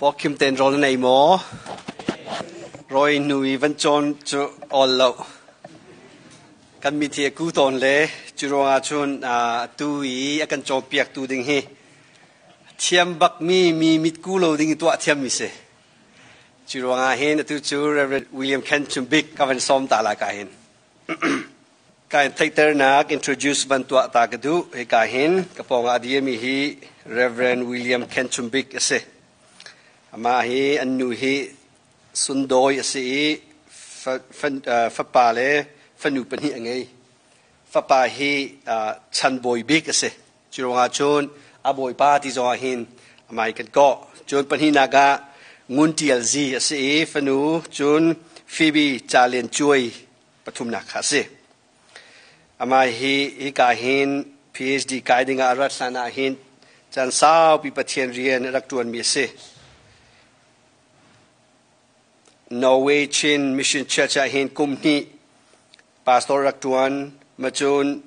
Pawkhim tein rawl na ei maw? Rawi hnu i van cawn cu awl lo. Kan mit hi a ku tawn le cu ruangah cun atu i a kan cawnpiaktu ding hi thiam bakmi mi mitku lo ding i tuah thiammi si. Cu ruangah hin atu cu Reverend William Khen Chum Bik ka van sawm ta lai ka hin. Ka in theihternak introduce van tuah ta ka duh. Hika hin ka pawngah a dirmi hi Reverend William Khen Chum Bik a si. Amah hi an nu hi Sundawi a si i fapa le fanu pahnih a ngei. Fapa hi chan bawi bik a si. Cu ruangah cun a bawipa ti zongah hin amah hi kan kawh. Cun pahnihnak ah Ngun Ṭial Zi a si i fanu cun Phoebe Ca Lian Cuai pathumnak kha a si. Amah hi hika hin PhD kai dingah a rat hlan ah hin caan saupi Pathian rian a rak ṭuanmi a si. Norway Chin Mission Church ah hin kum hnih pastor rak ṭuan ma cun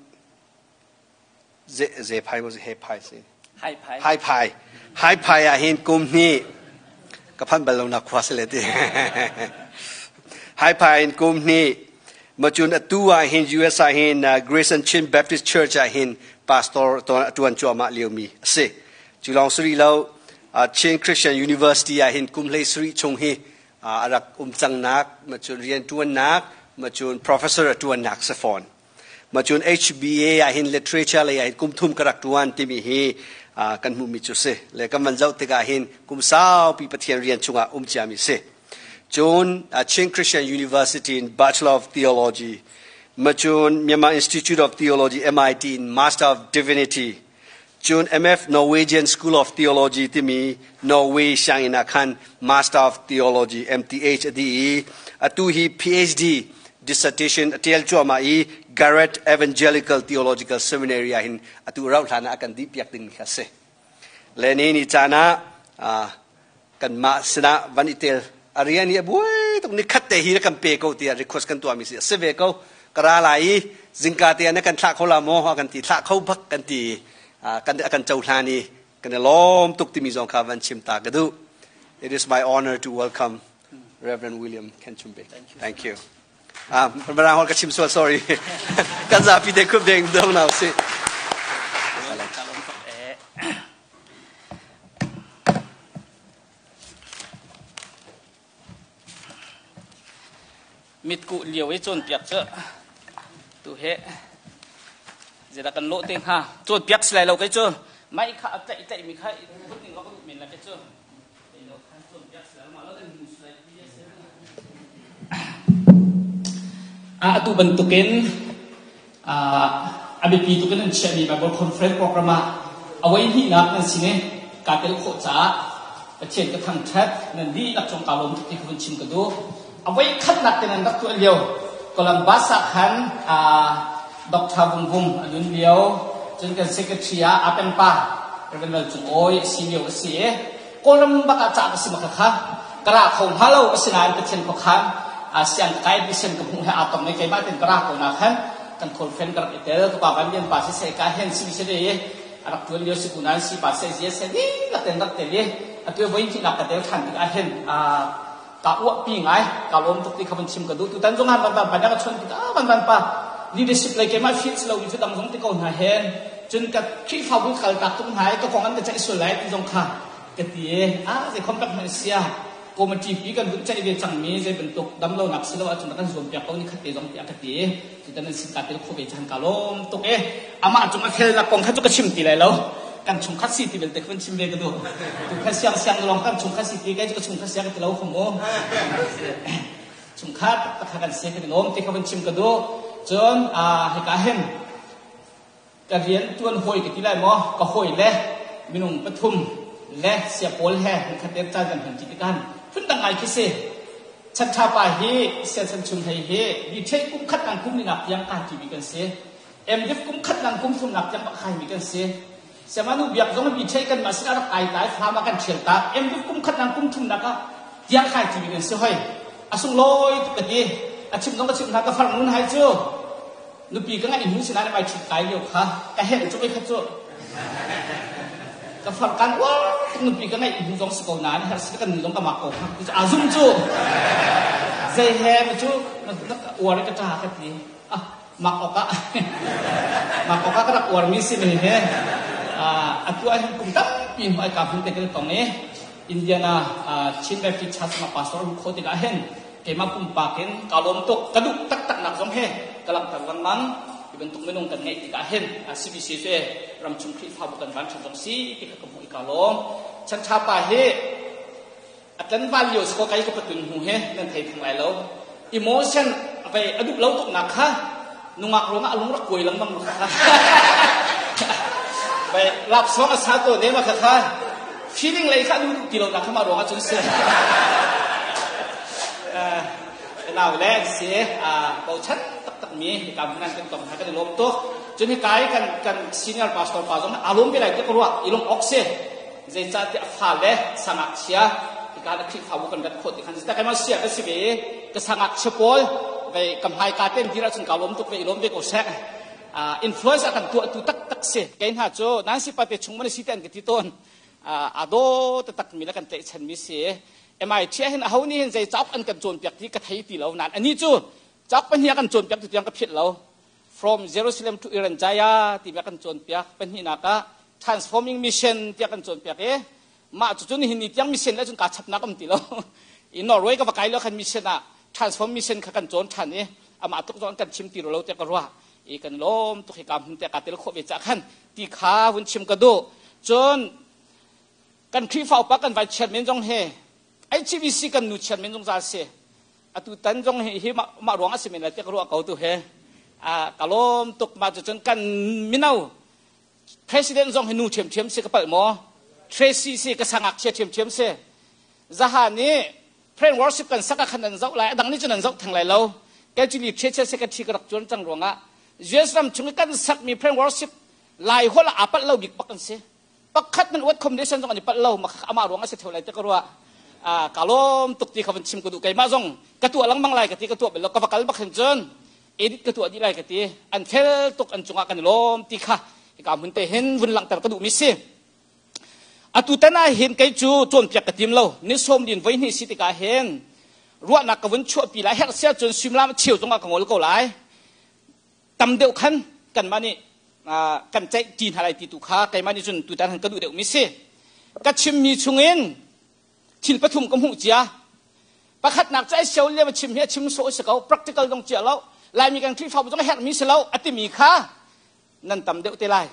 ze phai maw he phai si hai phai hai phai ah hin kum hnih ka phan bal lo nak khua si le ti hai phai in kum hnih ma cun atu ah hin US ah hin Grayson Chin Baptist Church ah hin pastor tuan cuahmah liomi a si. Cu lawng suri lo Chin Christian University ah hin kum hlei sarih chung hi a rak um cangnak ma cun rian tuannak ma cun professor a tuannak si fawn. Ma cun HBA ah hin literature lei ah hin kum thum ka rak tuan timi hi kan hmuhmi cu si. Le kan van zoh tikah hin kum saupi Pathian rian chungah um ciami si. Cun Chin Christian University in Bachelor of Theology, ma cun Myanmar Institute of Theology MIT in Master of Divinity, cun MF Norwegian School of Theology timi Norway sianginn ah khan Master of Theology MTH a dih i atu hi PhD dissertation a ṭial cuahmah i Garrett Evangelical Theological Seminary ah hin atu rauh hlan ah a kan dih piak dingmi kha a si. Le ni ni caan ah kanmah sinah van i tel a rian hi a buai tuk ni khat te hi na kan pe ko tiah request kan tuahmi si a si ve ko ka ra lai i zingka te ah na kan thlah kho la maw kan ti thlah kho bak kan ti kan kan cohlan i kan i lawm tuk timi zong kha van chim ta ka duh. It is my honor to welcome Reverend William Kenchumbe. Thank you. Thank you. Ah, Mirang holh ka chim sual, sorry. Kan zapi te khup deng dong nau si. Mitkuh lio i cawnpiak cu tu he zeidah kan lawh te hnga cawnpiak si lai lo kei cu mai kha a tlaih tlaih mi kha phun ning ka duh men la kei cu Atu bantukin a biapi tuk in an chiahmi Bible Conference program ah a voihnihnak nan sin i kaa tel khawh caah Pathian ka thangṭhat. Nan dihlak cung kaa lawm tuk ti kha vun chim ka duh. A voikhatnak te nan rak tuah lio Columbus ah khan Dr. Vung Vung a nun lio, cun kan secretary ah Apen pa Reverend Lal Cung Awi a si lio a si i Kawlram bak ah cah ka si maka kha ka ra kho hnga lo. Asinain Pathian khuakhan siang ka kai mission ka hmuh he aa tom i keimah ten ka ra ko na khan kan kawlfen ka rak i tel. Ka pa van lian pa si se ka hen si se i a rak tuan lio si ku nan si pa se zia se ni la ten rak tel i atu voi thi nak ka tel than tik ah hin ka uah pi ngai ka lawm tuk ti kha van chim ka duh. Tutan zong han van van pa ka chon tik ah van van pa leadership lei keimah field lo mi cu dang zong ti ko hna hen cun ka Khrihfabu kal tak tung hna i ka kong an ka ceih sual lai ti zong kha ka ti i ah zei khom tak hmanh sia committee pi kan vun ceih ve cangmi zei bantuk dam lonak si lo ahcun kan zuam piak ko ni khat te zong tiah ka ti i cutan nan sin ka tel kho ve chan ka lawm tuk e. Amah cung a fel nak kong kha cu ka chim ti lai lo, kan chungkhat si ti belte kan chim ve ka duh. Tu kha siang siang lawng kan chungkhat si ti kai cu ka chungkhat siang ka ti lo khom mu chungkhat takha kan si kan lawm ti kha van chim ka duh. Cun hika hin ka rian tuan hawi ka ti lai maw, ka hawi le minung pathum le sia pawl he khat te caan kan hman ti tikan phun dang ngai khi si. Chatha pa hi sian chung hei hi bi thei kum khat nang kum ni nak tiang ka ti mi kan si, MDF kum khat nang kum thum nak tiang bak khai mi kan si. Siamanu biak zong bi thei kan mah sin rak ai tai fama kan thial ta MDF kum khat nang kum thum nak ah tiang khai ti mi kan si hoi. Asung loi tuk ka ti a chim zong ka chim hna ka far nun hai cu nupi ka ngeih hnu sinah mai ṭhit kai lio kha ka helh cu kha cu. Ka far kan uar tuk nupi ka ngeih hnu zong si ko nain her si kan nu zong ka mak ko hnga cu a zum cu. Zei he mi cu na uar ka ṭa ka ti. Ah mak awk ah mak awk ah ka rak uar mi si mi he atu ah hin kum tampi hnu ai ka hmun te kan tong i Indiana Chin Baptist Church ma pastor ru kho tikah hin keimah pumpak in ka lawm tuk ka duh taktak nak zong he ka langhter lengmang hi bantuk minung kan ngeih tikah hin CBC cu ramchung Khrihfabu kan van ṭhat zong si ti kha ka hmuh i ka lawm chan ṭha pa hi a tlanval lio si ko kai ka patun hnu he nan thei theng lai lo emotion vei a duh lo tuk nak kha nungak ruangah a lung rak kuai lengmang ma kha vei lap song a sa to ne ma kha kha feeling lei kha duh ti lo nak kha ma ruangah cun si nau le si bochan taktak mi ka nan kan tong ha kan i lawm tuk cun hi kai kan kan senior pastor pa zong a lawm ve lai ti ka ruah i lung ok si Zeicahtiah a fale sangakchia hika na Khrihfabu kan rat khawh ti khan zeicah keimah sia ka si ve i ka sangakchia pawl vei ka hmaika te dir ahcun kaa lawm tuk ve i lawm ve ko seh. Uh, influence a kan tuahtu taktak si. Kei hna cu Nancy pate chung man si te an ka ti tawn. Uh, a daw taktak mi le kan tlaihchan mi si. MIT ah hin aho nih hin zei cauk an kan cawnpiak ti ka thei ti lo nain ani cu cauk pahnih a kan cawnpiak tu tiang ka philh lo. From Jerusalem to Iran Jaya ti kan cawnpiak pahnihnak ah Transforming Mission tiah kan cawnpiak i mah cu cun nihin ni tiang mission le cun kaa chapnak um ti lo i Norway ka va kai lo khan mission ah Transform Mission kha kan cawn ṭhan i amah tluk zong kan chim ti lo tiah ka ruah i kan lawm tuk hi ka hmun te ka tel khawh ve ca khan ti kha vun chim ka duh cun kan Khrihfa upa kan vice chairman zong he HCBC kan nu chairman zungzal si atu tan zong hi hi mah ruang a si men lai tiah ka ruah ko tu he a ka lawm tuk mah cucun kan mino president zong hi nu ṭhiamṭhiam si ka palh maw Tracy si ka sangak chia ṭhiamṭhiam si zahan i friend worship kan sak ah khan nan zoh lai adang nih cun nan zoh theng lai lo actually Church secretary ka rak tuan cang ruangah US ram chung i kan sakmi friend worship lai holh ah aa palh lo bik bak an si pakhat man uat accommodation zong an i palh lo amah ruang a si theo lai te ka ruah ka lawm tuk ti kha van chim ka duh keimah zong ka tuah lengmang lai ka ti ka tuah bel lo ka va kal bak hin cun edit ka tuah dih lai ka ti an fel tuk an cungah kan i lawm ti kha hika hmun te hin vun langhter ka duh mi si atu tan ah hin kei cu cawnpiak ka tim lo ni sawm din voi hnih si tikah hin ruahnak ka vun chuahpi lai herh sia cun suimilam cheu zongah ka ngol ko lai tam deuh khan kanmah nih kan ceih ṭi hna lai ti tu kha keimah nih cun tutan han ka duh deuhmi si. Ka chimmi chungin thil pathum ka hmuh cia. Pakhatnak cu ai sio le chim hi a chim sawh si ko, practical zong cia lo. Laimi kan Khrihfabu zong a herhmi si lo a timi kha nan tam deuh te lai.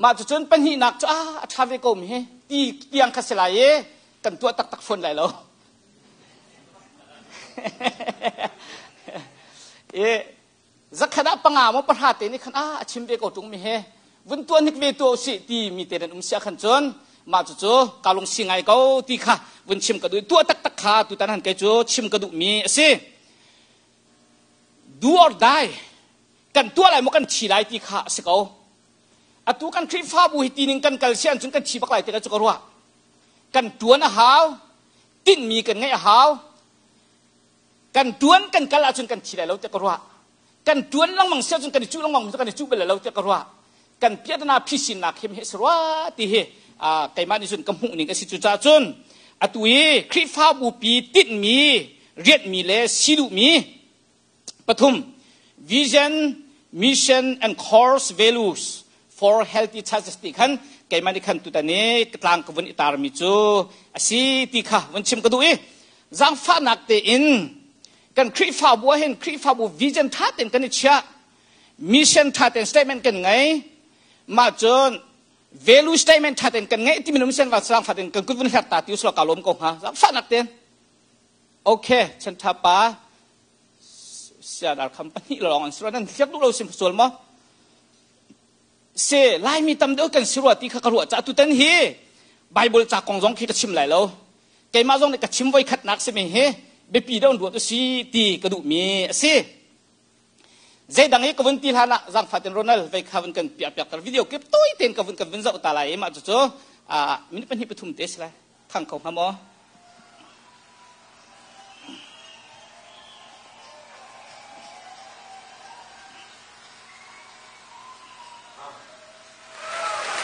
Mah cucun pahnihnak cu a ṭha ve ko mi hi ti tiang kha si lai i kan tuah taktak fawn lai lo. I zakhat ah panga maw pahra te nih khan a a chim ve ko ṭung mi he vun tuah hnik ve tuah usih ti mi te nan um sia khan cun mah cucu ka lung si ngai ko ti kha vun chim ka duh tuah taktak kha tutan han kei cu chim ka duh mi a si. Do or die kan tuah lai maw kan thi lai ti kha a si ko atu kan Khrihfabu hi tining kan kal si ahcun kan thi bak lai ti ka cu ka ruah kan tuan a hau tinhmi kan ngeih a hau kan tuan kan kal ahcun kan thi lai lo tiah ka ruah kan tuan lengmang si ahcun kan i cuh lengmang kan i cuh bal lo tiah ka ruah kan piahtana phisinnak him hi si rua ti hi keimah nih cun ka hmuh ning a si cucaah cun atu i Khrihfabu pi tinhmi rianhmi le si duhmi Pathum, vision, mission and course values for healthy churches ti khan keimah nih khan tutan i tlang ka vun i tarmi cu a si ti kha vun chim ka duh i zaangfahnak tein kan Khrihfabu ah hin Khrihfabu vision tha tein kan i chiah mission tha tein statement kan ngei mah cun value statement tha tein kan ngeih ti minung sen va zaangfah tein kan kut vun hler ta ti uslo ka lawm ko hnga zaangfahnak tein Okay, chan tha pa siadar kham pahnih lawng an si nan hliak duh lo sim sual maw se laimi tam deuh kan si rua ti kha ka ruah ca tutan hi bible ca kong zong khi ka chim lai lo keimah zong nih ka chim voi khatnak si mi hi biapi deuh ruat si ti ka duh mi a si zeidang i ka vun ti hlan ah zangfatin Ronald vei kha vun kan piah piak tar video clip toi ten ka vun kan vun zoh ta lai i mah cu cu minute pahnih pathum te si lai thang ko hnga maw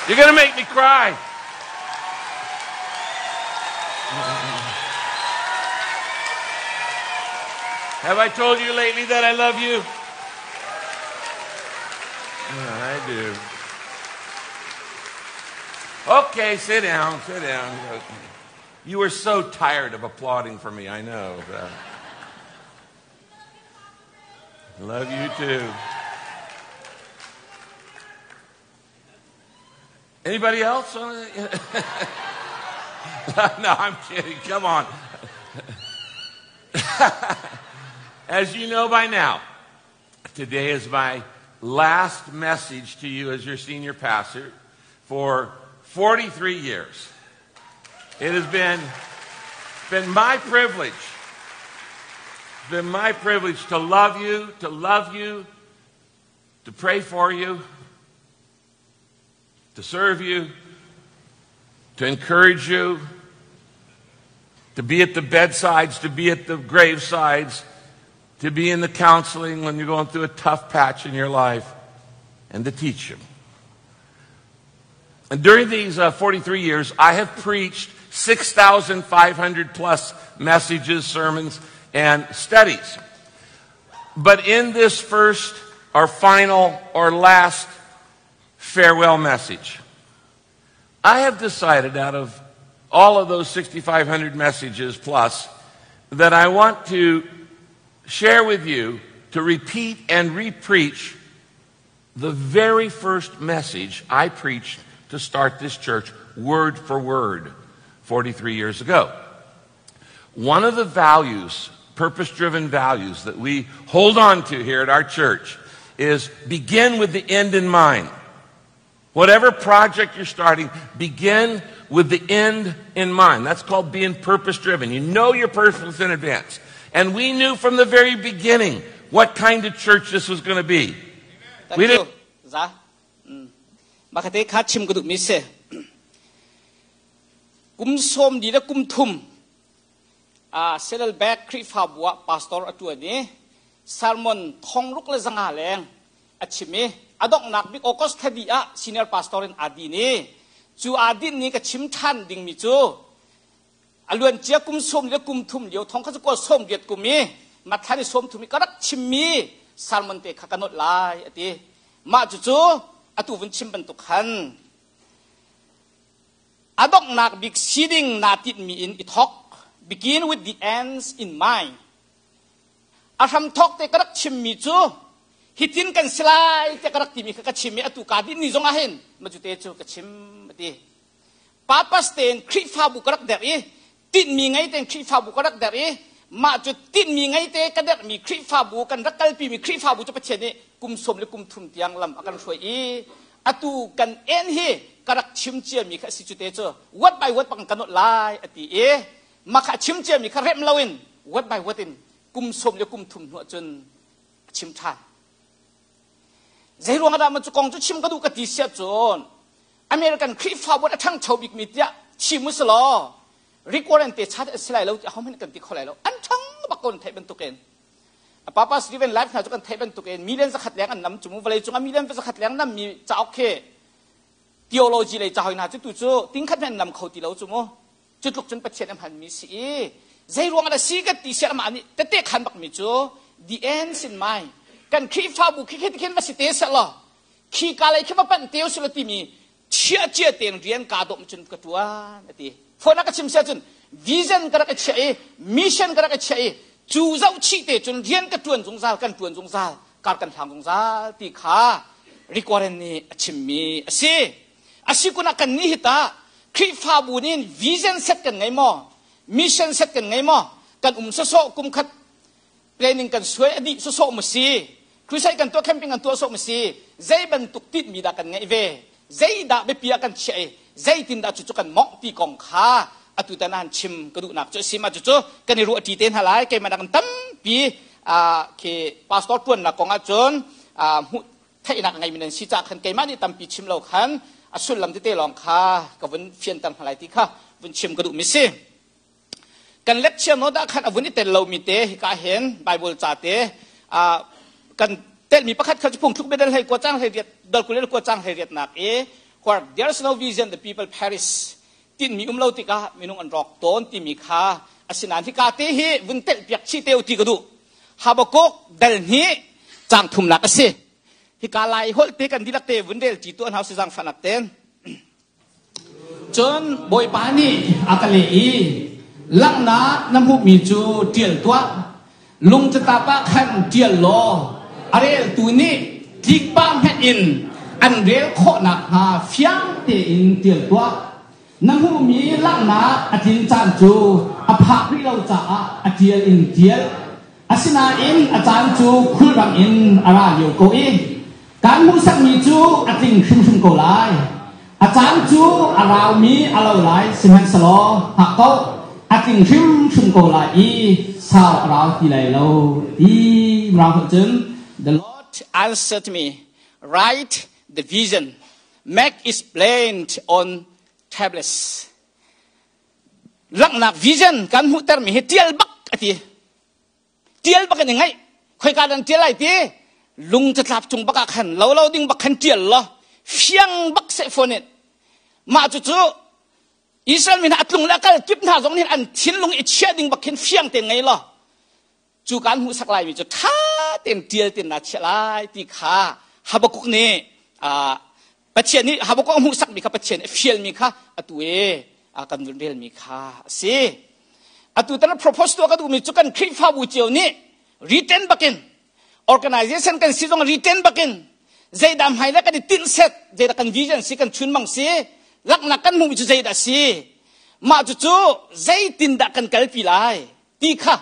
You're going to make me cry. Have I told you lately that I love you? Yeah, I do. Okay, sit down, sit down. You were so tired of applauding for me, I know. But love you too. Anybody else? no, I'm kidding. Come on. As you know by now, today is my last message to you as your senior pastor for 43 years. It has been, been my privilege, been my privilege to love you, to love you, to pray for you, to serve you, to encourage you, to be at the bedsides, to be at the gravesides, to be in the counseling when you're going through a tough patch in your life, and to teach you. And during these uh, 43 years, I have preached 6,500 plus messages, sermons, and studies. But in this first or final or last farewell message, I have decided out of all of those 6,500 messages plus that I want to share with you to repeat and repreach the very first message I preached to start this church word for word 43 years ago. One of the values, purpose driven values that we hold on to here at our church is begin with the end in mind. Whatever project you're starting, begin with the end in mind. That's called being purpose driven. You know your purpose in advance. And we knew from the very beginning what kind of church this was going to be. Thank We you. didn't Za. Makate kha chim ka duh mi si. Kum som di le kum thum a Saddleback Khrihfabu ah pastor a tuan i sermon thong ruk le zanga leng a chim i a donghnak bik August thla dih ah senior pastor in aa din i cu aa din ni ka chim ṭhan dingmi cu a luancia kum sawm le kum thum lio thong kha cu kawl sawm riat kum i mathlan i sawm thum i ka rak chimmi sermon te kha ka nolh lai a ti. Mah cucu atu vun chim bantuk khan a donghnak bik siding naa tinhmi in i thawk begin with the ends in mind. A hramthawk te ka rak chimmi cu hitin kan si lai tiah ka rak timi kha ka chim i atu kaa dinh ni zong ah hin majute cu ka chim a ti. Papas tein Khrihfabu ka rak derh i tinhmi ngei tein Khrihfabu ka rak derh i mah cu tinhmi ngei te ka derhmi Khrihfabu kan rak kalpimi Khrihfabu cu Pathian nih kum sawm le kum thum tiang lam a kan hruai i atu kan en hi ka rak chim ciami kha a si cu te cu word by word bang ka nolh lai a ti i mah kha a chim ciami kha remh loin word by word in kum sawm le kum thum hnu ahcun a chim ṭhan. Zei ruang dah cu kong cu chim ka duh ka ti siah cun American Khrihfabu a ṭhangcho bikmi tiah chim u selaw Rick Warren te chat a si lai lo ti ahohmanh kan ti kho lai lo. An ṭhang bak ko an theih bantukin. Papa Stephen Life hna cu kan theih bantukin million zakhat leng an nam cu mu vawlei cungah million zakhat leng nammi cauk khi theology lei ca hoi hna cu tu cu tingkhat hmanh an nam kho ti lo cu mu. Cu tluk cun Pathian a hmanmi si i zei ruang ah si kan ti siah amah nih tete khan bakmi cu the ends in mind kan Khrihfabu khi khi khin va si te seh law khi ka lei khi va panh te usih law timi chiah cia tein rian kaa dawm cun ka tuan a ti. Phone ah ka chim sia cun vision ka rak i chiah i mission ka rak i chiah i cu zoh chih te cun rian ka tuan zungzal kan tuan zungzal kar kan hlang zungzal ti kha Rick Warren nih a chimmi a si. A si kun ah kan nih hi ta Khrihfabu nih vision set kan ngei maw? Mission set kan ngei maw? Kan um sawsawh kum khat planning kan suai a dih sawsawh mu si? Crusade kan tuah camping kan tuah sawh mu si? Zei bantuk tinhmi dah kan ngeih ve? Zei dah biapi ah kan chiah i zeitin dah cucu kan mawngh ti kong kha atu tan ah chim ka duhnak cu a si ma cucu kan i ruah ṭi te hna lai keimah nak tampi khi pastor ṭuannak kong ahcun hmuh theihnak a ngeimi nan si caah khan keimah nih tampi chim lo khan a sullam tete lawng kha ka vun fianter hna lai ti kha vun chim ka duhmi si. Kan lecture note ah khan a vun i tel lomi te hika hin Bible ca te kan telmi pakhat kha cu phungthluk biadal hlei kua cang hlei riat dal kul le kua cang hlei riatnak i Where there's no vision, the people perish. Tinmi um lo tikah minung an rawk tawn timi kha asinain hika te hi vun telh piak chih te u ti ka duh. Habakkuk dal hnih cang thumnak a si. Hika lai holh te kan dihlak te vun rel ti tu an hau si zangfahnak ten. Cun Bawipa nih a ka leh i langhnak na hmuhmi cu ṭial tuah. Lung catlap ah khan ṭial law a reltu nih tlikpah hmenh in an rel khawh nakhnga fiang tein ṭial tuah. Na hmuhmi langhnak a tlin caan cu a phak rih lo caah a ṭial in ṭial. Asinain a caan cu khulrang in a ra lio ko i kan hmuhsakmi cu a tling hrimhrim ko lai. A caan cu a raumi a lo lai, sihmanhsehlaw hngak ko, a tling hrimhrim ko lai i sau a rau ti lai lo ti rang cun The Lord answered me, write the vision, make it plain on tablets. Langhnak vision kan hmuhtermi hi tial bak a ti. Tial bak in i ngaih. Khoika dan tial lai ti? Lung catlap cung bak ah khan lo lo ding bak khan tial law fiang bak seh phone in. Mah cucu Israel mi hna a tlung le a kal kip hna zong nih an thinlung i chiah ding bak khin fiang tein ngei law cu kan hmuhsak laimi cu ṭha tein ṭial tein naa chiah lai ti kha Habakkuk nih Pathian nih Habakkuk a hmuhsakmi kha Pathian a fialmi kha atu i kan vun relmi kha a si. Atu tan propose tuah ka duhmi cu kan Khrihfabu cio nih written bakin organization kan si zong written bakin zeidah hmai le kan i tinh set zeidah kan vision si kan chunmang si laknak kan hmuhmi cu zeidah si mah cucu zeitindah kan kalpi lai ti kha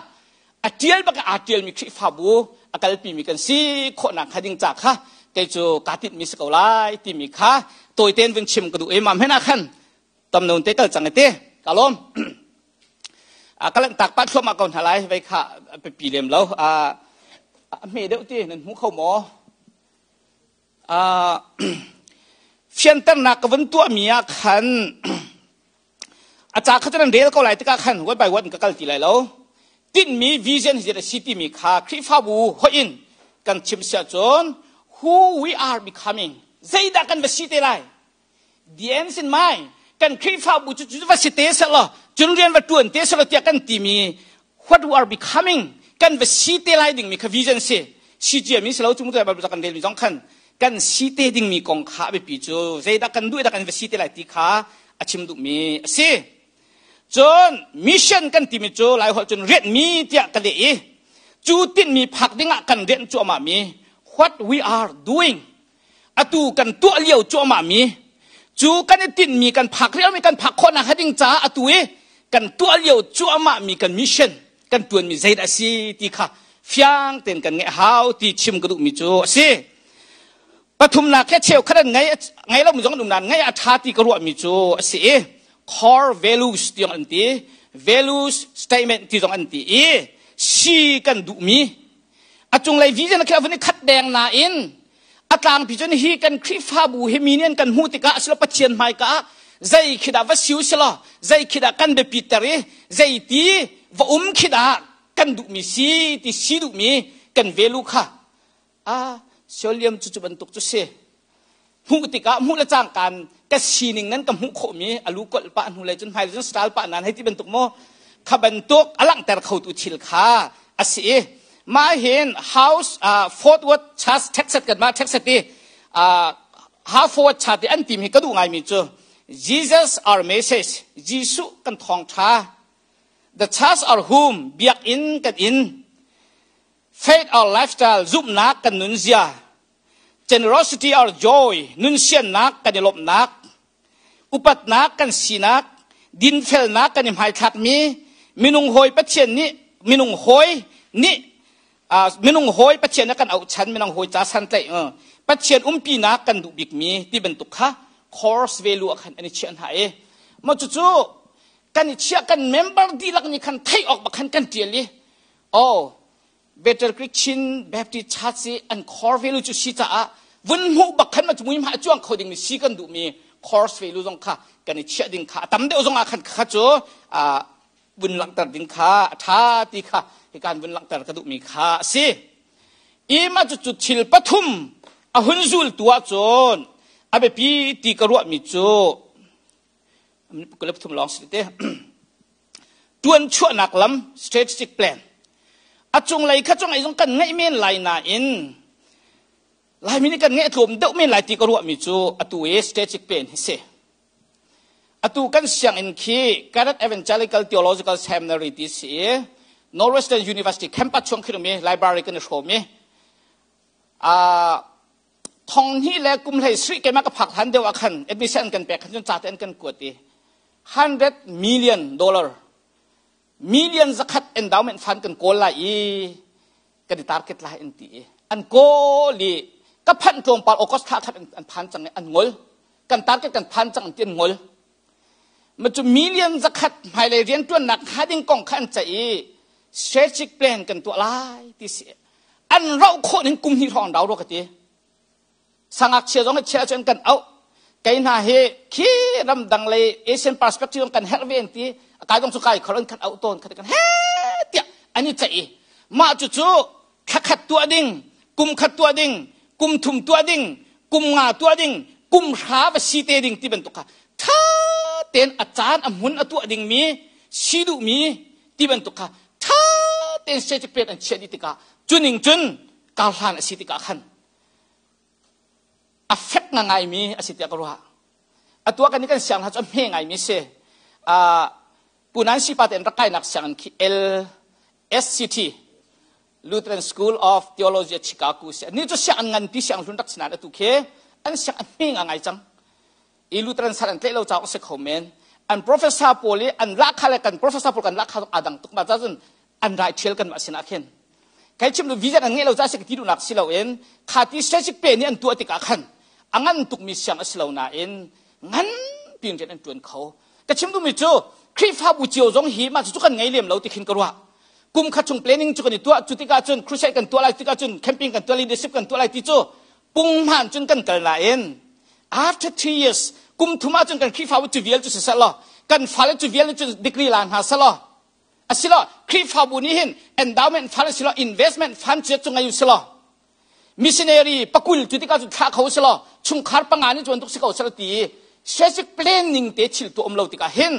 a ṭial bak aa ṭialmi Khrihfabu a kalpimi kan si khawhnak hnga ding ca kha kei cu kaa tinhmi si ko lai timi kha tawitein vun chim ka duh i mah hmanh ah khan tam nawn te kal cang te ka lawm a ka lanhtak pah thluahmah ko hna lai vei kha pipi lem lo a hme deuh ti nan hmu kho maw fianternak ka vun tuahmi ah khan A ca kha cu nan rel ko lai tikah khan one by one ka kal ti lai lo. Tinhmi vision hi a si timi kha Khrihfabu hoih in kan chim si ahcun who we are becoming zeidah kan va si te lai the ends in mind kan Khrihfabu cu cu va si te selaw cun rian va tuan te selaw tiah kan timi what we are becoming kan va si te lai dingmi kha vision si si ciami si lo cu Bible kan relmi zong khan kan si te dingmi kong kha a biapi cu zeidah kan duh dah kan va si te lai ti kha a chim duhmi a si. Cun mission kan timi cu Lai holh cun rianhmi tiah ka leh i cu tinhmi phak dingah kan rianh cuahmahmi what we are doing atu kan tuah lio cuahmahmi cu kan i tinhmi kan phak liomi kan phak khawhnak hnga ding caah atu i kan tuah lio cuahmahmi kan mission kan tuanmi zeidah a si ti kha fiang tein kan ngeih hau ti chim ka duhmi cu a si. Pathumnak he cheukhat an ngei ngei lomi zong an um nain ngei a ṭha ti ka ruahmi cu a si i core values ti zong an ti values statement ti zong an ti i si kan duhmi a cunglei vision khi a vun i khat deng nain a tlangpi cun hi kan Khrihfabu hi mi nih an kan hmuh tikah asilo Pathian hmaika ah zei khi dah va siu silo zei khi dah kan biapit ter i zei ti va um khi dah kan duhmi si ti si duhmi kan value kha A Sioliam cu cu bantuk cu si. Hmuh tikah hmuh le cangkaan ka sining nan ka hmuh khawhmi alu kolh pah hnu le cun hmai le cun style pah nan hei ti bantuk maw kha bantuk a langhter khotu thil kha a si i mah hin house Fort Worth Church Texas kan mah Texas i ha Fort Worth Church i an tim hi ka duh ngaimi cu Jesus our message Jesuh kan thawngtha the church our home biakinn kan inn Faith or lifestyle zumhnak kan nunzia, generosity or joy nunsiannak kan i lawmhnak, upatnak kan sinak, dinfelnak kan i hmaithlakmi, minung hawi Pathian nih minung hawi nih minung hawi Pathian nih kan auhchan minung hawi ca santlaih Pathian umpinak kan duh bikmi ti bantuk kha course value ah khan an i chiah hna i maw cucu kan i chiah kan member dihlak nih khan theih awk bak khan kan tial i Oh, Better Christian Baptist Church i an core value cu si caah vun hmuh bak khan ma cu mui ma cuang kho ding mi si kan duh mi core value zong kha kan i chiah ding kha a tam deuh zong ah khan kha cu vun langhter ding kha a tha ti kha hi kan vun langhter ka duh mi kha a si. I ma cu cu thil pathum a hun zul tu ah cun A biapi ti ka ruahmi cu 23 lawng si te. Tuan chuahnak lam strategic plan. A cunglei kha cung ei zong kan ngeih men lai nain Laimi nih kan ngeih tlawm deuh men lai ti ka ruahmi cu atu i strategic plan hi si. Atu kan sianginn khi Garrett Evangelical Theological Seminary ti si i Northwestern University campus chung khi mi library kan i hrawm i thong hnih le kum hlei sri keimah ka phak hlan deuh ah khan admission kan pek khan cun ca te an kan kuat i $100 million, 100 million endowment fund kan kawl lai i kan i target lai an ti i an kawl i ka phanh tlawmpal August thla khat an phan cang i an ngol. Kan target kan phan cang ti an ngol. Ma cu 100 million hmailei rianṭuannak hnga ding kong kha an ceih i strategic plan kan tuah lai ti si. An rauh khawh ning kum hnih hrawng rau rua ka ti. Sangakchia zong chia cun kan auh kei hna hi khi ramdang lei Asian perspective kan herh ve an ti. Kai dong cu kai khol an kan auh tawn khat kan he tiah an i ceih i mah cu cu thla khat tuah ding, kum khat tuah ding, kum thum tuah ding, kum nga tuah ding, kum hra va si te ding ti bantuk kha tha tein a caan a hmun a tuah ding mi si duh mi ti bantuk kha tha tein strategic plan an chiah dih tikah, cuning cun karhlan a si tikah khan a fek ngai mi a si tiah ka ruah. Atu kan kan siang hna cu a hme ngai mi si. Punan sipa te an rak kainak sianginn khi LSCT, Lutheran School of Theology at Chicago si. Ni cu siang ngan pi siang hlun rak sinan atu khi an siang a hme ngai cang i Lutheran sal an tlaih lo cauk si kho men. An professor pawl i an lahkha le kan professor pawl kan lahkha adang tuk ma ca cun an rai thial kan mah sinah khin. Kai chim lu vision an ngei lo ca si ti duhnak si lo in kha ti strategic pe nih an tuah tikah khan a ngan tukmi siang a si lo nain ngan pin rian an tuan kho. Ka chim duhmi cu Khrihfabu cio zong hi mah cu kan ngei lem lo ti khin ka ruah. Kum khat chung planning cu kan i tuah cu tikah cun crusade kan tuah lai tikah cun camping kan tuah, leadership kan tuah lai ti cu punghman cun kan kal nain after 3 years, kum thum ah cun kan Khrihfabu cu vial cu si seh law, kan fale cu vial cu degree la hna seh law, asilo Khrihfabu nih hin endowment fund asilo investment fund cu cu ngai usilo missionary pakul cu tikah cu thlah kho usilo chungkhar panga nih cuan tuk si ko selo ti strategic planning te thil tu um lo tikah hin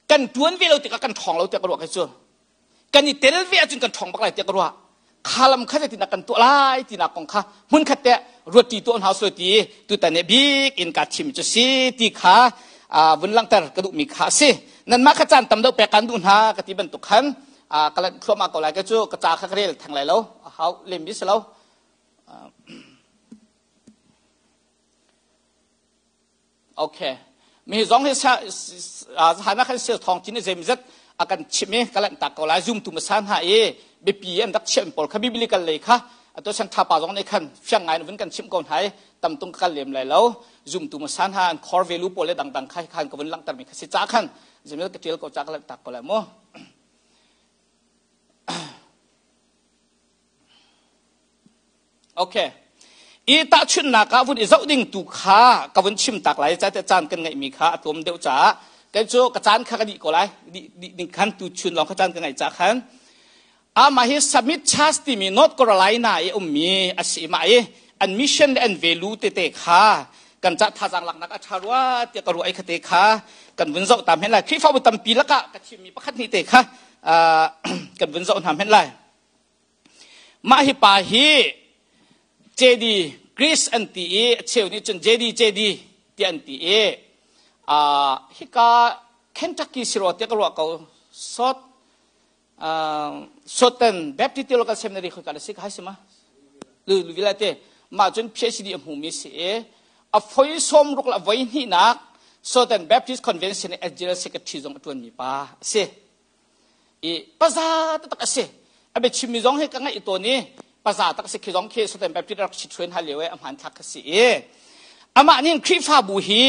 kan tuan ve lo tikah kan ṭhawng lo tiah ka ruah. Kai cu kan i tel ve ahcun kan ṭhawng bak lai tiah ka ruah. Khalam kha zeitin kan tuah lai tinak kong kha hmun khat te ruat ti tuah hna uslo ti tutan nih bik in ka thim cu si ti kha vun langhter ka duhmi kha a si. Nan mah kha caan tam deuh pek kan duh hna ka ti bantuk khan ka lanh thluahmah ko lai. Ka cu ka ca kha ka rel theng lai lo, hau lem bi si lo. Okay. Mi zong hi hana khan sel thong chin zeimzat a kan chim i ka lanh tak ko lai. Zoom tu masa hna i biapi an rak chiah pawl kha biblical lei kha ato san thapa zong nih khan fiang ngai vun kan chim ko hna i tam tung ka lem lai lo. Zoom tu masa hna an core value pawl le dangdang kha khan ka vun langhter mi kha si ca khan zemil ka tial ko ca ka lanh tak ko lai mu. Okay. I tahchunhnak ah vun i zoh ding tu kha ka vun chim tak lai ca te caan kan ngeih mi kha a tlawm deuh caah kan cu ka caan kha ka dih ko lai. Dih ding khan tu chun lawng kha caan ka ngeih ca khan amah hi Summit Church timi North Carolina i ummi a si. Mah i an mission le an value tete kha kan ca thazaang laknak a ṭha rua tiah ka ruah i khate kha kan vun zoh ta men lai. Khrihfabu tampi lakah ka chimmi pakhat hnih te kha kan vun zoh hna men lai. Mah hi pa hi JD Chris an ti i a cheu nih cun JD JD ti an ti i hika Kentucky siro tiah ka ruah ko, Southern Baptist Theological Seminary khoi ka si ka hai si ma Louisville te mah cun PhD a hmumi si i a foi som ruk la voi hnihnak Southern Baptist Convention as General Secretary zong a ṭuanmi pa a si i paza taktak a si. A biachimmi zong hi ka ngaih tawn i paza tak si. Khi zong khi Southern Baptist rak si ṭhuan hal lio i a hmanthlak kha si i amah nih Khrihfabu hi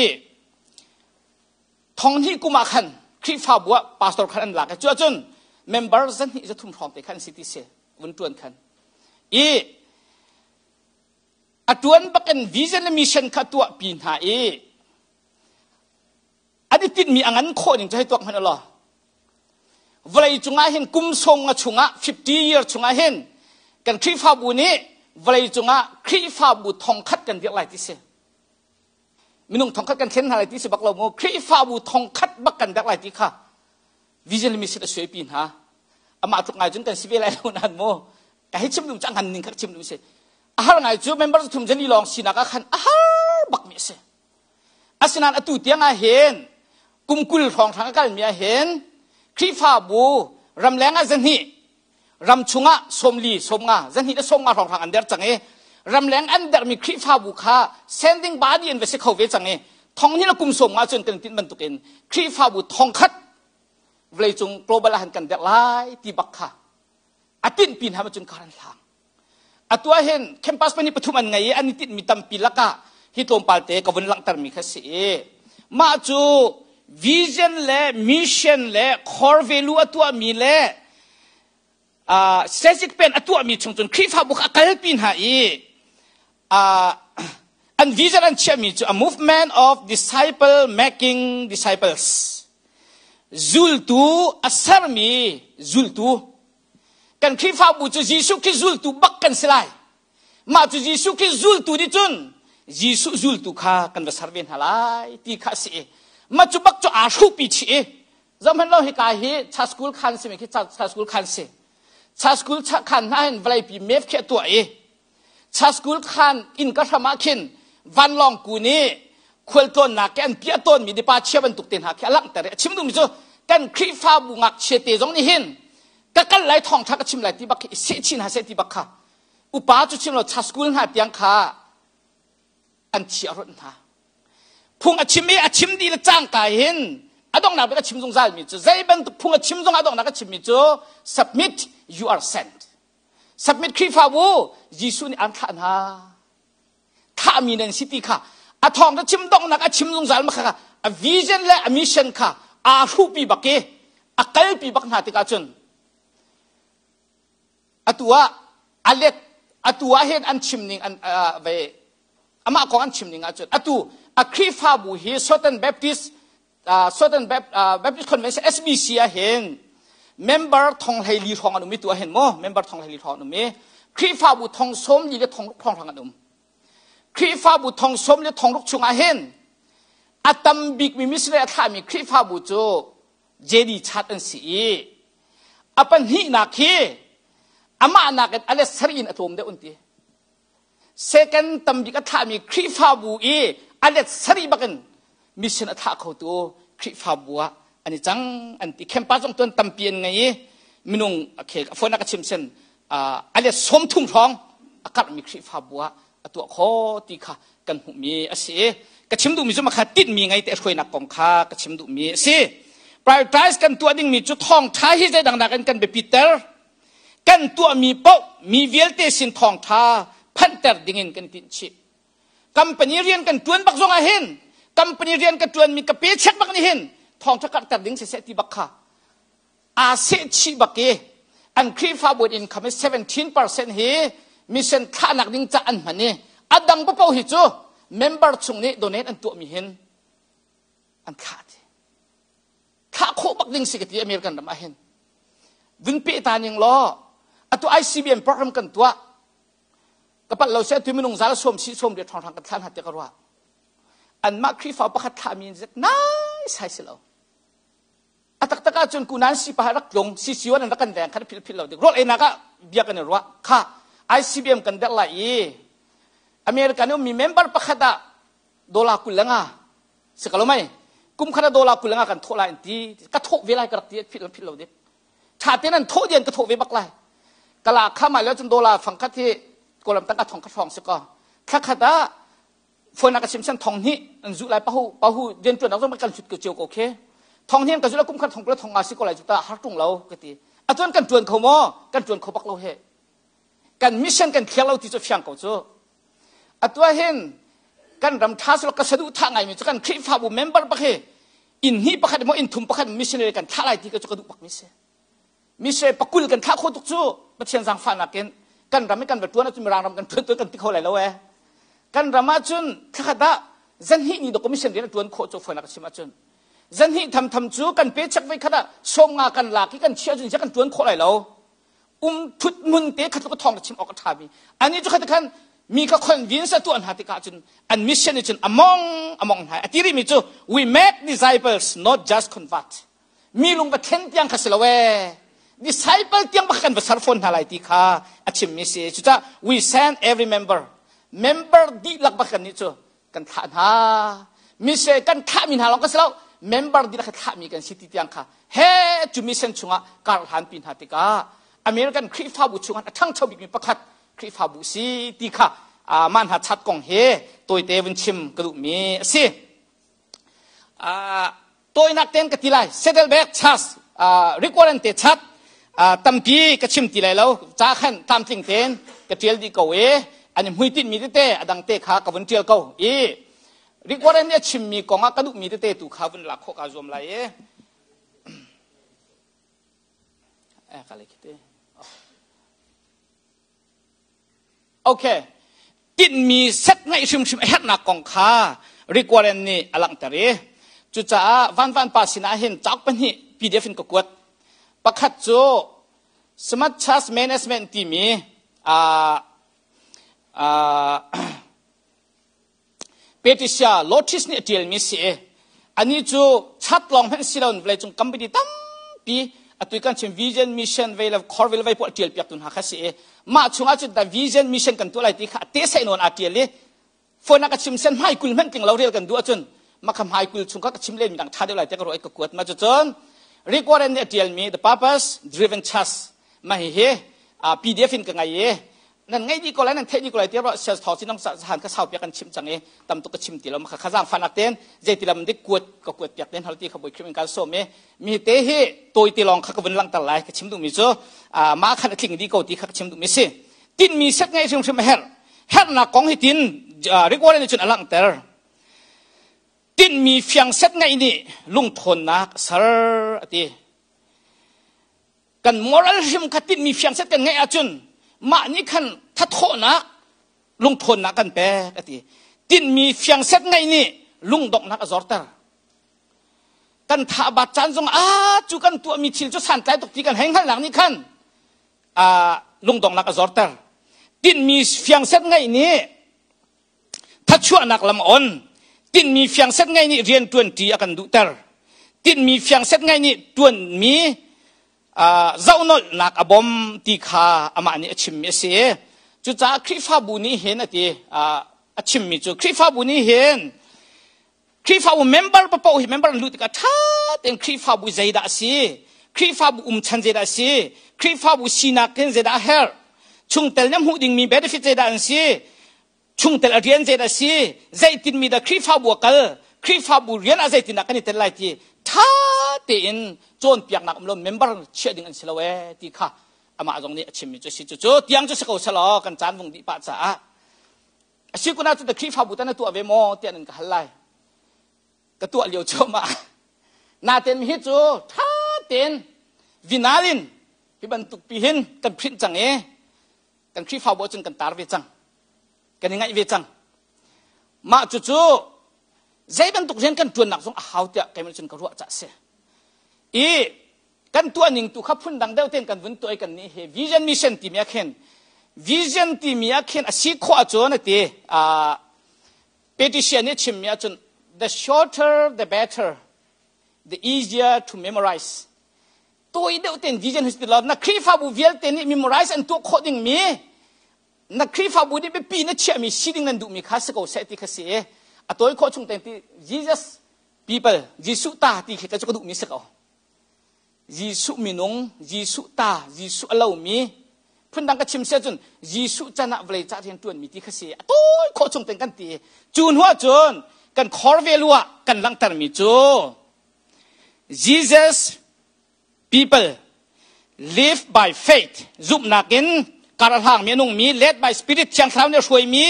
thong hnih kum ah khan Khrihfabu ah pastor khan an lak i cu ahcun member 200 300 hrawng te khan si ti si vun ṭuan khan i a ṭuan bakin vision le mission kha tuah pi hna i an i tinhmi a ngan khawh ning cu hei tuak hmanh law, vawlei cungah hin kum sawm nga chungah, 50 year chungah hin kan Khrihfabu nih vawlei cungah Khrihfabu 1000 kan dirh lai ti si. Minung thongkhat kan thlen hna lai ti si bak lo mu. Khrihfabu thongkhat bak kan dek lai ti kha vision le mission a suaipi hna. Amah tluk ngai cun kan si ve lai lo nan mu. Ka hei chim dum cang han ning kha chim dum si. A har ngai cu member thum jali lawng sinak ah khan a har bak mi a si. Asinain atu tiang ah hin kum 20 hrawng hrang a kalmi ah hin Khrihfabu ramleng ah zahnih ram chungah 40 sawmnga zahnih le 50 hrawng hrang an der cang i ramleng an dermi Khrihfabu kha sending body an va si kho ve cang i thong hnih le kum 50 cun kan tinh bantukin Khrihfabu thongkhat vawleicung global ah han kan der lai ti bak kha a tinh pin ha cun kar an hlang. Atu ah hin campus pahnih pathum an ngei i an i tinhmi tampi lakah hi tlawmpal te ka vun langhtermi kha si i mah cu vision le mission le core value a tuahmi le uh, strategic plan a tuahmi chung cun Khrihfabu kha a kalpi hna i uh, an vision an chiahmi cu a movement of disciple making disciples, zultu a sermi zultu. Kan Khrihfabu cu Jesuh Khrih zultu bak kan si lai. Mah cu Jesuh Khrih zultu nih cun Jesuh zultu kha kan va ser ve hna lai ti kha a si i mah cu bak cu aa hruhpi chih i zohhmanh lo, hika hi cha school khan si mi khi cha school khan si. Cha school khan hna hin vawleipi mef khi a tuah i cha school khan inn ka hram ah khin vanlawng ku nih khualtlawnnak ke an piah tawnmi dipa chia bantuk te hna khi a langhter i a chim duhmi cu kan Khrihfabu ngakchia te zong nih hin ka kal lai, thawngtha ka chim lai ti bak khi seh chin ha seh ti bak kha upa cu chim lo, cha school hna tiang kha an chia rawnh hna. Phung a chim i a chim dih le cangka hin a donghnak bik a chim zungzal mi cu, zei bantuk phung a chim zong a donghnak a chim mi cu, "Submit, you are sent." Submit. Khrihfabu, Jesuh nih an thlah hna, thahmi nan si ti kha a thawng chim donghnak a chim zungzal ma kha a vision le a mission kha aa hruhpi bak i a kalpi bak hna tikah cun atu ah a let atu ah hin an chim ning an ve amah kong an chim ning ahcun atu a Khrihfabu hi Southern Baptist Convention, SBC ah hin member 140 hrawng an um i tu ah hin mu member 140 hrawng an um i Khrihfabu 40,000 le 6,000 hrawng an um. Khrihfabu 60,000 le 6,000 chungah hin a tam bikmi missionary a thlahmi Khrihfabu cu JD Chat an si i a pahnihnak hi amah nakin a let sarih in a tlawm deuh an ti. Second tambik a thlahmi Khrihfabu i a let sarih bakin mission a thlah khotu Khrihfabu ah an i cang an ti. Campus zong tuan tampi an ngei i minung a phone a ka chim sen a let 30 hrawng a karhmi Khrihfabu ah a tuah kho ti kha kan hmuhmi a si. Ka chim duhmi cu makha tinhmi ngei te hruainak kong kha ka chim duhmi a si. Prioritize kan tuah dingmi cu thawngtha hi zeidang nakin kan biapiter. Kan tuahmi paoh mi vialte sin thawngtha phanhter dingin kan tinh chih. Company rian kan tuan bak zong ah hin company rian ka tuanmi ka pe check bak nih hin thawngtha karhter ding siseh ti bak kha aa seh chih bak i an Khrihfabu income hi 17% hi mission thlahnak ding ca an hman i a dang paoh hi cu member chung nih donate an tuahmi hin an thlah ti. Thlah khawh bak ding si ka ti. American ram ah hin vun pe ta ning law atu ICBM program kan tuah ka palh lo se atu minung zal sawm si sawm riat hrang kan thlah hna ti ka ruah. Anmah Khrihfa pakhat thlah mi zet nai sai si lo. A taktak ahcun kunan si pa rak tlung CCO an rak kan veng khan phil phil lo dik rol einak ah bia kan i ruah kha ICBM kan derh lai i American ummi member pakhat ah dollar 25 si ka lo mei kum khat ah dollar 25 kan thawh lai an ti. Ka thawh ve lai ka rak ti. Phil phil lo dik tha ten an thawh dian ka thawh ve bak lai kala kha mai le cun dollar fangkhat hi Kawlam tangka thong khat hrawng si ko. Thla khat ah phone ka chim san 2000 an zu lai pahu pahu rian tuan zong kan chut ko cio ko khe 2000 ka zu la kum khat thong kula thong nga si ko lai chu ta har tung lo ka ti. Atuan kan tuan kho maw? Kan tuan kho bak lo he. Kan mission kan clear lo ti cu fiang ko cu. Atua hin kan ram tha selo ka sadu tha ngai mi cu kan Khrihfabu member bak hi in hnih pakhat mo in thum pakhat missionary kan thlah lai ti ka cu ka duh bak mi si. Missionary pakul kan thlah kho tuk cu Pathian zaangfahnak in kan ram i kan va tuan ahcun Mirang ram kan tuan tuan kan ti kho lai lo e. Kan ram ahcun thlakhat ah zanhnih ni dok mission rian a tuan khawh cu fawinak a chim ahcun zanhnih tham tham cu kan pe chek voi khat ah 50 kan lak i kan chiah cun kan tuan khawh lai lo. Um thut mun te khat ka thong chim awk a tha mi ani cu khat khan. Mi kha convince a tuah hna tikah cun an mission nih cun among among hna. A ti rihmi cu we make disciples, not just convert. Mi lung va thlen tiang kha si lo ee. Disciple tiang bak kan va ser fawn hna lai ti kha a chimmi si. Cucaah we send every member. Member dihlak bak kan nih cu kan thlah hna. Mise kan thlahmi hna lawng ka si lo. Member dihlak thlahmi kan si ti tiang kha he cu mission chungah kar hlan pi hna tikah American Khrihfabu chungah a ṭhangcho bikmi pakhat Khrihfabu si ti kha mah hna chat kong he tawite vun chim ka duhmi a si. Tawinak ten ka ti lai. Saddleback Church requirement te chat tampi ka chim ti lai lo. Ca khan tlamtling ten ka ṭial dih ko i an i hmuitinh mi tete a dang te kha ka vun ṭial ko i requirement nih a chimmi kong ah ka duhmi tete tu kha vun lak khawh kaa zuam lai i Okay. Tinhmi set ngaih hrimhrim a herhnak kong kha Rick Warren nih a langhter i cucaah Van Van pa sinah hin cauk pahnih PDF in ka kuat. Pakhat cu Smart Church Management timi Patricia Lotis nih a ṭialmi si i anih cu chat lawng hmanh si loin vawleicung company tampi atu kan chim vision mission vei le Corville vei pawl ṭial piaktu hna kha si i mah chungah cun the vision mission kan tuah lai ti kha a te sai nawn aa ṭial i phone ah ka chim sen hmai kul hmanh tling lo rel kan duh ahcun mah kha hmai kul chung kha ka chim len mi dang ṭha deuh lai tiah ka ruah i ka kuat ma cu cun Rick Warren nih a ṭialmi The Purpose Driven Church mah hihi PDF in ka ngei i nan ngei dih ko lai, nan theih dih ko lai tiah sales thawng sin han ka sau piak kan chim cang i tam tuk ka chim ti lo. Kha khazang fanak ten zeitilam dik kuat ka kuat piak ten hal ti kha boi khrim in kan som i mi te hi toi ti long kha ka vun langter lai. Ka chim duh mi cu ma khan a tling di ko ti kha ka chim duh mi si. Tin mi set ngai hrim hrim her hernak kong hi tin Rick Warren nih cun a langhter. Tin mi fiang set ngai nih lungthawnnak ser ati. Kan moral hrim kha tinhmi fiang set kan ngeih ahcun mah nih khan thathawhnak, lungthawnnak kan pek a ti. Tinhmi fiang set ngeih nih lungdonghnak a zorter. Kan tha bat caan zong a cu kan tuahmi thil cu santlai tuk ti kan hei hngalhnak nih khan lungdonghnak a zorter. Tinhmi fiang set ngeih nih Thachuahnak lam on. Tinhmi fiangset ngai nih rian ṭuanṭi a kan duhter. Tinhmi fiangset ngai nih ṭuanmi zohnolhnak a bawm ti kha amah nih a chimmi a si. Cucaah Khrihfabu nih hin a ti, a chimmi cu Khrihfabu nih hin Khrihfabu member paoh hi member an luh tikah ṭha tein Khrihfabu zeidah a si, Khrihfabu umchan zeidah a si, Khrihfabu sinak hin zeidah a herh, chungtel nih hmuh dingmi benefit zeidah an si, chungtel a rian zeidah a si, zeitin mi dah Khrihfabu a kal, Khrihfabu rian ah zeitindah kan i tel lai ti ṭha tein cawnpiaknak um lo member chiah ding an si lo ee ti kha amah zong nih a chimmi cu a si. Cucu tiang cu si ko selaw kan caan vung dih pah caah a si kun ahcun Khrihfabu tan na tuah ve maw tiah nan ka hal lai. Ka tuah lio cu mah naten hi cu ṭha tein vinal in hi bantuk pi hin kan print cang i kan Khrihfabu ahcun kan tar ve cang, kan i ngaih ve cang. Mah cucu zei bantuk rian kan ṭuannak zong a hau tiah keimah cun ka ruah cah si i kan tuah ning tu kha phun dang deuh tein kan vun tuah i kan nih hi vision mission timi ah khin, vision timi ah khin a si khawh ahcun a ti. Patricia nih chimmi ahcun the shorter the better, the easier to memorize. Tawi deuh tein vision hi ti lo na Khrihfabu vialte nih memorize an tuah khawh dingmi, na Khrihfabu nih biapi na chiahmi si ding nan duhmi kha si ko seh ti kha si i a tawi khawh chung tein ti. Jesus people, Jesuh ta ti khi ka cu ka duhmi si ko. Jesuh minung, Jesuh ta, Jesuh a lomi, phundang ka chim sia cun Jesuh can ah vawlei ca rian ṭuanmi ti kha si. A tawi khawh chung tein kan ti. Cu hnu ah cun kan core value ah kan langhtermi cu Jesus people live by faith, zumhnak in kar a hlangmi, a nungmi, led by spirit, thiang thlarau nih a hruaimi,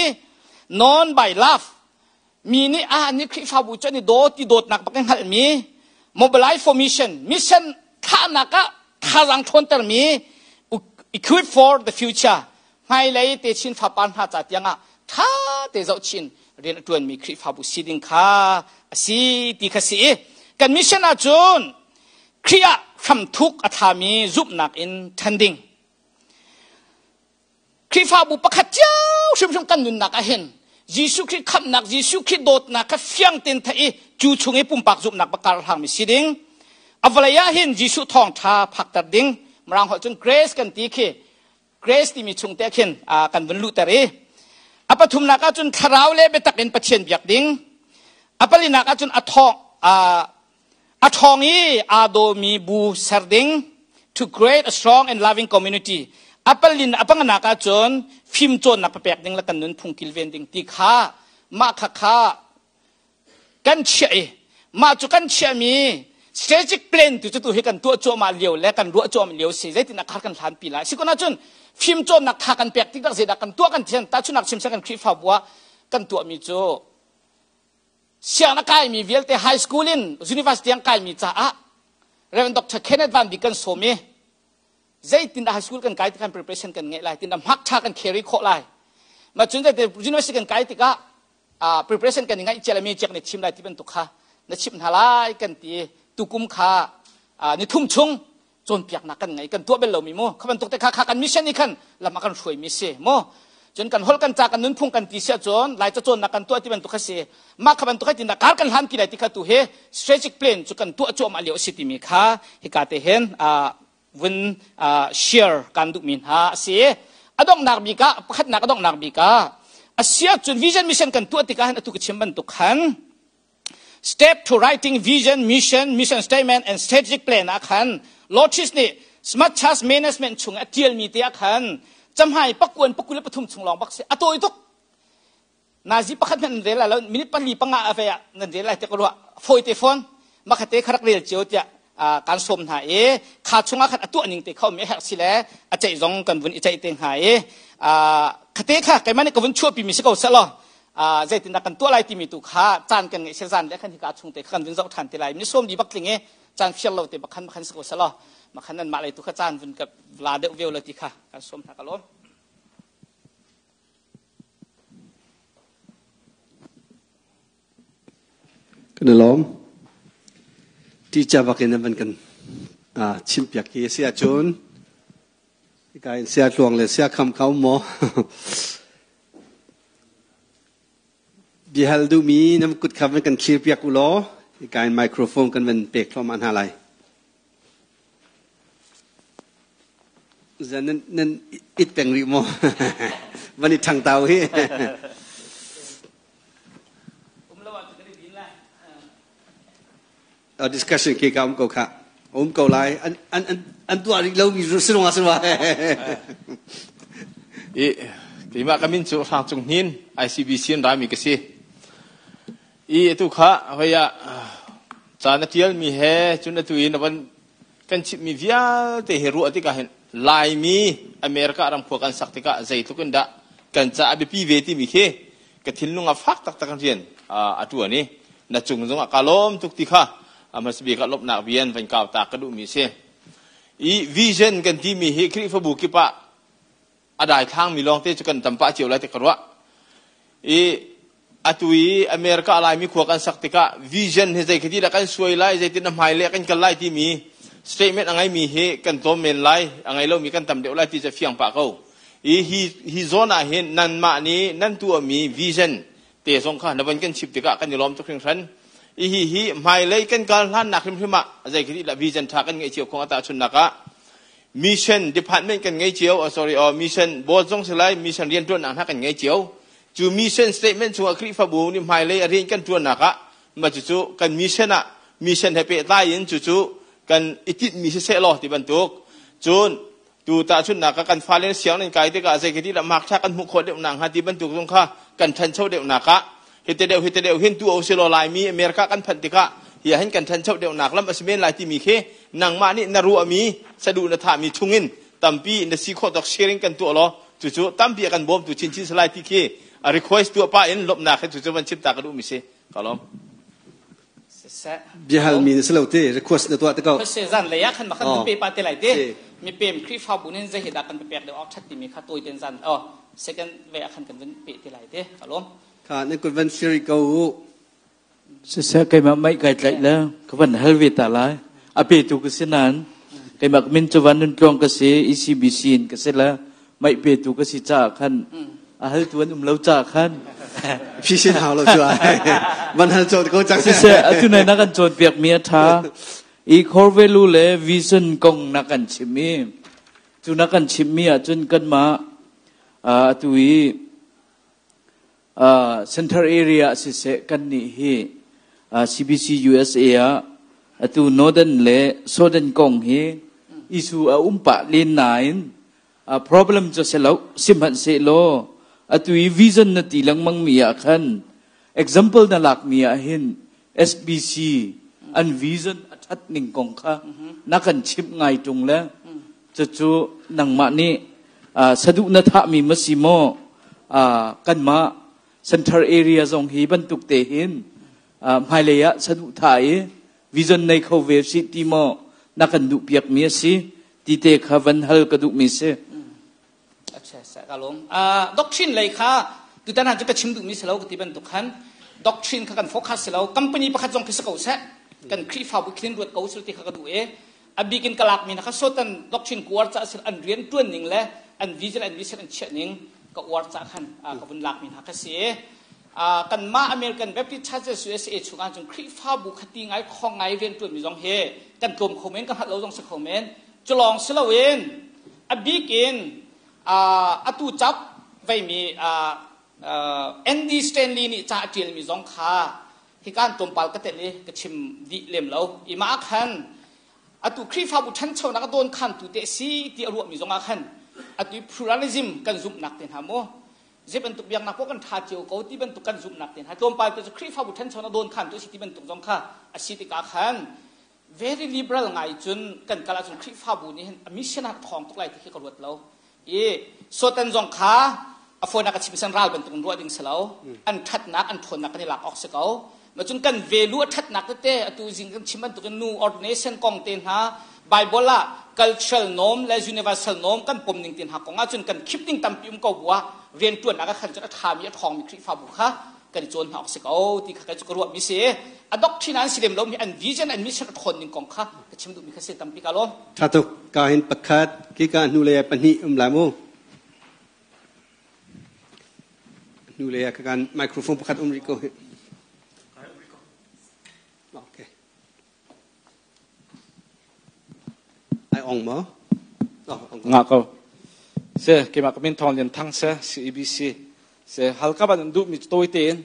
known by love, mi nih ah ni Khrihfabu cu an i daw ti dawtnak bak in hngalhmi, mobilize for mission, mission thlahnak ah thazaang ṭhawntermi, equip for the future, hmailei techin fapar hna ca tiangah ṭha te zohchin rian a ṭuanmi Khrihfabu si ding kha a si ti kha si i kan mission ahcun Khrih ah hramthuk a thami zumhnak in ṭhan ding. Khrihfabu pakhat cio hrimhrim kan nunnak ah hin Jesuh Khrih khamhnak, Jesuh Khrih dawtnak kha fiang tein theih i cu chung i pumpak zumhnak bakar hlangmi si ding. A vawlei ah hin Jesuh thawngṭha phakter ding. Mirang holh cun grace kan ti khi grace timi chung te khin kan vun luhter i a pathumnak ah cun thlarau le biatak in Pathian biak ding. A palinak ah cun a thawng a ṭhawng i aa dawmi bu ser ding to create a strong and loving community. A palin a panganak ah cun fimcawnnak papek ding le kan nunphung kilven ding ti kha mah kha kha kan chiah i mah cu kan chiahmi strategic plan tu cu tu hi kan tuah cuahmah lio le kan ruah cuahmah lio si zeitin ah khar kan hlan pi lai sikon ahcun fimcawnnak tha kan pek tik tak zeidah kan tuah kan thian tahchunak chim kan Khrihfabu ah kan tuahmi cu sianginn a kaimi vialte high school in university an kaimi caah Reverend Dr. Kenneth Van Bik kan sawm i zeitin dah high school kan kai tikhan preparation kan ngeih lai tin dah hmak tha kan carry khawh lai ma cun zeite university kan kai tikah preparation kan i ngaih cia mi ciak ne chim lai ti bantuk kha na chimh hna lai kan ti tukum kha ni thum chung cawnpiaknak kan ngei kan tuah bel lomi mu kha bantuk te kha kha kan mission i khan lam a kan hruai mi si mu cun kan holh kan ca kan nunphung kan ti sia cun lai ca cawnnak kan tuah ti bantuk kha si mah kha bantuk kha tin kar kan hlan ti lai ti kha tu hi strategic plan cu kan tuah cuahmah lio si timi kha hika te hin vun share kan duh mi hna a si a donghnak bik ah pakhatnak a donghnak bik ah a sia cun vision mission kan tuah tikah hin atu ka chim bantuk khan Step to writing vision, mission, mission statement and strategic plan ah khan Lotus nih Smart Church Management chung a tialmi te ah khan camhai pakuan pakul le pathum chung lawng bak si a tawi tuk nazi pakhat hmanh nan rel lai lo minute pali panga a ve ah nan rel lai te ka ruah fawi te phone makhate kharak rel cio tiah kan sawm hna i kha chungah khan a tuah ning te kha um i herh si le a ceih zong kan vun i ceih te hnga i khate kha keimah nih ka vun chuahpi mi si ko seh law zeitindah kan tuah lai timi tu kha caan kan ngeih seh zan le khan hika chung te kha kan vun zoh ṭhan te lai mi sawm di bak tling i caan fiar lo te bakhan bakhan si ko seh law makhan nan mah lei tu kha caan vun ka la deuh veo lo ti kha kan sawm hna ka lawm. Kan i lawm. Teacher bak in an kan chimpiak hi a si ahcun hika in sia tluang le sia kham kha um maw? Biahal duhmi nan kut kha van kan thlir piak u law hika in microphone kan van pek thluahmah hna lai. Zan nan, nan it peng rih maw? Van i ṭhang tau hi. A discussion ke ka um ko kha. Um ko lai. An an an an tuah rih lo mi si rong ah si ma. I keimah ka min cu Hrang Cung Hnin ICBC in rami ka si. I atu kha hoi ah ca na tial mi he cun atu in van kan chimhmi vialte hi ruah tikah hin Laimi America ram khua kan sak tikah zeitluk in dah kan ca a biapi ve timi khi ka thinlung ah fak taktak in rian a ṭuan i na cung zongah ka lawm tuk ti kha hmasabik ah lawmhnak bian van kau ta ka duhmi a si. I vision kan timi hi Khrihfabu kip ah a daithlangmi lawngte cu kan tam pah cio lai ti ka ruah. I atu i America Laimi khua kan sak tikah vision hi zei khati dah kan suai lai, zeitin na hmai le kan kal lai timi statement a ngeimi hi kan tlawm men lai, a ngei lomi kan tam deuh lai ti cu fiang pah ko. I hi hi zawn ah hin nanmah nih nan tuahmi vision te zong kha na van kan chip tikah kan i lawm tuk hringhran. I hi hi hmailei kan kal hlannak hrimhrim ah zei khati dah vision tha kan ngeih cio khong ata chunnak ah mission department kan ngei cio oh, sorry oh, mission board zong si lai mission riantuannak hna kan ngei cio cu mission statement chungah Khrihfabu nih hmailei a rian kan tuannak ah ma cucu kan mission ah mission he pehtlai in cucu kan i tinhmi siseh law ti bantuk cun tu tahchunhnak ah kan fale sianginn kai tikah zei khi dah mark tha kan hmuh khawh deuh nak hnga ti bantuk zong kha kan ṭhancho deuh nak ah hite deuh hite deuh hin tu o si law Laimi America kan phanh tikah hi hin kan ṭhancho deuh nak lam a si men lai timi khi nangmah nih na ruahmi saduh na thahmi chungin tampi na si khawh tawk sharing kan tuah law cucu tampi a kan bawmtu chinchin salai ti khi a request tuah pah in lawmhnak he cucu van chim ta ka duhmi si ka lawm. Biahal mi na si lo te request na tuah te ko. Se zan lei ah khan ma khan pe pa te lai te mi pem Khrihfabu nin zei dah kan pek deuh awk that timi kha tawi ten zan oh second ve ah khan kan vun pe te lai te ka lawm. Kha nan kut van siri ko u. Siseh keimah mei kai tlaih le ka van hal ve ta lai. A petu ka si nain keimah min cu Van Nun Tluang ka si, ECBC in ka si le. Maih petu ka si caah khan a haltu an um lo caah khan Phisin hau lo cu ai. Van hal cawn ko cang. Siseh, atu nai na kan cawnpiak mi a ṭha. I core value le vision kong na kan chim i cu na kan chim mi ahcun kanmah atu i Center area ah siseh kannih hi CBC USA ah atu Northern le Southern kong hi issue a um pah len nain problem cu si lo sihmanhsehlaw atu i vision na ti lengmang mi ah khan example na lak mi ah hin SBC an vision a ṭhat ning kong kha na kan chimh ngai ṭung le cucu nangmah nih saduh na thahmi ma si maw kanmah central area zong hi bantuk te hin hmailei ah saduh thah i vision nei kho ve si ti maw na kan duh piak mi a si ti te kha van hal ka duh mi si. Ka lawm. Doctrine lei kha tutan han cu ka chim duh mi si lo ka ti bantuk khan doctrine kha kan focus si lo company pakhat zong khi si ko seh kan Khrihfabu khin ruat ko sil ti kha ka duh i a bik in ka lak mi na kha sotan doctrine kuar ca sil an rian tuan ning le an vision an mission an chiah ning ka uar ca khan ka vun lak mi hna kha si kan mah American Baptist Churches USA chung ah cun Khrihfabu khati ngai khong ngai rian tuan mi zong hi kan tlawm kho men ka hngalh lo zong si kho men culawng si loin a bik in atu cap veimi Andy Stanley nih ca a ṭialmi zong kha hikan tlawmpal ka telh i ka chim dih lem lo i mah khan atu Khrihfabu ṭhanchonak a dawn khantu te si ti a ruahmi zong ah khan atu pluralism kan zumhnak te hna mu zei bantuk biaknak poh kan ṭha cio ko ti bantuk kan zumhnak te hna tlawmpal te cu Khrihfabu ṭhanchonak dawn khantu a si ti bantuk zong kha a si tikah khan very liberal ngai cun kan kal ahcun Khrihfabu nih hin a mission ah thawng tuk lai ti khi ka ruat lo i sotan zong kha a fawinak a chim san ral bantuk in ruah ding si lo an ṭhatnak an ṭhawnnak kan i lak awk si ko ma cun kan value a ṭhatnak tete atu zing kan chim bantuk in nu ordination kong te hna Bible ah cultural norm le universal norm kan pom ning te hna kong ah cun kan khip ding tampi um ko bu ah rianṭuannak ah khan cun a ṭhami a ṭhawngmi Khrihfabu kha kan i cawn hna awk si ko ti kha ka ruah mi si a doctrine an si lem lo mi an vision an mission a ṭhawn ning kong kha ka chim duh mi kha si tampi ka lawm Tha tuk ka hin pakhat ki ka hnu le pahnih um lai mu hnu le ka kan microphone pakhat um rih ko hi okay Ai ong maw? Nga ko. Se keimah ka min Thawng Lian Thang se CEBC se halka ban duh mi tawi tein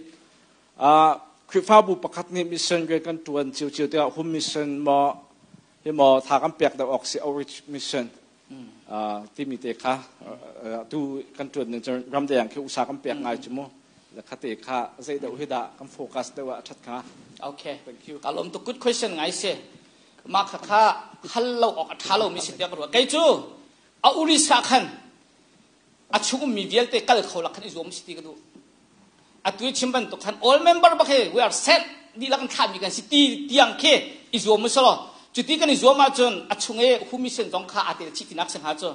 Khrihfabu pakhat nih mission rian kan tuan cio cio tiah home mission maw hi maw tha kan pek deuh awk si outreach mission timi te kha tu kan tuan ning cun ramdeng khi usa kan pek ngai cu mu kha te kha zei deuh hi dah kan focus deuh ah a that kha okay thank you ka lom to good question ngai se ma kha kha hal lo ok a tha lo mi si tiak ruwa kei cu a uri sa khan a chung mi vialte kal kho lak khan i zuam si ti ka du atu chim bantuk khan all member bak he we are set dihlak in thlahmi kan si ti tiang khi i zuam usalaw cuti kan i zuam ahcun a chung i humission zong kha aa tel chih tinak si hnga cu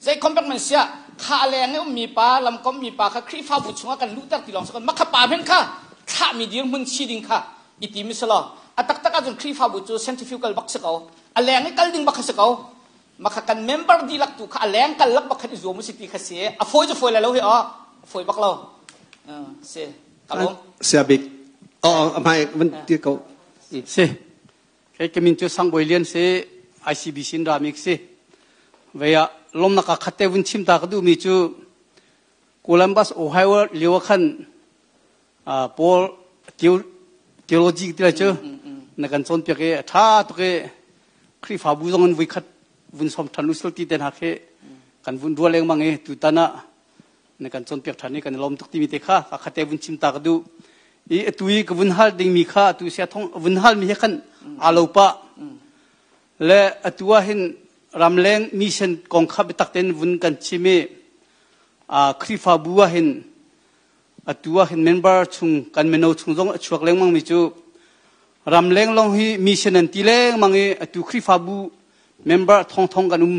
zei compact man sia kha a leng i ummi pa lamkom mi pa kha Khrihfabu chungah kan luhter ti lawng si kon makha pa men kha thlahmi dirhmun si ding kha i tim usalaw a taktak ahcun Khrihfabu cu centrifugal bak si ko a leng i kal ding bak kha si ko makha kan member dihlak tu kha a leng kal lak bak khan i zuam si ti kha si a fawi cu fawi lai lo hi o a fawi bak lo si ka lawm sia bik oh amai van ti ko si kei kamin cu sang boi lian si ICBC in ramik si veya lomnak ka khatte vun chim ta ka du mi cu Columbus Ohio liwa khan Paul theology ti lai cu na kan cawnpiak i a ṭha tuk i Khrihfabu zong in vuikhat vun som ṭhan usil ti te hna khi kan vun rual lengmang i tutan ah na kan cawnpiak ṭhan i kan i lawm tuk timi te kha ka khate vun chim ta ka duh i atu i ka vun hal dingmi kha atu sia thong vun hal mi he khan aa lo pah le atu ah hin ramleng mission kong kha biatak tein vun kan chim i Khrihfabu ah hin Atu ah hin member chung kan mino chung zong a chuak lengmang mi cu ramleng lawng hi mission an ti lengmang i atu Khrihfabu member thongthong kan um.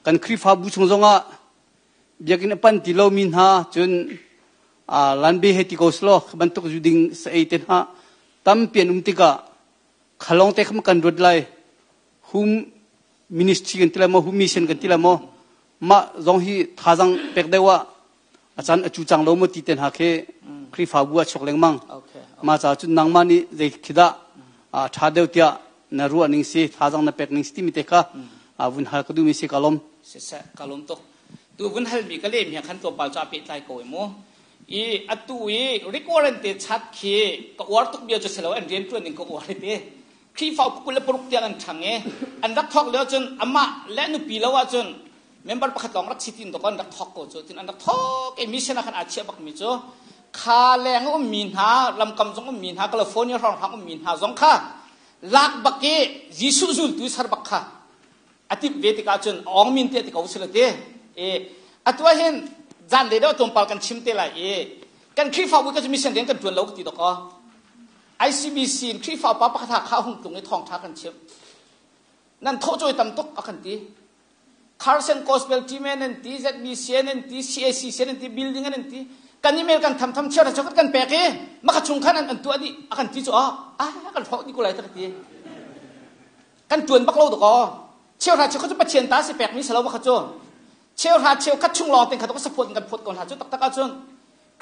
Kan Khrihfabu chung zongah biakinn a pan ti lomi hna cun lanbe he ti ko selaw bantuk zu ding sa ei te hna tampi an um tikah khalong te kha kan ruat lai hum ministry kan ti lai maw hum mission kan ti lai maw Mah zong hi thazang pek deuh ah a caan a cu cang lo maw ti te hna khi Khrihfabu ah chuak lengmang. Mah caah cun nangmah nih zei khi dah ṭha deuh tiah na ruah ning si, thazang na pek ning si timi te kha vun hal ka duhmi si ka lawm. Siseh, ka lawm tuk. Tu vun halmi ka lem hi khan tlawmpal cu a pehtlai ko i mu. I atu i Rick Warren te chat khi ka uar tuk bia cu si lo an rian ṭuan ning ka uar te. Khrihfa upa 26 tiang an ṭhang i an rak thawk lio cun amah le nupi lo ahcun member pakhat lawng rak si tin dawk an rak thawk ko cu tin an rak thawk i mission ah khan aa chiah bakmi cu kha leng ummi hna lamkam zong ummi hna California hrawnghrang ummi hna zong kha lak bak i Jesuh zultu ser bak kha a timh ve tikah cun awng min te ti ko sila te e atu ah hin zan le deuh tlawmpal kan chim te lai i kan Khrihfabu ka cu mission rian kan ṭuan lo ka ti dawk ICBC in Khrihfa upa pakhat ha kha hung tlung i thawngṭha kan chimh. Nan thawhcawi tam tuk a kan ti. Carson Gospel Team an ti, ZBC an ti, CACC an ti, building an ti. Kan email kan tham tham chiar chokhat kan pek i maka chung khan an tuah dih a kan ti cu ah kan hrawh dih ko lai ta ka ti. Kan tuan bak lo dakaw. Cheuhra cheukhat cu Pathian ta si pek mi si lo bak cu. Cheuhra cheukhat chung lawng ten kha to support kan phot ko hna cu taktak ahcun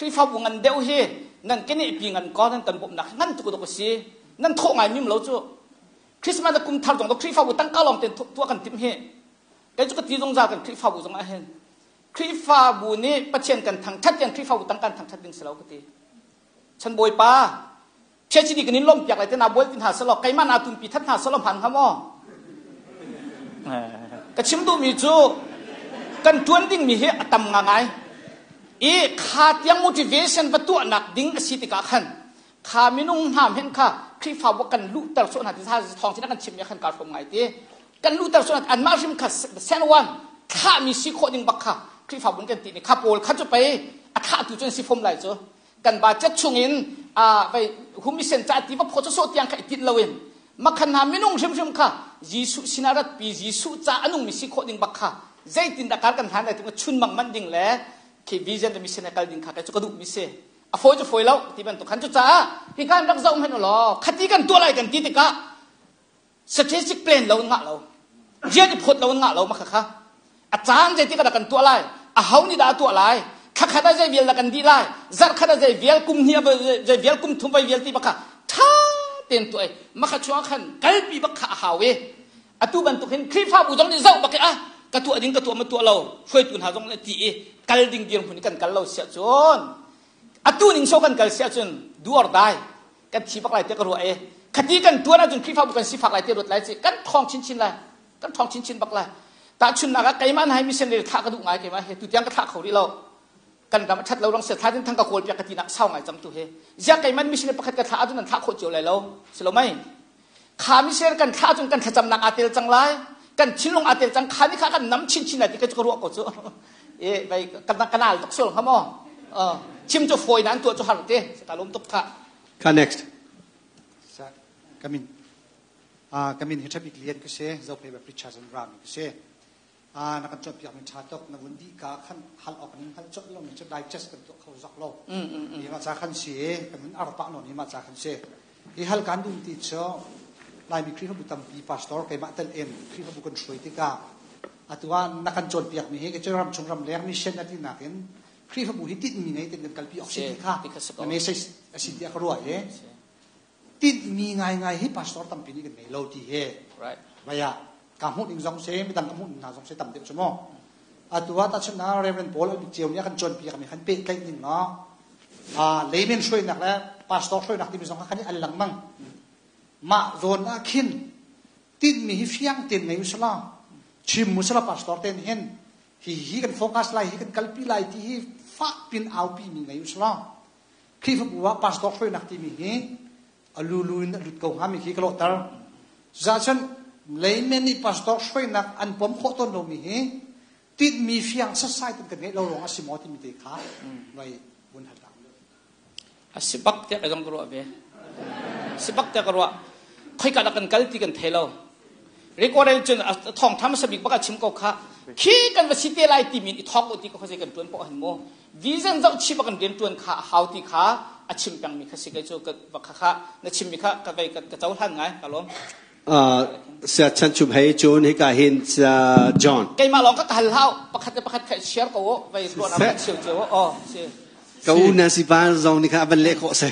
Khrihfabu ngan deuh hi nan keneh pi ngan ko nan kan bawmhnak ngan tuk dok a si nan thawh ngai mim lo cu Christmas le kum thar zong Khrihfabu tangka lawng ten tuah kan timh hi kei cu ka ti zungzal kan Khrihfabu zong ah hin Khrihfabu nih Pathian kan thangthat tiang Khrihfabu tangka kan thangthat ding si lo ka ti chan bawipa PhD kan in lawmh piak lai te na bual ti hna selaw keimah na tumpi that hna selaw hman hnga maw ka chim duhmi cu kan tuan dingmi hi a tam ngangai i kha tiang motivation va tuahnak ding a si tikah khan kha minung hna hen kha Khrihfabu kan luhter sawh hna ti thawng sin kan chimmi khan kaa hrawm ngai ti kan luhter sawh hna anmah hrim kha sen wan thlahmi si khawh ding bak kha Khrihfabu kan ti ni kha pawl kha cu pei a thlahtu cu an si fom lai cu Kan budget chungin vai humisen ca ti va phaw so tiang kha i tinh loin makhan hna minung hrimhrim kha Jesuh sinah ratpi Jesuh ca a nungmi si khawh ding bak kha zeitin dah kar kan hlan lai ti chun mang man ding le khi vision le mission he kal ding kha kai cu ka duh mi si a fawi cu fawi lo ti bantuk khan cu caah hi kan rak zoh hen law khati kan tuah lai kan ti tikah strategic plan lo ngah lo rian i phawt lo ngah lo ma kha a caan zei tik ah kan tuah lai a ho nih dah a tuah lai thla khat ah zei vial dah kan dih lai zarh khat ah zei vial kum hnih ah zei vial kum thum vai vial ti bak kha tha tein tuah i makha chung khan kalpi bak kha a hau i atu bantuk hin Khrihfabu zong nih zoh bak i ah ka tuah ding ka tuah ma tuah lo hruaitu hna zong nih ti i kal ding dirhmun kan kal lo siah cun atu ning so kan kal siah cun do or die kan thi bak lai te ka ruah i khati kan tuan ahcun Khrihfabu kan sifak lai te ruat lai ci kan thawng chinchin lai kan thawng chinchin bak lai tahchunnak ah keimah na missionary thlah ka duh ngai keimah he tutiang ka thlah kho rih lo kan ram a that lo rang se thla tin thang ka kawl piak ka ti nak sau ngai cang tu he zia keimah missionary pakhat ka thlah ahcun nan thlah khawh cio lai lo si lo mei kha missionary kan thlah ahcun kan thlacamnak aa tel cang lai kan thinlung aa tel cang kha ni kha kan nam chinchin lai ti ka cu ka ruah ko cu e vai kan kanal tuk sual hnga maw chim cu fawi na an tuah cu har te ka lawm tuk kha ka next kamin kamin hi thabik lian ka se zophei ba preacher zan ram ka se na kan chot piak min tha tok na vun di ka khan hal ok ning hal chot lo mi chu digest kan to kho zok lo hi ma cha khan si kan ar pa no ni ma cha khan si hi hal kan dum ti cho lai mi Khrihfabu tampi pastor keimah tel in Khrihfabu kan hruai tikah atu ah na kan cawnpiak mi hi ke ram chung ram leng mission na ti nakin Khrihfabu hi tinhmi ngei ten kan kalpi awk si ti kha na message a si tiah ka ruah i tinhmi ngaingai hi pastor tampi nih kan ngei lo ti he vaya ka hmuh ning zong se midang ka hmuh ning hna zong se tam deuh cu mu atu ah tahchunhnak Reverend Paul Albik Ceu nih a kan cawnpiak mi khan pehtlaih ning law layman hruainak le pastor hruainak timi zong kha kan i al lengmang mah zawn ah khin tinhmi hi fiang tein ngei usila chim usila pastor ten hin hi hi kan focus lai hi kan kalpi lai ti hi fak pin aupi mi ngei usila Khrihfabu ah pastor hruainak timi hi a lulu in a lut ko hnga mi khi ka lawhter cucaah layman nih pastor hruainak an pom khawh tawn lomi hi tinhmi fiang sasai kan ngeih lo ruang a si maw timi te kha vai vun hal A si bak tiah ka zong ka ruah ve. Si bak tiah ka ruah. Khoika dah kan kal ti kan thei lo. Record cun thawng tham sabik bak a chim ko kha. Khi kan va si te lai ti min i thawk u ti ko kha kan tuan poh hin mu. Vision zoh chi bak kan rian tuan kha hau ti kha a chim peng mi kha si kai cu ka kha kha na chim mi kha ka vei ka cohlan ngai ka lawm. Saya Chan Chum Hei cun hika hin Saya John. Keimah lawng ka hal hau pakhat le pakhat kha share ko u vai ruah na cheu cheu oh si. Ka u na si pa zong nih kha van leh khawh si.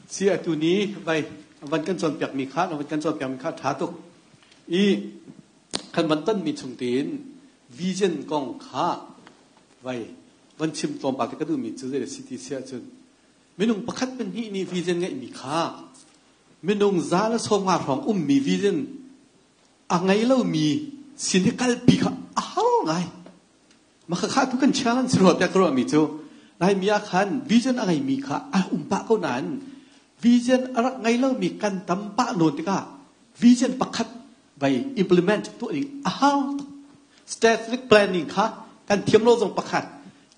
Si atu ni vai van kan cawnpiak mi kha van kan cawnpiak mi kha tha tuk. I kan van ton mi chung tein vision kong kha vai van chim tlawmpal te ka duh mi cu zei si ti si ahcun minung pakhat pahnih nih vision ngeih mi kha minung 150 hrawng ummi vision a ngei lomi sin i kalpi kha a har ngai. Mah kha tu kan challenge si rua tiah ka ruahmi cu Laimi ah khan vision a ngeimi kha a um pah ko nain vision a rak ngei lomi kan tam pah nawn tikah vision pakhat vai implement tuah ding a har tuk. Strategic planning kha kan thiam lo zong pakhat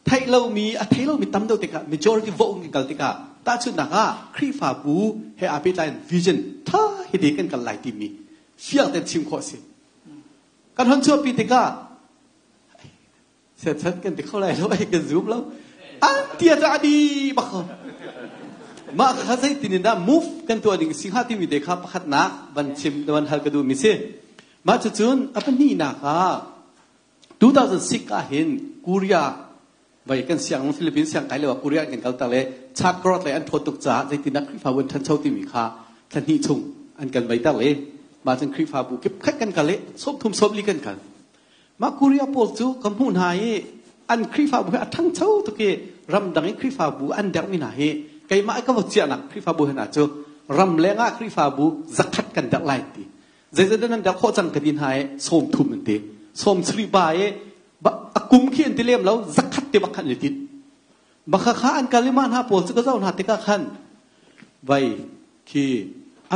theih lomi a thei lomi tam deuh tikah majority vote in kal tikah tahchunhnak ah Khrihfabu he aa pehtlai in vision tha hiti kan kal lai timi fiang tein chim khawh a si. Kan hon chuahpi tikah siachan kan ti kho lai lo ai kan zum lo an tia cu a di bak ko mah kha zeitin in dah move kan tuah ding si hnga timi te kha pakhatnak van chim van hal ka duh mi si mah cucun a pahnihnak ah 2006 ah hin Korea vai kan siang Philippines siang kai le Korea kan kal tak le chat growth le an thawt tuk caah zeitindah Khrihfabu an ṭhancho timi kha thla hnih chung an kan vai tak le mah cun Khrihfabu kip khat kan kal i sawm thum sawm li kan kal mah Korea pawl cu ka hmuh hna i an Khrihfabu hi a ṭhangcho tuk i ramdang i Khrihfabu an derhmi hna hi keimah ka va ciahnak Khrihfabu hna cu ram leng ah Khrihfabu zakhat kan derh lai ti Zeizat nan dah khawh cang ka ti hna i 30 an ti. 30 ba i a kum khi an ti lem lo zakhat te bak khan an tit. Baka kha an kal i mah hna pawl cu ka zoh hna tikah khan vai khi a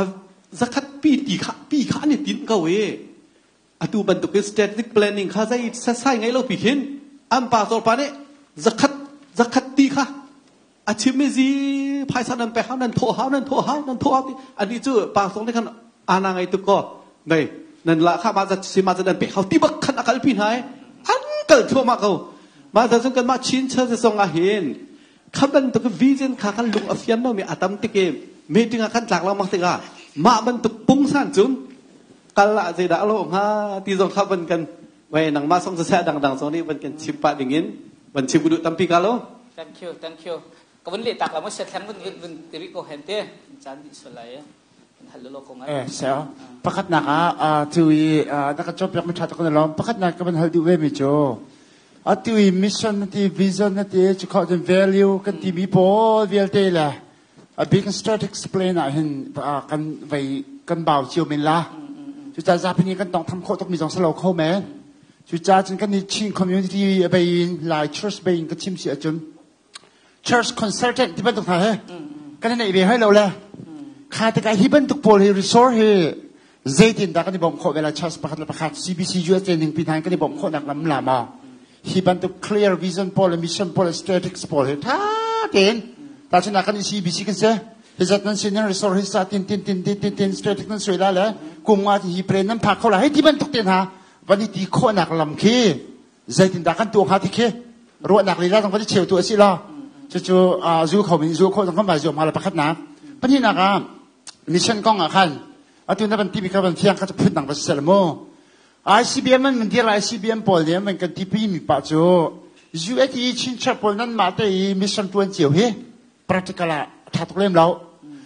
zakhat pi ti kha pi kha an i tin ko i atu bantuk in strategic planning kha zei sasai ngei lo pi khin an pa tor pa nih zakhat zakhat ti kha a chim i zi phaisa nan pek hau nan thawh hau nan thawh hau nan thawh hau ti ani cu pa song nih khan ana ngei tuk ko nei nan la kha ma zat si ma zat nan pek hau ti bak khan a kalpi hna i an kal thluahmah ko ma za cun kan mah Chin church zong ah hin kha bantuk vision kha kan lung a fian lo mi a tam tik i meeting ah kan tlak lengmang tikah mah bantuk pungsan cun kal ah zeidah lo hnga ti zong kha van kan Wei nangmah song siseh dangdang zong nih van kan chim pah dingin van chim ku duh tampi ka lo. Thank you, thank you. Ka vun leh tak la mo set thleng vun vun vun tiri ko hen te caan di solai kan hal lo ko ngai. Eh seo pakhat nak ah tu i na ka chop yak mi tha tak na lom pakhat nak ka van hal duh ve mi chu atu i mission na ti vision na ti chu kho value kan ti mi pawl vialte le a big strategic plan ah hin kan vei kan bau cio men la cucaah zapi nih kan tong tham khawh tuk mi zong si lo kho men cucaah cun kan ni Chin community bei in Lai church bei in ka chim si ahcun church consultant ti bantuk hna he kan i neih ve hai lo le kha tikah hi bantuk pawl hi resource hi zeitin dah kan i bawmh khawh ve la church pakhat le pakhat CBC USA ning pi hna kan i bawmh khawh nak lam la ma hi bantuk clear vision pawl le mission pawl le strategic pawl hi tha tein ta cun kan CBC kan se hi zat nan sin nan resource hi sa tin tin tin tin tin tin strategic nan sui la le kum nga hi pre nan phak kho la hei ti bantuk te hna van i ti khawh nak lam khi zeitin dah kan tuah hnga ti khi ruahnak lila zong van i cheu tu a si la cucu zu kho min zu kho zong kan vai zuam hnga la pakhat nak pahnihnak ah mission kong ah khan atu na van timi kha van fiang kha phun dang va si sel mu ICBM an dir ICBM pawl nih an kan tipi mi pa cu UAE chinchap pawl nan mah te i mission tuan cio hi practical ah tha tuk lem lo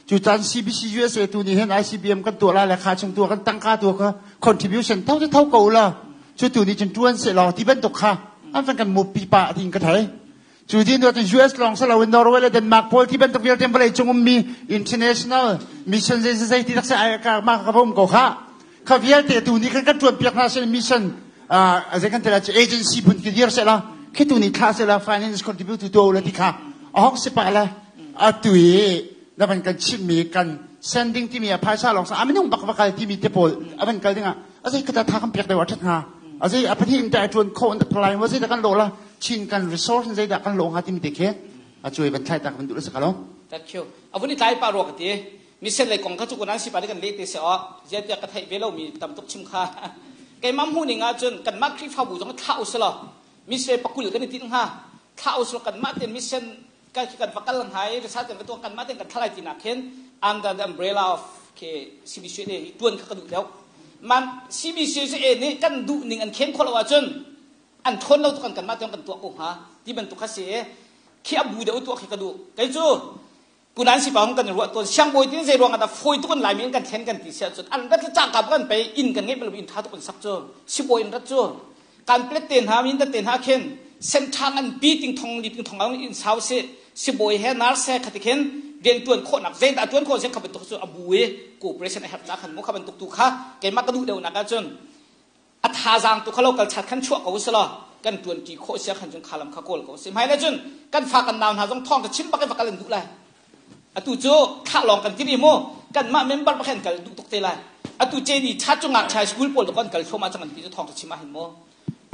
cu caan CBC USA tu nih hin ICBM kan tuah la le kha chung tu kan tangka tu kha contribution tho tho ko la cu tu nih cun tuan se law ti bantuk kha an van kan mupi pa tin ka thei Cu din cu US lawng si loin Norway le Denmark pawl ti bantuk vialte vawlei cung ummi international mission zei zei ti tak si ai ka ma ka bom ko kha. Kha vialte tu ni kan kan tuan piak hna sin mission zei kan tela agency phun ki dir se la khi tu ni thla se la finance contribute to to la ti kha ahok si pa la atu i na van kan chim mi kan sending timi a phaisa lawng sa aminung bak bakal timi te pawl avan kal dingah azei kata tha kan piak deuh a that hnga azei apathi in ta tuan kho an apply wa zei da kan lo la Chin kan resource zeidah kan lawh hnga timi te khi a cuai van thlai tak van duh le sakalo. Thank you. Avun i tlai pa ruak ti. Mission lei kong kha cu kunan si pa kan le te se o. Zia tiah ka theih ve lo mi tam tuk chim kha. Keimah hmuh ning ah cun kanmah Khrihfabu zong thlah usila. Mission pakul kan i tin hnga. Thlah usila kanmah ten mission kan kan va kal hnga i research kan va tuah kanmah ten kan thlalai ti nak khin under the umbrella of Ke CBCUSA hi tuan kha ka duh deuh. Man CBCUSA nih kan duh ning an khen khawh lo ahcun an ṭhawn lo tuk an kanmah tiang kan tuah ko hnga ti bantuk kha si i khi a bu deuh tuah khi ka duh. Kei cu Punan si pa kan ruah tawn siangbawi tin zei ruang ah dah fawi tuk in Laimi in kan thlen kan ti si ahcun an rat le cangka kan pei inn kan ngeih bal inn ṭha tuk in sak cu sibawi in rat cu kan plet te hna min te hna khin senṭhang an pi ting thong li ting thong ang in sau si sibawi he nurse he khati khin rian ṭuan khawhnak zeidah ṭuan khawh si kha bantuk cu a bu i cooperation a herh ca khan mu kha bantuk tu kha keimah ka duh deuh nak ahcun a thazaang tu kha lo kal chat khan chuah ko usila kan ṭuan ṭi khawh sia khan cun kha lam kha kawl ko si hmai le cun kan fa kan nau hna zong thawng ka chim bak in va kal an duh lai atu cu thlah lawng kan ti mu kanmah member pakhat kal duh tuk te lai atu JD chat cu ngakchia school pawl kan kal thluahmah cang an ti cu thawng ka chim ah hin mu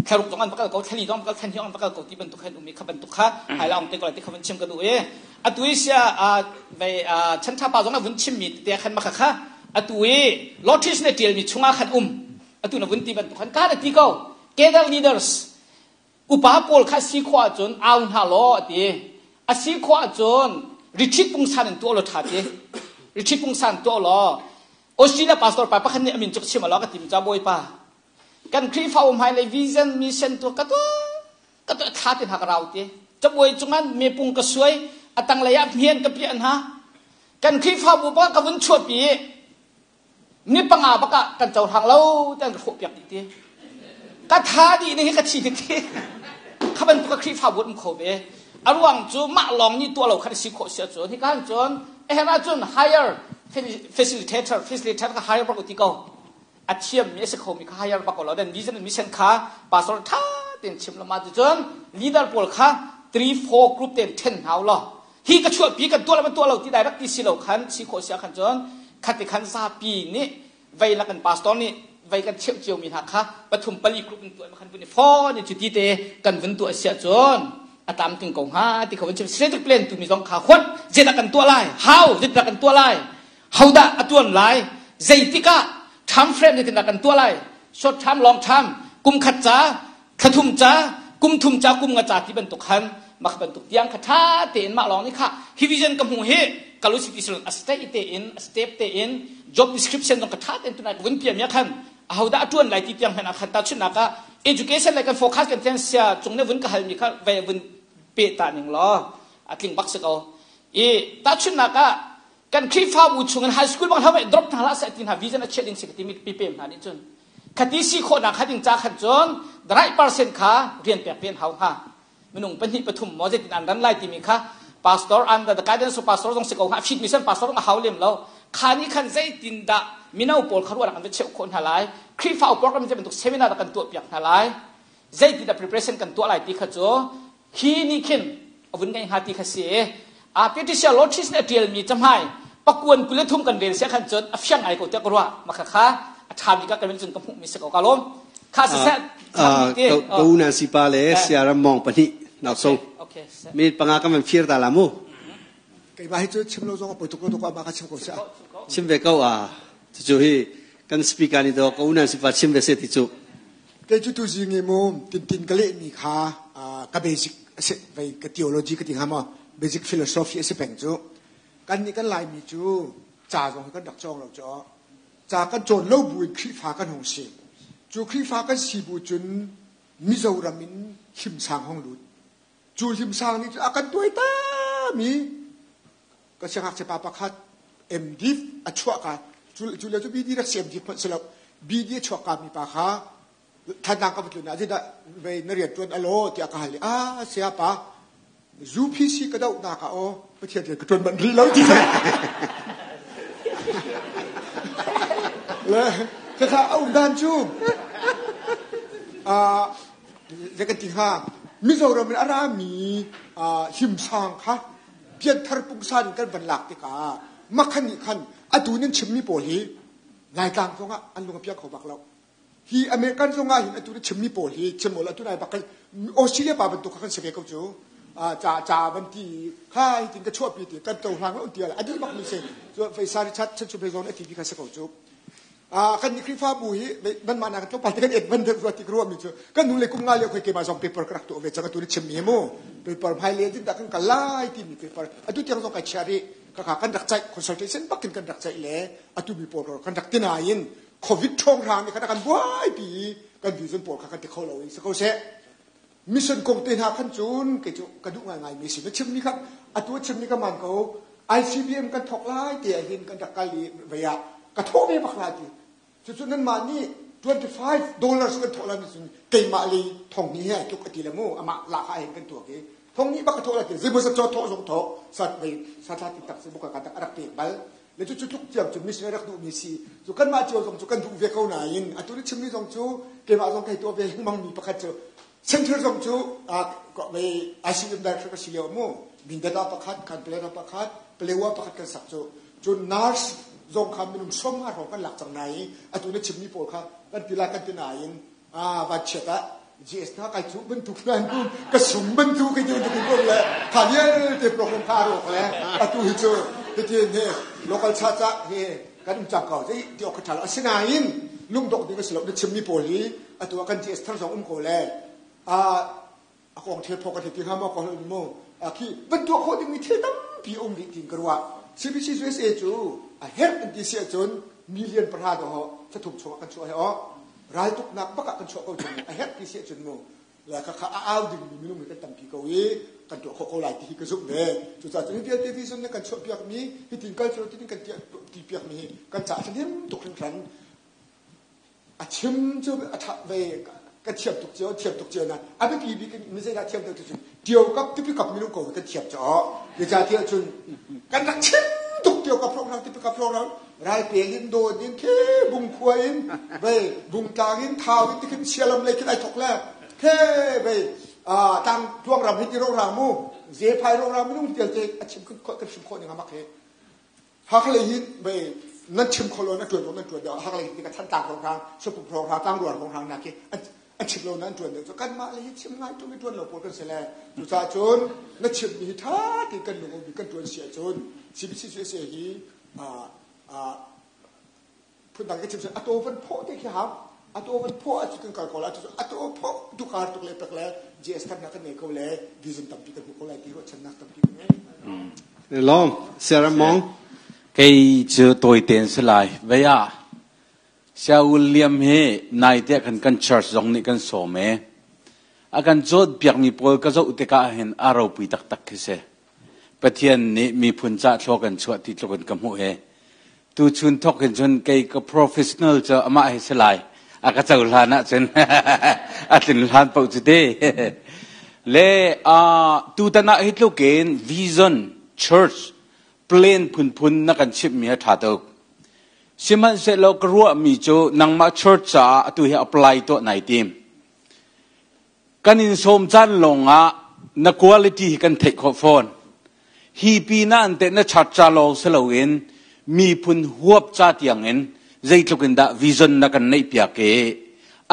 thlaruk zong an va kal ko thlali zong an va kal thlan hi an va kal ko ti bantuk khan um i kha bantuk kha hai la ong te ko lai ti kha vun chim ka duh i atu i sia ve chan tha pa zong a vun chim mi te khan ma kha kha atu i lotris ne tial mi chungah khan um atu na vun ti bantuk khan ka na ti ko gather leaders upa pawl kha si khawh ahcun au hna law a ti a si khawh ahcun retreat pungsan in tuah law ṭha ti retreat pungsan tuah law Australia pastor pa pakhat nih amin cuk chim alaw ka tim ca bawipa kan Khrihfa um hmai lei vision mission tu ka tuah ka tuah thla ti hna ka rau ti cabuai cungan mepung ka suai a tanglei ah hmian ka piah hna kan Khrihfabu pa ka vun chuahpi Ni panga bak ah kan cohlang lo ti an ka hrawhpiak dih ti. Ka tha dih ning hi ka thi ti ti. Kha bantuk a Khrihfabu um kho ve. A ruang cu mah lawng nih tuah lo khan si khawh si ahcun hika han cun a herh ahcun hire facilitator facilitator ka hire bak ti ko. A thiammi a si khomi kha hire bak ko lo. Then vision and mission kha pastor tha tein chim lama ti cun leader pawl kha 3 4 group tein then hna law hi ka chuahpi kan tuah lo tuah lo ti dai rak ti si lo khan si khawh si ah khan cun khati khan zapi nih vei lak in pastor nih vei kan cheuh cio mi hna kha pathum pali group in tuah khan vun i phone in cuti te kan vun tuah sia cun a tlamtling ko hnga ti kha vun chim strategic plan tu mi zong kha huat zeidah kan tuah lai how zeidah kan tuah lai hodah a tuan lai zeitikah time frame zeitindah kan tuah lai short term long term kum khat ca thlathum ca kum thum ca kum nga ca ti bantuk khan mak bantuk tiang kha tha tein mah lawng nih kha hi vision ka hmu hi kalu city sulun a state te in a step te in job description zong ka tha tein tunai vun piam ya khan ahodah a tuan lai ti tiang hmanh ah khan ta chunnak ah education lai kan forecast kan ten sia cung ne vun ka hal mi kha ve vun pe ta ning law a tling bak si ko i ta chunnak ah kan Khrihfabu chung in high school bang hawai drop hna hlah seh ti hna vision a chiah ding si ka ti mi pi pem hna nih cun khati si khawhnak kha ding ca khan cun the right person kha rian pek pen hau hnga minung pahnih pathum maw zeitin an ran lai timi kha pastor under the guidance of pastor zong si ko hnga fit mission pastor zong a hau lem lo kha nih khan zeitin dah mino pawl kha ruahnak an va cheuh khawh hna lai Khrihfa program zei bantuk seminar kan tuah piak hna lai zeitin dah preparation kan tuah lai ti kha cu hi nih khin a vun ngeih hnga ti kha si a Patricia Lotis nih a ṭialmi cahmai pakuan 23 kan rel sia khan cun a fiang ngai ko tiah ka ruah maka kha a ṭha bik ah kan cun ka hmuhmi si ko ka lawm kha siseh ka u nan si pa le siaram mong pahnih nak song minute panga ka man fir ta la mu keimah hi cu chim lo zong a poi tuk lo tuk ma ka chim ko sia chim ve ko a cu hi kan speaker ni do ka u nan si pa chim ve se ti cu Kei cu tuzing i mu tintin ka lehmi kha ka basic a si vei ka theology ka ti hnga maw basic philosophy a si peng cu kan nih kan Laimi cu ca zong kan rak cawng lo cu ca kan cawn lo bu in Khrihfa kan hung si cu Khrihfa kan si bu cun Mizoram in hlimsang hong lut cu hlimsang nih cun a kan tuai tami ka siangngakchia pa pakhat MDiv a chuah ka cu le cu BD rak si MDiv hmanh si lo BD a chuak ka mi pa kha thanang ka va tlun ah zeidah vei na rian tuan alo tiah ka hal i ah saya pa UPC ka doh nak ah aw Pathian rian ka tuan manh rih lo ti le khakha a um dan cu zei kan ti hnga Mizoram in a rami himsang kha pianthar pungsan kan van lak tikah makhan nih khan atu nan chimmi pawl hi Laitlang zongah an lung a piang kho bak lo. Hi American zongah hin atu na chimmi pawl hi chim ul atu nai bak kan Australia pa bantuk kha kan si ve ko cu. Ca ca van ti kha hi tin ka chuahpi ti kan cohlang lo ti a dih bak mi si. Cu Feisa Richard chan chu zon a ti bi kha si ko cu. Kan nih Khrihfabu hi nanmah nak tlawmpal te kan et van deuh rua ti ka ruahmi cu kan nu le kum nga lio khoi keimah zong paper ka rak tuah ve cang atu na chimmi hi mu paper hmai le din dah kan kal lai timi paper atu tiang zong kai chia rih. Kaka kan rak caih consultation bakin kan rak caih le atu mi pawl kan rak tinain COVID ṭhawng hrang nih khan a kan buaipi i kan vision pawl kha kan ti kho lo i si ko seh. Mission kong te hna khan cun kei cu ka duh ngaingai mi si. Na chimmi kha atu a chimmi ka man ko. ICBM kan thawk lai te ah hin kan rak kal i vei ah ka thawh ve bak lai ti. Cucu nanmah nih $25 kan thawh lai cun keimah le thong hnih he ai tluk a ti le mu amah lahkhah hin kan tuak i thong hnih bak ka thawh lai ti zeimaw zat caw thawh zong thawh sat vei satla ti tak si buka ka tak a rak pek bal le cu cu tluk tiang cu missionary rak duhmi si cu kanmah cio zong cu kan duh ve ko nain atu na chimmi zong cu keimah zong kai tuah ve lengmang mi pakhat cu center zong cu ICM director ka si lio mu Mindada pakhat Kanpalera pakhat Palewa pakhat kan sak cu cun nurse zong kha minung som nga hrawng kan lak cang nai atu na chimmi pawl kha kan ti lai kan ti nain vanchiat ah GS na kai cu bantuk nan ku ka sum bantuk ka ti ku le kha vialte program kha ro le atu hi cu hitin he local cha cha he kan um cang ko zei ti ok tha lo asinain lungdok ding a si lo na chimmi pawl hi atu ah kan GS thar zong um ko le a a kong thil phok ka ti hnga maw ko mu khi van tuah khawh dingmi thil tampi um rih tin ka ruah. CBC USA cu a herh an ti si ahcun million pahra do ho thathum chungah kan chuah he o raltuknak bak ah kan chuah ko chung a herh ti si ahcun mu la kha kha a au dingmi minung hi kan tampi ko i kan tuah khawh ko lai ti hi ka zumh ve. Cucaah cun hi vialte vision nih kan chuah piakmi hitin kal cu titin kan ti piakmi hi kan caah thahnem tuk hringhran. A chim cu a ṭha ve ka thiam tuk cio thiam tuk cio na a biapi bik in mi zeidah thiam deuh ti cun tio kap tipi kap minung ko kan thiam caw zeicahtiah cun kan rak chim tuk tio kap hrawng tipi kap hrawng ral pel in dawn in khe bungkhua in vei bungtlang in thau in tikhin sialam lei khin ai thok le khe vei tang tuang ram hi ti ro rang mu zephai ro rang minung tial te a chim kan chim khawh ning amak he. Hakhalei hi vei nan chim kho lo na ṭuan lo nan ṭuan deuh. Hakhalei hi ka Thantlang hrawnghrang, Sapup hrawnghrang, Tlangrual hrawnghrang nak hi an chim lo na an ṭuan deuh cu kanmah le hi chim ngai ṭung i ṭuan lo pawl kan si le. Cucaah cun na chimmi hi ṭha tein kan lung kan ṭuan si ahcun CBC USA hi phundang ka chim a taw van phawh te khi hau a taw van phawh ah kan kal ko la a taw phawh dukar tuk le pek le GS thannak kan ngei ko le vision tampi kan hmu ko lai ti ruahchannak tampi kan ngei. Lawm Sarah Mong. Kei cu tawi ten si lai vei ah Sia William hi nai te kan kan church zong nih kan sawm e a kan zawt piakmi pawl ka zoh tikah hin a ropui taktak khi si. Pathian nih miphun cah thlua kan chuah ti tluk in ka hmuh he tuchun thok hin cun kei ka professional cu amah hi si lai a ka cohlan ahcun a tlin hlan paoh cu te le tutan ah hi tluk in vision church plan phunphun na kan chimhmi ha ṭha tuk. Sihmanhsehlaw ka ruahmi cu nangmah church caah atu hi apply tuah nai tim. Kan in sawm caan lawngah na quality hi kan theih khawh fawn. Hi pinah an teh na chart ca lawng si loin miphun huap ca tiangin zeitluk in dah vision na kan neih piak i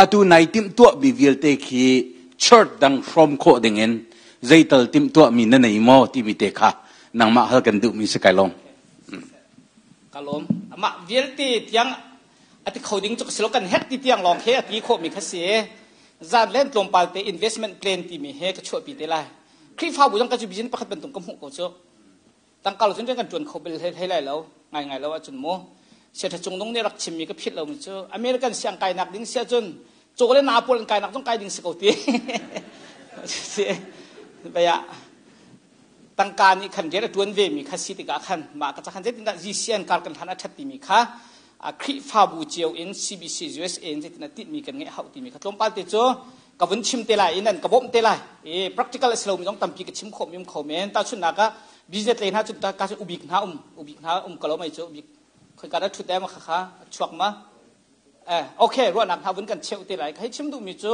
atu nai timhtuahmi vialte khi church dang hrawm khawh dingin zeital timhtuahmi na nei maw timi te kha nangmah hal kan duhmi si kai lawm. Ka lawm. Amah vialte tiang a ti kho ding cu ka si lo kan herh ti tiang lawng he a ti khawhmi kha si. Zan len tlawmpal te investment plan timi he ka chuahpi te lai. Khrihfabu zong ka cu business pakhat bantuk ka hmuh ko cu. Tangka lo cun rian kan ṭuan kho bel hlei lai lo ngai ngai lo ahcun mu. Siaṭha Cung Nung nih rak chimmi ka philh lomi cu American siang kainak ding si ahcun caw le na pawl an kainak zong kai ding si ko ti. Si baya tangka nih khan rian a ṭuan ve mi kha si tikah khan mah ka cakhan zeitindah GCN kar kan hlan a ṭhat timi kha Khrihfabu cio in CBC USA in zeitin a tinhmi kan ngeih hauh timi kha tlawmpal te cu ka vun chim te lai in an ka bawmh te lai. I practical a si lomi zong tampi ka chim khawh mi um kho men. Tahchunhnak ah business lei hna cu ka cu ubik hna um ubik hna um ko lo mei cu ubik khoi ka da thut em kha kha chuak ma eh okay ruahnak hna vun kan cheuh te lai. Hei chim duhmi cu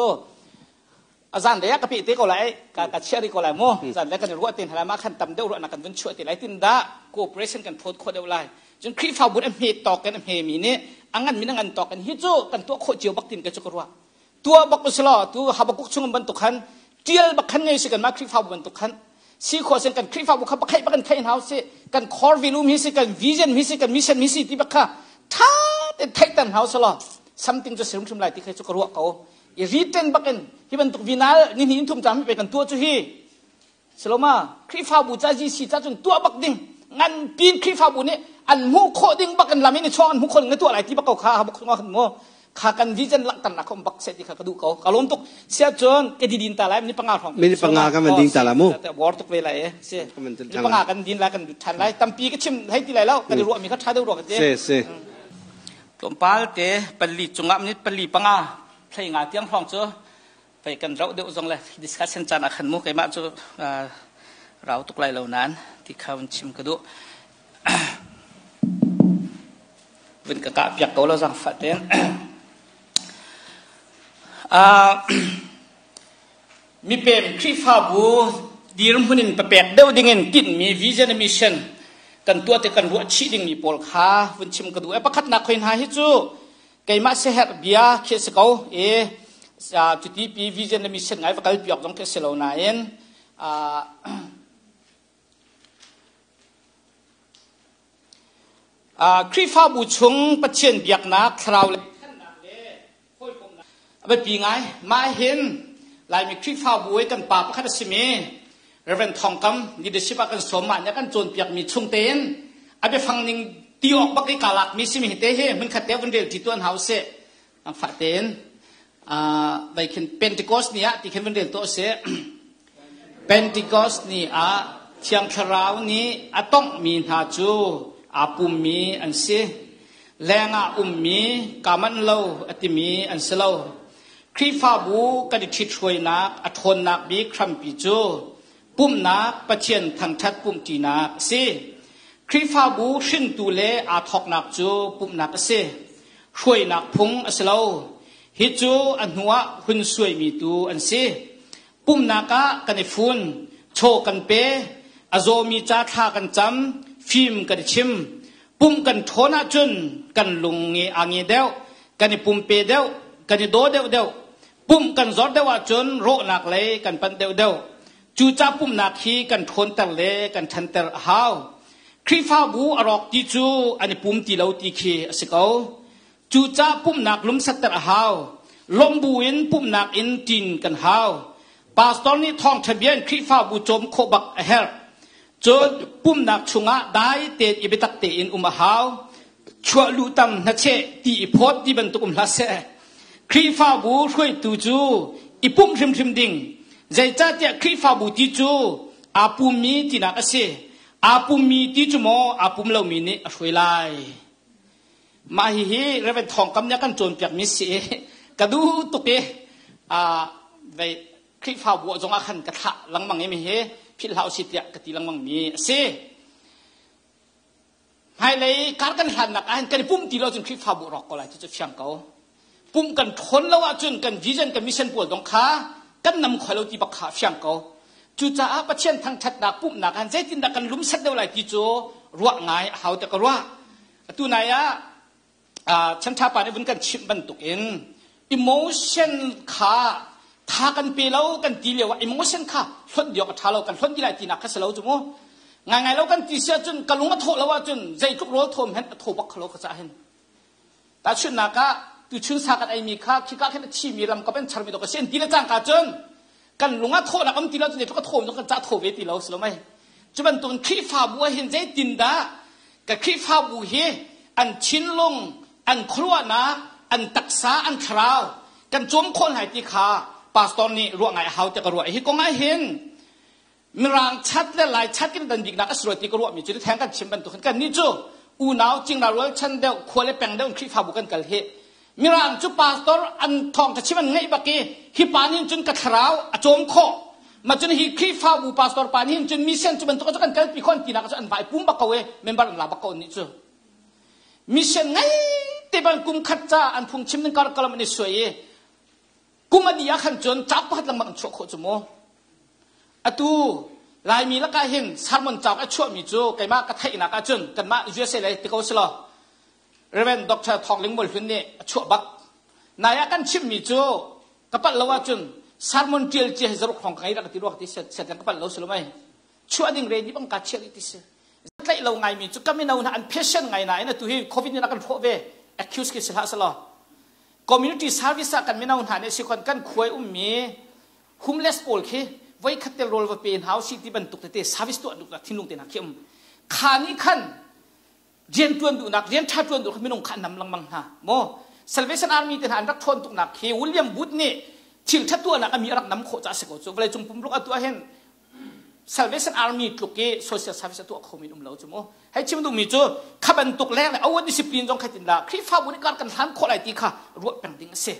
a zan lei ah ka pe te ko lai ka ka chiah rih ko lai mu. Zan lei kan i ruah te hna lai ma khan tam deuh ruahnak kan vun chuah te lai tin dah cooperation kan phawt khawh deuh lai. Cun Khrihfabu a hme tawk in a hme mi nih a ngan min a ngan tawk in hi cu kan tuah khawh cio bak tin ka cu ka ruah. Tuah bak usilo tu Habakuk chung bantuk khan tial bak khan ngei si kan mah Khrihfabu bantuk khan si khawh sin kan Khrihfabu kha pakhaih bak kan theih hau si kan core value hi si kan vision hi si kan mission hi si ti bak kha tha te theihter hau silo something cu sirum hrim lai ti kha cu ka ruah ko. I written bakin hi bantuk vinal ni ni thum cam pe kan tuah cu hi siloma Khrihfabu ca GC ca cun tuah bak ding. Ngan pin Khrihfabu nih an hmuh khawh ding bak in lam in i chuang an hmuh khawh ding na tuah lai ti bak ko kha ha bak khan mu kha kan vision langhternak kha um bak seh ti kha ka duh ko. Ka lawm tuk. Sia cun ka di din ta lai ni panga hrawng. Minute panga kan van ding ta la mu. Bor tuk ve lai e. Si. Ni panga kan din lai kan than lai. Tampi ka chim hei ti lai lo. Kan i ruah mi kha tha deuh ruah ka ti. Si si. Tlawmpal te pali cungah minute pali panga thlei nga tiang hrawng cu pei kan rauh deuh zong le discussion caan ah khan mu keimah cu rau tuk lai lo nain ti kha vun chim ka duh. Vun ka kah piak ko lo zangfah tein. Mipem Khrihfabu dirhmun in papek deuh dingin tinhmi vision and mission kan tuah te kan ruah chih dingmi pawl kha vun chim ka duh. Pakhatnak khoi hna hi cu keimah siaherh bia khi si ko i cuti pi vision le mission ngai va kal piak zong khi si lo nain Khrihfabu chung Pathian biaknak thlarau le thannak le hawikomhnak a biapi ngai. Mah hin Laimi Khrihfabu i kan pa pakhat a simi Reverend Thawng Kam leadership ah kan sawm mah nih a kan cawnpiakmi chung tein a biafang ning ti awk bak i kaa lakmi simi hi te hi hmunkhat te vun rel ṭi tuan hau sih. Fah tein vai khin Pentecost ni ah ti khin vun rel tuah sih. Pentecost ni ah Thiang Thlarau nih a tonghmi hna cu aa pummi an si. Lengah ummi kaa manh lo a timi an si lo. Khrihfabu kan i ṭhithruainak a ṭhawnnak bik hrampi cu pumhnak Pathian thangṭhat pumhṭinak a si. Khrihfabu hrintu le aa thawknak cu pumhnak a si. Hruainak phung a si lo. Hi cu a hnuah hun suaimi tu an si. Pumhnak ah kan i fun, chaw kan pe, a zawmi ca thla kan cam, fim kan i chim. Pumh kan ṭhawn ahcun kan lung nge aa nge deuh, kan i pumpe deuh, kan i daw deuhdeuh. Pumh kan zor deuh ahcun rawhnak lei kan panh deuhdeuh. Cuca pumhnak hi kan ṭhawnter le kan ṭhanter a hau. Khrihfabu a rawk ti cu an i pum ti lo ti khi a si ko. Cucah pumhnak lumsatter a hau. Lawmh buin pumhnak in ṭin kan hau. Pastor nih thawngṭha bia in Khrihfabu cawm khawh bak a herh. Cun pumhnak chungah dai tein i biatak tein um a hau. Chuah luh tam hnacheh ti i phawt ti bantuk um hlah seh. Khrihfabu hruaitu cu i pumh hrimhrim ding. Zeicahtiah Khrihfabu ti cu aa pummi tinak a si. Aa pummi ti cu maw aa pum lomi nih a hruai lai. Mah hihi Reverend Thawng Kam nih a kan cawnpiakmi si i ka duh tuk i vei Khrihfabu zong ah khan ka thlah lengmang i mi hi philh hlah usih tiah ka ti lengmang mi a si. Hmailei kar kan hlannak ah hin kan i pum ti lo cun Khrihfabu rawk ko lai ti cu fiang ko. Pum kan ṭhawn lo ahcun kan vision kan mission pawl dong kha kan nam kho lo ti bak kha fiang ko. Cucaah Pathian thangṭhatnak pumhnak han zeitindah kan lumset deuh lai ti cu ruah ngai a hau te ka ruah. Atu nai ah chanṭha pa nih vun kan chimh bantukin emotion kha tha kan pe lo kan ti lio ah emotion kha hlonh diok a ṭha lo kan hlonh ti lai tinak kha si lo cu mu. Ngaingai lo kan ti si ahcun ka lung a thawh lo ahcun zeitluk rawl thawm hen a thaw bak kho lo ka cah hin. Tahchunhnak ah tuchun sa kan eimi kha khika khin a thimi ram kap an charmi dawk a si an ti le cangka cun kan lung ah thawhnak um ti lo cun zeitluk a thawm zong kan cah thaw ve ti lo si lo mei. Cu bantukin Khrihfabu ah hin zeitindah ka Khrihfabu hi an thinlung, an khuaruahnak, an taksa, an thlarau kan cawm khawh hna ti kha pastor nih ruah ngai a hau tiah ka ruah. Hi kong ah hin Mirang chat le Lai chat kan dan biknak a si rua ti ka ruahmi cu theng kan chim bantuk kan nih cu unau cingla rual chan deuh khua le peng deuh in Khrihfabu kan kal hi Mirang cu pastor an thawng chim an ngaih bak i hi pa nih cun ka thlarau a cawm khawh ma cun hi Khrihfabu pastor pa nih cun mission cu bantuk cu kan kalpi khawh an tinak cu an vai pum bak ko e member an la bak ko nih cu mission ngai te bang kum khat ca an phung chim ning kar kalam an i suai i kum a dih ah khan cun cauk pakhat lengmang an chuah khawh cu mu atu Laimi lakah hin sermon cauk a chuahmi cu keimah ka theihnak ahcun kanmah USA lei ti ko si law Reverend Dr. Thawng Ling Mual Hlun nih a chuah bak. Nai ah kan chimmi cu ka palh lo ahcun sermon ṭial cia hi zaruk hrawng ka ngei rak ti ruak ti set ka palh lo si lo mei. Chuah ding ready bang ka chiah ti si. Tlaih lo ngaimi cu ka mino hna an passion ngai nain atu hi COVID nih a kan hrawh ve. Accuse ki si hlah selaw. Community service ah kan mino hna nih si khon kan khuai ummi homeless pawl khi voi khat te rawl va pe hna si ti bantuk tete service tuah duk thinlung te hna khi um. Kha nih khan rian ṭuan duhnak, rian ṭha ṭuan duh minung kha an nam lengmang hna. Maw Salvation Army te hna an rak ṭhawn tuknak khi William Booth nih thil ṭha tuahnak a mi a rak nam khawh caah a si ko cu. Vawleicung pumruk a tuah hin Salvation Army tluk i social service a tuah khomi um lo cu mu. Hei chim duhmi cu kha bantuk leng le awan discipline zong khatin la Khrihfabu nih kar kan hlan khawh lai ti kha ruah peng ding a si.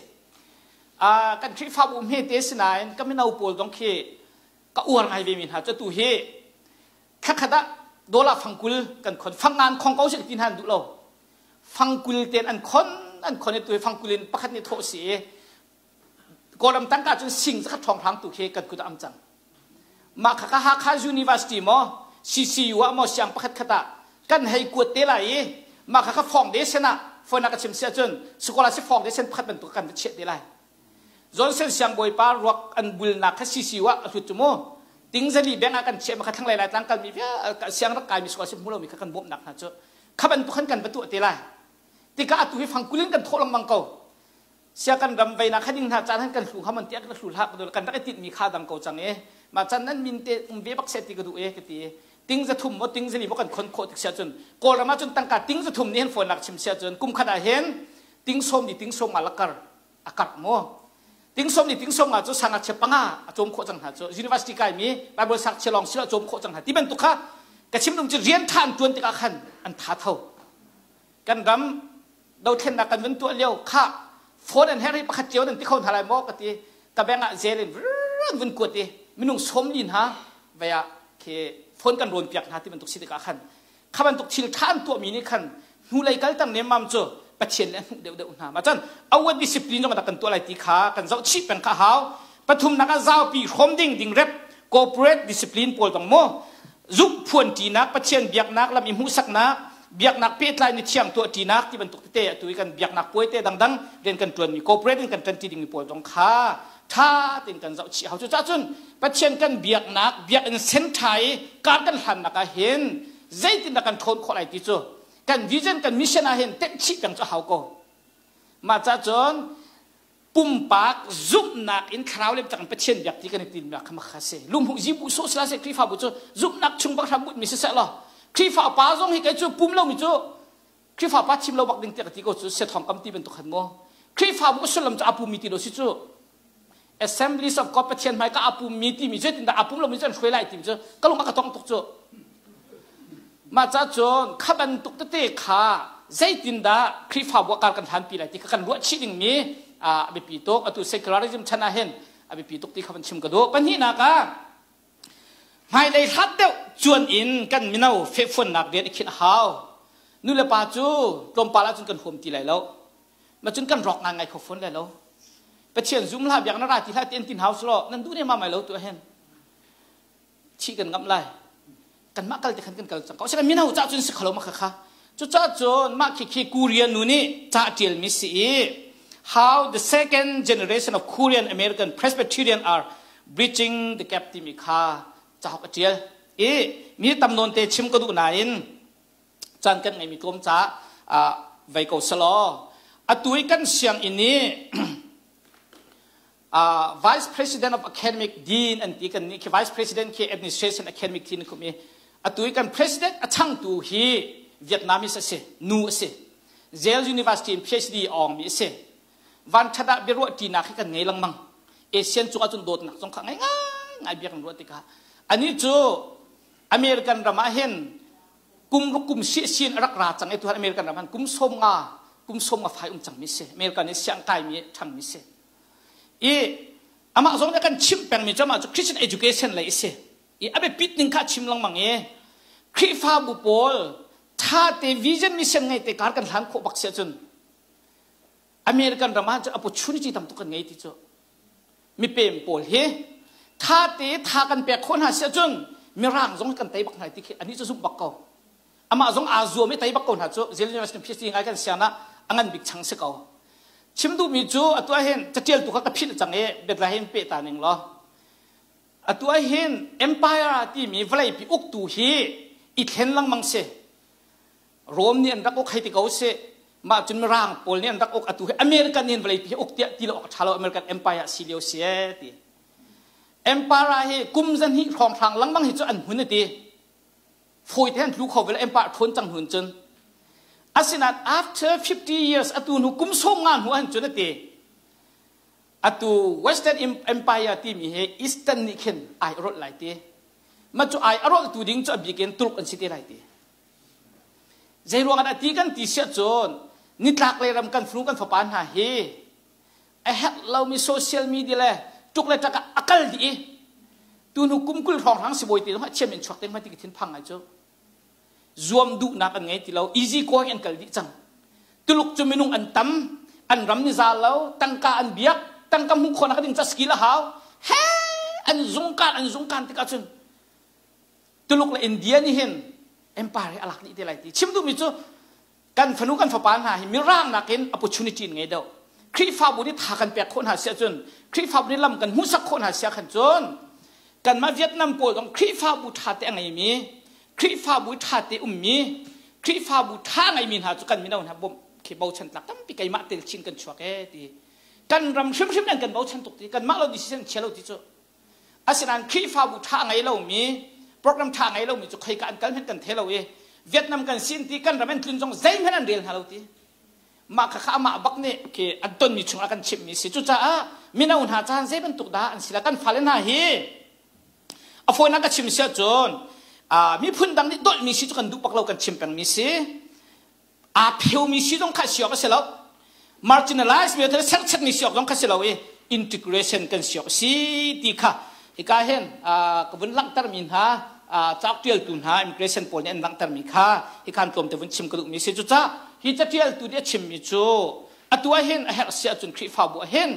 Kan Khrihfabu hmete sinain ka mino pawl zong khi ka uar ngai ve mi hna cu tu hi thlakhat ah dollar fangkul kan khon fangan khong ko si ti hna an duh lo fangkul ten an khon an khon i tu hi fangkul in pakhat nih thawh si i Kawlram tangka cun sing zakhat ṭhawng hrang tu khi kan kut ah am cang. Mah kha ka Hakha University maw CCU ah maw siang pakhat khat ah kan hei kuat te lai i mah kha ka foundation ah phone ah ka chim si ahcun scholarship foundation pakhat bantuk kan va chiah te lai. Johnson siangbawipa ruak an bulnak kha CCU ah a hlut cu mu. Ting zali bank ah kan chiah ma kha thlanglei lai tlang kalmi vial siang rak kaimi scholarship hmu lomi kha kan bawmhnak hna cu kha bantuk khan kan va tuah te lai. Tikah atu hi fangkul in kan thawh lengmang ko. Sia kan ram vei nak ding hna caan han kan hlu ham tiah kan hlu hlah kan rak i tinh mi kha dang ko cang e ma chan nan min te um ve bak se ti ka duh e ka ti ting za thum mo ting zali mo kan khon khawh tik sia cun kawlram ah cun tangka ting za thum ni hen phone nak chim sia cun kum khat ah hen ting som ni ting som nga lakar akar mo ting som ni ting som nga cu sanga che panga a chom khawh cang hna cu university kai mi bible sak chelong sila chom khawh cang hna ti bantuk kha ka chim dum chu rian than tuan tikah khan an tha tho kan ram dothlennak kan vun tuah lio kha phone an herh i pakhat cio nan ti kho hna lai maw ka ti ka bank ah zel in an vun kuat i minung som li hna vei ah khi phone kan rawn piak hna ti bantuk si tikah khan kha bantuk thil tha an tuahmi nih khan hnulei kal tang nemmam cu Pathian le hmuh deuh deuh hna ma cun awat discipline zong kan tuah lai ti kha kan zoh chih peng kha hau pathumnak ah zaupi hrawm ding ding rep corporate discipline pawl dong maw zuk phuan ṭinak Pathian biaknak lam i hmuhsaknak biaknak pehtlai ni thiang tuah ṭinak ti bantuk tete atu i kan biaknak puai te dangdang rian kan ṭuanmi corporate in kan ṭanṭi dingmi pawl zong kha ṭha tein kan zoh chih hau cu cah cun Pathian kan biaknak biakinn sen ṭha i kar kan hlannak ah hin zeitindah kan ṭhawn khawh lai ti cu kan vision kan mission ah hin tenh chih peng cu hau ko mah cah cun pumpak zumhnak in thlarau le cang Pathian biak ti kan i tinnak kha makha si lumhu zibu so sila se Khrihfabu cu zumhnak chung bak hram but mi si seh law Khrihfa pa zong hi kei cu pum lo mi cu Khrihfa pa chim lo bak ding tiah ka ti ko cu se thong kam ti bantuk khan mo Khrihfabu sullam cu apu mi ti lo si cu Assemblies of God Pathian hmai ka apu mi ti mi cu tin dah apum lo mi cu an hruai lai ti mi cu ka lung a ka tong tuk cu Mah ca cun kha bantuk tete kha zeitindah Khrihfabu ah kar kan hlanpi lai ti kha kan ruah chih dingmi a biapi tuk. Atu secularism chan ah hin a biapi tuk ti kha van chim ka duh. Pahnihnak ah hmailei hlat deuh cuan in kan mino fehfuannak rian i khinh a hau. Nu le pa cu tlawmpal ahcun kan huam ti lai lo. Ma cun kan rawk ngai ngai kho fawn lai lo. Pathian zum hlah biak na ra ti hlah ti an tin hau selaw nan duh ne ma mai lo tu hen. Thih kan ngamh lai. Kanmah kal te khan kan kal cang ko. Asinain mino ca cun si kho lo ma kha kha. Cucaah cun mah khi khi Korean nu nih ca ṭialmi si i How the second generation of Korean American Presbyterian are bridging the gap timi kha cauk a ṭial. I mi tam nawn te chim ka duh nain caan kan ngeimi tlawm caah vei ko selaw atu i kan sianginn i Vice President of Academic Dean an ti kan nih khi Vice President khi Administration Academic Dean kum i atu i kan President a changtu hi Vietnamese a si nu a si Yale University in PhD awng mi a si van that ah biaruah ṭinak hi kan ngei lengmang Asian cung ahcun dawtnak zong kha ngai ngai ngai bia kan ruah tikah ani cu American ram ah hin kum ruk kum si sin a rak ra cang i tuhan American ram han kum som nga kum som nga fai um cang mi si American i siang kai mi ṭhang mi si I amah zong nih a kan chimh pengmi cu amah cu Christian education lei a si. I a biapit ning kha a chim lengmang i Khrihfabu pawl ṭha te vision mission ngei te kar kan hlan khawh bak si ahcun American ram ah cun opportunity tam tuk kan ngei ti cu mipem pawl hi ṭha te tha kan pek khawh hna si ahcun mirang zong kan tei bak hna ti khi anih cu zumh bak ko amah zong aa zuam i tei bak ko hna cu Yale University PhD ngai kan sian ah a ngan bik chang si ko chim duhmi cu atu ah hin catial tu kha ka philh cang i Bethlehem pe ta ning law atu ah hin empire timi vawleipi uktu hi i thlen lengmang si Rome nih an rak uk hei ti ko si mah cun mirang pawl nih an rak uk atu hi American nih vawleipi hi uk tiah ti lo awk ṭha lo American empire si lio si e ti empire hi kum zahnih hrawnghrang lengmang hi cu an hun ti. Fawi te han tlu kho ve empire ṭhawn cang hnun cun. Asinain after 50 years atu hnu kum sawm nga hnu han cun ati atu Western Empire timi hi Eastern nih khin ai rolh lai ti. Ma cu ai a rolh tu ding cu a bik in Turk an si te lai ti. Zei ruang ah ti kan ti siah cun nitlak lei ram kan fanu kan fapa hna hi a herh lomi social media le tuk le ṭak ah a kal dih i tu hnu kum 20 hrawng hrang sibawi te zong chiam in chuak te hmai ti ka thin phang ngai cu. Zuam duhnak an ngei ti lo, easy going an kal dih cang. Tuluk cu minung an tam, an ram ni za lo, tangka an biak, tangka hmuh khawhnak ding ca skill a hau. He an zungkan an zungkan tikah cun Tuluk le India nih hin empire hi a lak dih te lai ti. Chim duhmi cu kan fanu kan fapa hna hi mirang nakin opportunity in ngei deuh. Khrihfabu nih tha kan pek khawh hna siah cun Khrihfabu nih lam kan hmuhsak khawh hna siah khan cun kanmah Vietnam pawl zong Khrihfabu ṭha te a ngeimi Khrihfabu ṭha te ummi Khrihfabu ṭha ngeimi hna cu kan mino hna bawmh khi bochan tlak tampi keimah tel chin kan chuak ee ti. Kan ram hrimhrim nan kan bochan tuk ti kanmah lo decision chia lo ti cu. Asinain Khrihfabu ṭha ngei lomi, program ṭha ngei lomi cu khoika an kal hmanh kan thei lo i Vietnam kan sin ti kan ram an tlun zong zeihmanh an rel hna lo ti. Mah kha kha amah bak nih khi an tonmi chungah kan chimhmi si. Cucaah mino hna caan zei bantuk dah an si la kan fale hna hi a fawinak ka chim si ahcun miphun dang nih dolhmi si cu kan duh bak lo kan chim pengmi si. Aa pheumi si zong kha si awk a si lo. Marginalized mi serchatmi si awk zong kha si lo i integration kan si awk a si ti kha hika hin ka vun langhtermi hna cauk ṭialtu hna immigration pawl nih an langhtermi kha hikhan tlawmte vun chim ka duhmi si. Cucaah hi caṭialtu nih a chimmi cu atu ah hin a herh si ahcun Khrihfabu ah hin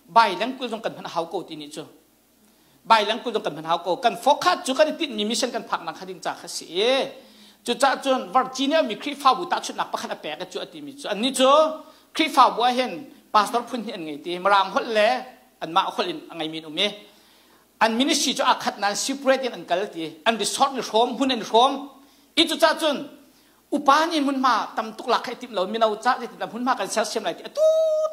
bilingual zong kan hman a hau ko ti nih cu Bailang kul zong kan hman hau ko. Kan fawkhat cu kan i tinhmi mission kan phaknak kha ding ca kha si i cucaah cun Virginia mi Khrihfabu tahchunhnak pakhat a pek cu a timi cu annih cu Khrihfabu ah hin pastor phun hnih an ngei ti Mirang holh le anmah holh in a ngeimi an um i an ministry cu aa khat nain separate in an kal ti an resort ni hrawm hmun an i hrawm i cucaah cun upa nih hmunhma tam tuk lak kha i timh lo mino ca zeitindah hmunhma kan sersiam lai ti atu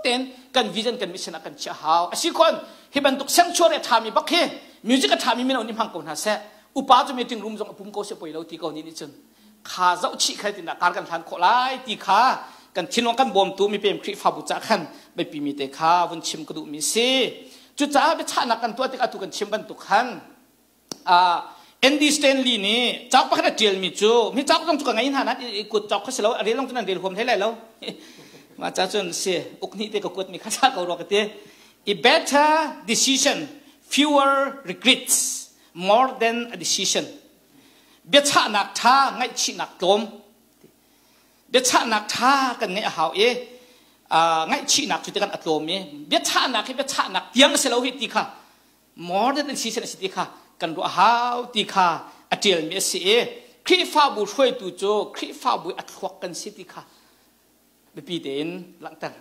tein kan vision kan mission ah kan chiah hau a si khon hi bantuk sanctuary a ṭhami bak hi music a ṭhami mino nih hmang ko hna seh upa cu meeting room zong a pum ko se poi lo ti ko ni nih cun kha zoh chih kha tindah kar kan hlan khawh lai ti kha kan thinlung kan bawmtu mipem Khrihfabu ca khan biapi mi te kha vun chim ka duhmi si cucaah biachahnak kan tuah tik atu kan chim bantuk khan Andy Stanley nih cauk pakhat a ṭialmi cu mi cauk zong cu ka ngei hna na i kut cauk kha si lo a rel zong cu nan rel huam hlei lai lo. Mah ca cun si uk hnih te ka kuat mi kha sa ko rua ka ti. A better decision, fewer regrets, more than a decision. Biachahnak ṭha, ngaihchihnak tlawm. Biachahnak ṭha kan ngeih a hau i ngaihchihnak cu ti kan a tlawm i biachahnak hi biachahnak tiang a si lo hi ti kha more than decision a si ti kha kan ruah hau ti kha a ṭialmi a si i Khrihfabu hruaitu cu Khrihfabu a thluak kan si ti kha biapi tein langhter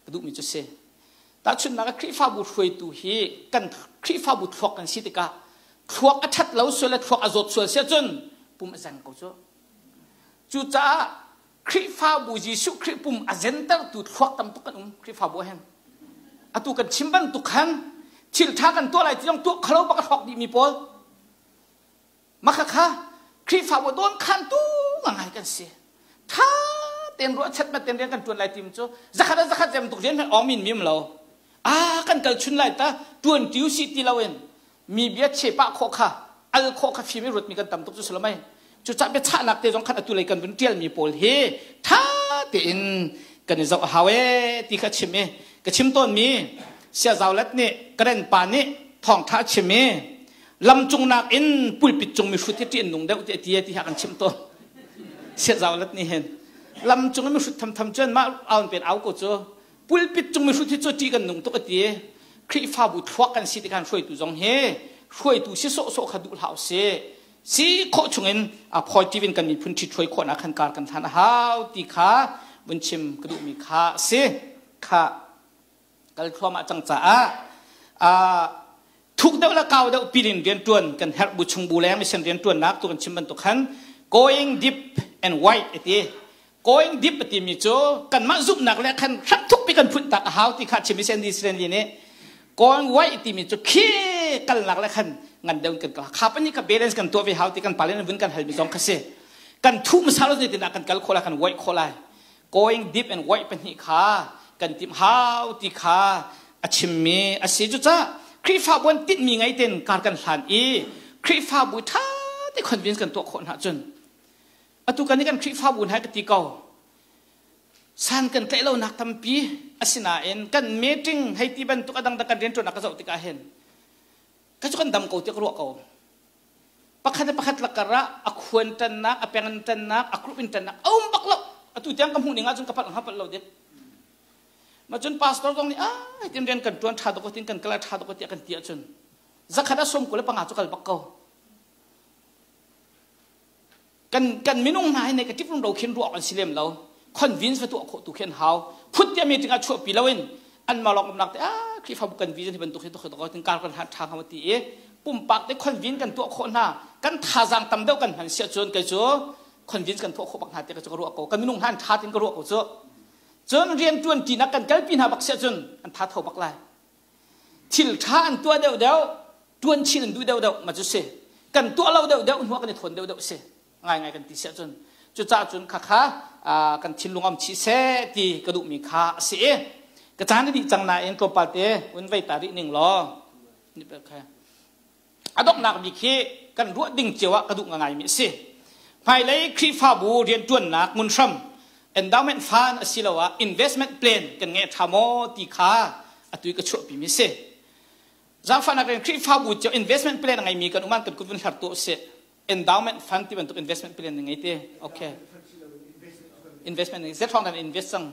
ka duhmi cu si. Tahchunhnak ah Khrihfabu hruaitu hi kan Khrihfabu thluak kan si tikah thluak a ṭhat lo sual le thluak a zawt sual si ahcun pum a zeng ko cu. Cucaah Khrihfabu Jesuh Khrih pum a zentertu thluak tam tuk kan um Khrihfabu ah hin. Atu kan chim bantuk khan thil ṭha kan tuah lai ti zong tuah khalo bak a hrawk dihmi pawl. Maka kha Khrihfabu dawn khan tu ngai kan si. Tha ten ruah chat ma ten rian kan tuan lai tim cu zakhat a zakhat zem tuk rian ong min mim lo. Ah kan kal chun lai ta tuan tiu si ti lo in mi bia che pah khawh kha al khawh kha fim i ruatmi kan tam tuk cu si lo mei. Cucah biachahnak te zong khan atu lei kan vun ṭialmi pawl hi ṭha tein kan i zoh a hau ee ti kha chim i ka chim tawnmi siazaulet nih karen pa nih thawngṭha a chim i lamcung nakin pulpit cung mi hrut hi ṭih an nung deuh ti a ti ti kha kan chim tawn. Siazaulet nih hin lamcung i mihrut thamtham cun mah aun pen au ko cu pulpit cung mihrut hi cu ṭih kan nung tuk a ti. Khrihfabu thluak kan si ti khan hruaitu zong hi hruaitu si sawhsawh kha duh hlah usih. Si khawh chungin a positive in kan miphun ṭhithruai khawhnak khan kar kan hlan a hau ti kha vun chim ka duhmi kha a si. Kha kal thluahmah cang caah thuk deuh le kau deuh pilin rianṭuan kan herh bu chung bu leng mission rianṭuannak tu kan chim bantuk khan going deep and wide ati going deep a timi cu kanmah zumhnak le khan hram thukpi kan phun tak a hau ti kha chim i Sandy Stanley nih going wide timi cu khi kalnak le khan. Ngan deuh kan kal. Kha pan ka balance kan tuah ve hau ti kan pale vun kan hal mi zong kha si. Kan thu masalo ne tin kan kal kho lai, kan wait kho lai. Going deep and wait pahnih kha kan tim hau ti kha a chimmi a si. Cu ca Khrihfabu an tinhmi ngei ten kar kan hlan i Khrihfabu tha te convince kan tuah khawh hna cun atu kan kan Khrihfabu hna ka ti ko, san kan tlaih lo nak tampi asinain kan meeting hei ti bantuk adang dang kan rianṭuannak ka zoh tikah hin ka cu kan dam ko tiah ka ruah ko. Pakhat le pakhat lakar ah a khuan ṭannak, a peng in ṭannak, a group in ṭannak a um bak lo. Atu tiang ka hmuh ning ahcun ka palh hnga palh lo dik. Ma cun pastor zong nih, ah, tin rian kan ṭuan ṭha dok, tin kan kal ṭha dok tiah kan ti ahcun zakhat a 95 cu kal bak ko. Kan minung hna hi negative rum ro khin ruah an si lem lo. Convince va tuah khawh tu khin hau. Phut tia meeting ah chuah pi loin an ma lawng umnak te, ah, Khrihfabu kan vision hi bantuk hi to to tin kar kan han tha ngam ti i pumpak te convince kan tuah khawh hna, kan thazang tam deuh kan hman sia cun kei cu convince kan tuah khawh bak hna te ka cu ka ruah ko. Kan minung hna an tha tin ka ruah ko cu. Cun rian tuan ti nak kan kalpi hna bak sia cun an tha tho bak lai. Thil tha an tuah deuh deuh, tuan chin an duh deuh deuh ma cu si. Kan tuah lo deuh deuh hnuah kan i thawn deuh deuh si ngai ngai kan ti siah cun. Cucaah cun khakha kan thinlung am chih seh ti ka duhmi kha a si i ka caan a dih cang nain tlawmpal te un vei ta rih ning law. A donghnak bik hi kan ruah ding cio ah ka duh ngaimi a si. Hmailei Khrihfabu rianṭuannak ngunhram endowment fund asiloah investment plan kan ngei ṭha maw ti kha atu i ka chuahpimi a si. Zaangfahnak in Khrihfabu cio investment plan a ngeimi kan uman kan kut vun hlar tuah usih. Endowment fund ti bantuk investment plan na ngei ti? Okay. Investment zet hrawng dan invest cang?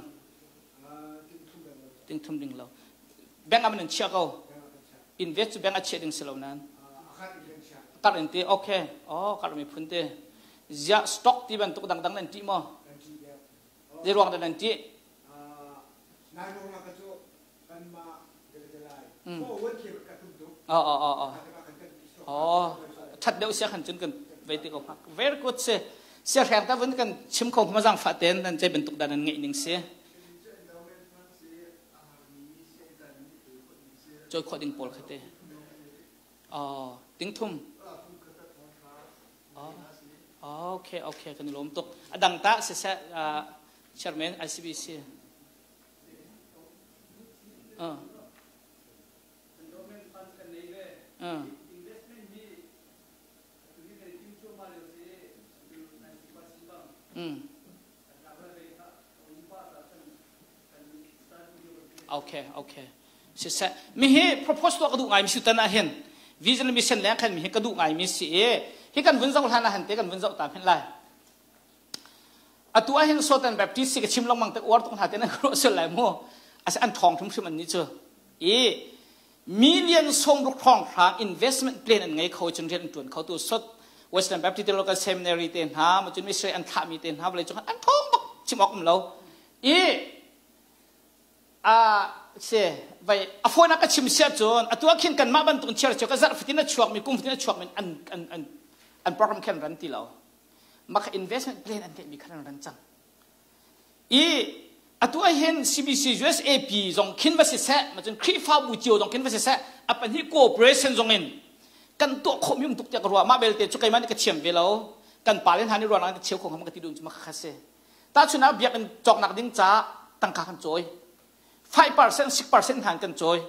Ting thum ding lo. Bank ah man chia ko. Invest cu bank a chia ding si lo nan. Kar in ti, okay. Oh, kar mi phun te. Zia stock ti bantuk dang dang nan ti mo? Zei ruang dah nan ti? Oh oh oh oh. Oh, that deuh sia khan cun kan vei ti ko. Very good si. Sia hreng ta vun kan chim kho ma zang fa ten nan cei bantuk dan nan ngeih ning si. Choi kho ding pawl khate. Oh, ting thum. Oh, okay, okay, kan lom tuk. Adang ta se se chairman ICBC. Okay, okay. Siseh, mi hi propose tuah ka duh ngai mi si tan ah hin vision mission leng khan mi hi ka duh ngai mi si i hi kan vun zoh hlan ah han te kan vun zoh ta hin lai. Atu ah hin Southern Baptist si ka chim lengmang te uar tuk hna te nan ruah sual lai mu. Ase an thong hrimhrim an ni cu. I million 60 hrawng hrang investment plan an ngei kho cun rian an tuan kho tu South Western Baptist Theological Seminary te hna ma cun missionary an thlahmi te hna vawlei cung an thong bak chim awk um lo. I a se vai a phone a ka chim sia cun atu ah khin kanmah bantuk in chiar ka zarh fatin a chuak mi kum fatin a chuak mi an an an an program khen ran ti lo. Maka investment plan an ngeihmi khan an ran cang. I atu ah hin CBC USAP zong khin va si seh, ma cun Khrihfabu cio zong khin va si seh, a pahnih cooperation zong in kan tuah khawhmi um tuk tiah ka ruah. Mah belte cu keimah nih ka thiam ve lo. Kan pale hna nih ruahnak ka cheu kho ka ti dun cu ma kha si. Tahchun ah biakinn cawknak ding ca tangka kan cawi. 5%, 6% hna kan cawi.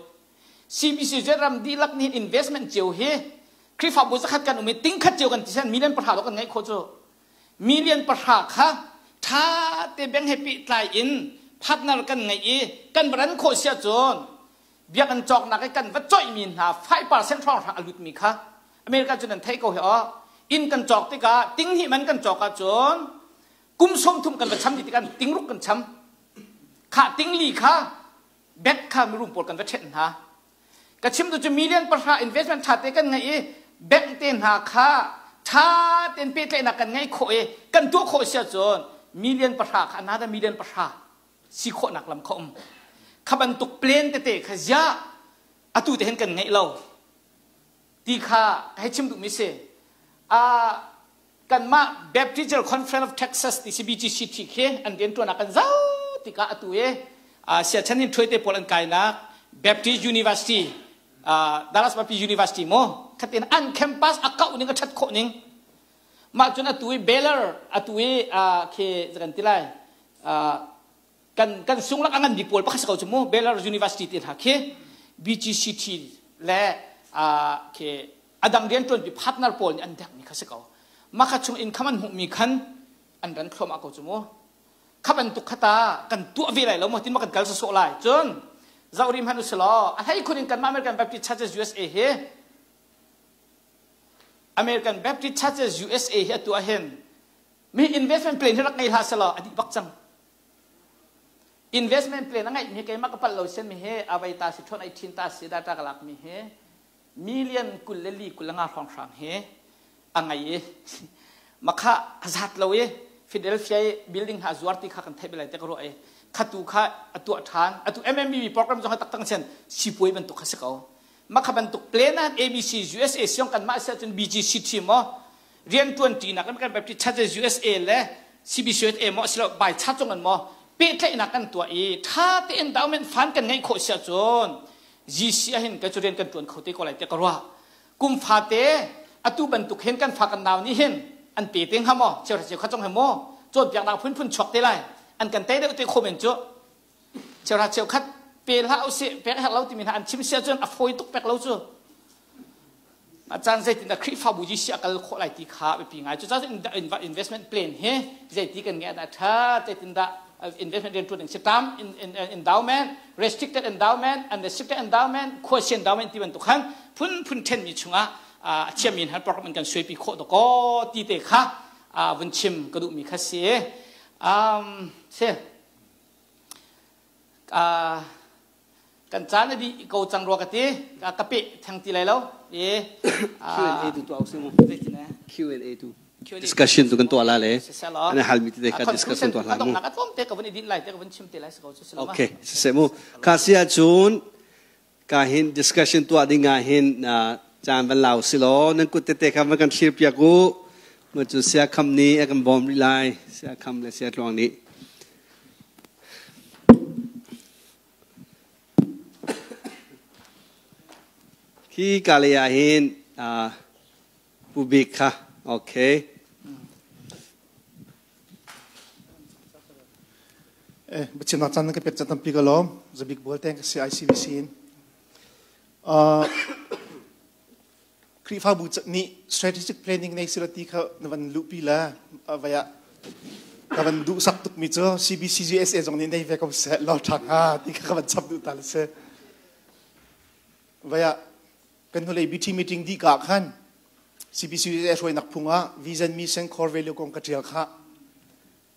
CBC ram dihlak nih investment cio hi Khrihfabu zakhat kan um i tingkhat cio kan ti sen million 10 lo kan ngeih khawh cu. Million 10 kha tha te bank he pehtlai in partner kan ngeih i kan ran khawh sia cun biakinn cawknak i kan va coihmi hna 5% hrawng hrang a lutmi kha America cun an theih ko hi aw. Inn kan cawk tikah ting hnih man kan cawk ahcun kum 30 kan va cham ti tikah ting ruk kan cham. Kha ting li kha bank kha mirum pawl kan va ṭhenh hna. Ka chim tu cu million 10 investment ṭha te kan ngeih i bank te hna kha ṭha tein pehtlaihnak kan ngeih khawh i kan tuah khawh si ahcun million 10 kha another million 10 si khawhnak lam kha um. Kha bantuk plan tete kha ziah atu te hin kan ngeih lo ti kha ka hei chim duhmi si. Kanmah Baptist General Conference of Texas ti CBGCT khi an rianṭuannak kan zoh tikah atu i siachan in ṭhuaite pawl an kainak Baptist University, Dallas Baptist University mu. Khatin an campus a kauh ning a ṭhat khawh ning. Mah cun atu i Baylor atu i khi kan ti lai kan kan sunglak a ngan bik pawl pakhat si ko cu mu Baylor University te hna khi BGCT le khi adang rianṭuanpi partner pawl nih an dekmi kha si ko. Mah kha chung income an hmuhmi khan an ran thluahmah ko cu mu. Kha bantuk kha ta kan tuah ve lai lo maw tin ma kan kal sawsawh lai. Cun zoh rih hmanh usilaw a hlei khun in kanmah American Baptist Churches USA hi American Baptist Churches USA hi atu ah hin mi investment plan hi rak ngei hlah selaw a dih bak cang. Investment plan a ngeih mi keimah ka palh lo sian mi hi avei ta si thon ai thin ta si data ka lak mi hi million 24 25 hrawnghrang hi a ngei i makha a zat lo i Philadelphia i building hna zuar ti kha kan theih belai te ka ruah i khatu kha a tuah ṭhan atu MMBB program zong taktak sian sipuai bantuk kha si ko makha bantuk plan ah ABC USA siong kan mah siah cun BGCT maw riantuan ṭinak kan kan Baptist Churches USA le CBCUSA maw silo bai cha cung an maw pehtlaihnak kan tuah i ṭha te endowment fund kan ngeih khawh siah cun GC ah hin ka cu rian kan ṭuan kho te ko lai tiah ka ruah kum fate atu bantuk hin kan fa kan nau nih hin an pe te hnga maw cheu cheu kha cong he maw cawnpiaknak phunphun chuak te lai an kan tei deuh te kho men cu cheu cheu khat pe hlah usih pek herh lo timi hna an chim sia cun a fawi tuk pek lo cu a caan zeitin dah Khrihfabu ji si a kal khawh lai ti kha biapi ngai cu cun investment plan hi zeiti kan ngeih ah tha zeitin dah investment rian ṭuan ding si tam endowment restricted endowment unrestricted endowment khuasi endowment ti bantuk khan phunphun ṭhenmi chungah a thiammi hna program kan suaipi khawh dakaw ti te kha vun chim ka duhmi kha si si kan caan a dih ko cang rua ka ti ka peh theng ti lai lo i Q&A tu tuah usih mu Q&A tu discussion tu kan tuah la le an hal mi te kha discussion tuah la mu ka tlawm te ka vun i din lai te ka vun chim te lai si ko cu okay siseh mu kha sia cun ka hin discussion tuah ding ah hin caan van lau si law nan kut tete kha van kan thlir piak u ma cu sia kham nih a kan bawm rih lai sia kham le sia tluang nih Hi ka lei ah hin Pu Bik kha okay. Eh, biachimnak caan ka pek ca tampi ka lawm. Zabik bual teng ka si ICBC in. Khrihfabu nih strategic planning nei sila ti kha na van luhpi la vaya ka van duh sak tuk mi cu CBCUSA zong nih nei ve ko seh law ṭha hnga ti kha ka van chap duh ta le si. Vaya kan hnulei BT meeting dih ka khan CBCUSA hruainak phung ah vision mission core value kong ka ṭial kha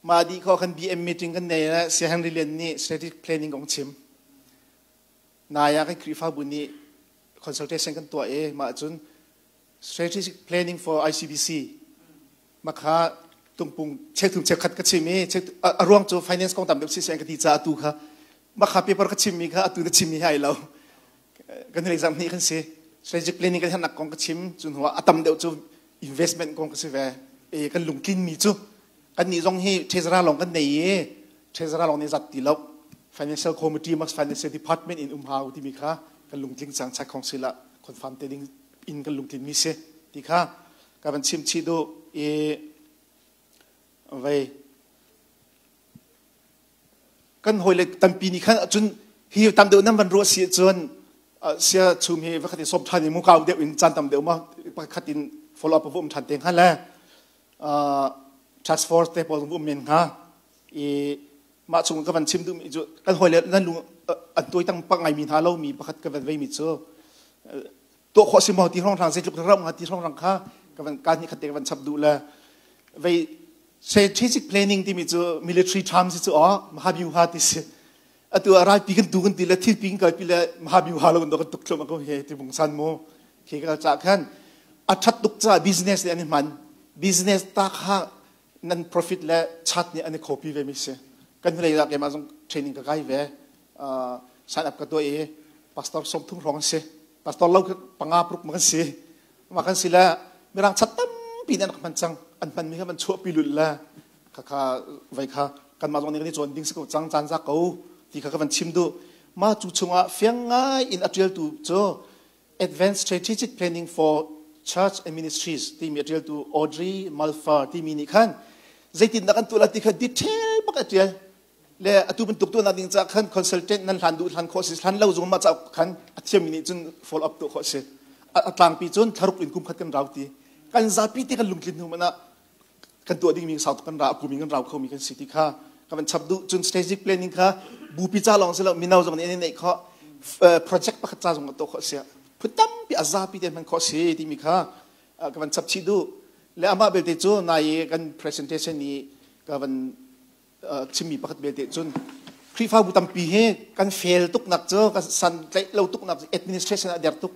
mah dih kho khan BM meeting kan nei le Saya Henry Lian nih strategic planning kong chim Nai ah kan Khrihfabu nih consultation kan tuah i mah cun strategic planning for ICBC makha tungpung chekthum chekkhat ka chim i a ruang cu finance kong tam deuh si ka ti ca atu kha makha paper ka chimmi kha atu na chimmi hai lo kan exam hnih kan si strategic planning kan hernak kong ka chim cu hnu ah a tam deuh cu investment kong ka si ve e kan lungtlin mi cu kan nih zong hi treasurer lawng kan nei i treasurer lawng nih zat ti lo financial committee mas financial department in um hau timi kha kan lungtling cang chak khong sila confirm te ding in kan lungtlin mi si ti kha ka van chim chih du i vei kan hawile tampi nih khan cun hi tam deuh nan van ruah si cun sia chum hi vakhat in som than i mu kau deuh in caan tam deuh ma pakhat in follow up um than te hnga le task force te pawl um men hnga i mah chung ka van chim duhmi cu kan hawile nan lung an tuai tang pak ngaimi hna lo mi pakhat ka van vei mi cu tuah khawh si maw ti hrong hrang zeitluk ram nga ti hrong hrang kha ka van ka ni khat te ka van chap duh le vei strategic planning timi cu military term si cu aw mahabyuha ti si atu ral pi kan tu kan ti le thil pi kan kal pi le mahabyuha lo kan tuk thlum ko he ti bung san mu khi ka cha khan a that tuk ca business le an hman business ta kha nan profit le chat nih an i copy ve mi si kan hnulei la keimah zong training ka kai ve sign up ka tuah i pastor som thum hrawng si pastor lo panga pruk ma kan si ma kan si le mirang chat tampi nih an rak hman cang an hman mi kha man chuah pi lul le kha kha vai kha kan mah zong nih kan i cawn ding si ko cang caan za ko ti kha ka van chim du ma cu chungah fiang ngai in a tial tu cu. Advanced Strategic Planning for Church and Ministries timi a ṭialtu Audrey Malfa timi nih khan zeitindah kan tuah lai ti kha detail bak a ṭial. Le atu bantuk tuahnak ding caah khan consultant nan hlan duh hlan khawh si hlan lo zong mah cauk khan a thiammi nih cun follow up tuah khawh si. A tlangpi cun thlaruk in kum khat kan rau ti. Kan zapi te kan lungtlin hnu hmanh ah kan tuah dingmi sau tuk kan ra a kum in kan rau khomi kan si ti kha ka van chap duh. Cun strategic planning kha bupi ca lawng si lo, mino zong nih an i neih khawh, project pakhat ca zong tuah khawh si, phun tampi a zapi te hman khawh si timi kha ka van chap chih duh. Le amah belte cu nai i kan presentation i ka van chimmi pakhat belte cun Khrihfabu tampi hi kan fail tuknak cu, kan san tlaih lo tuknak cu administration a der tuk.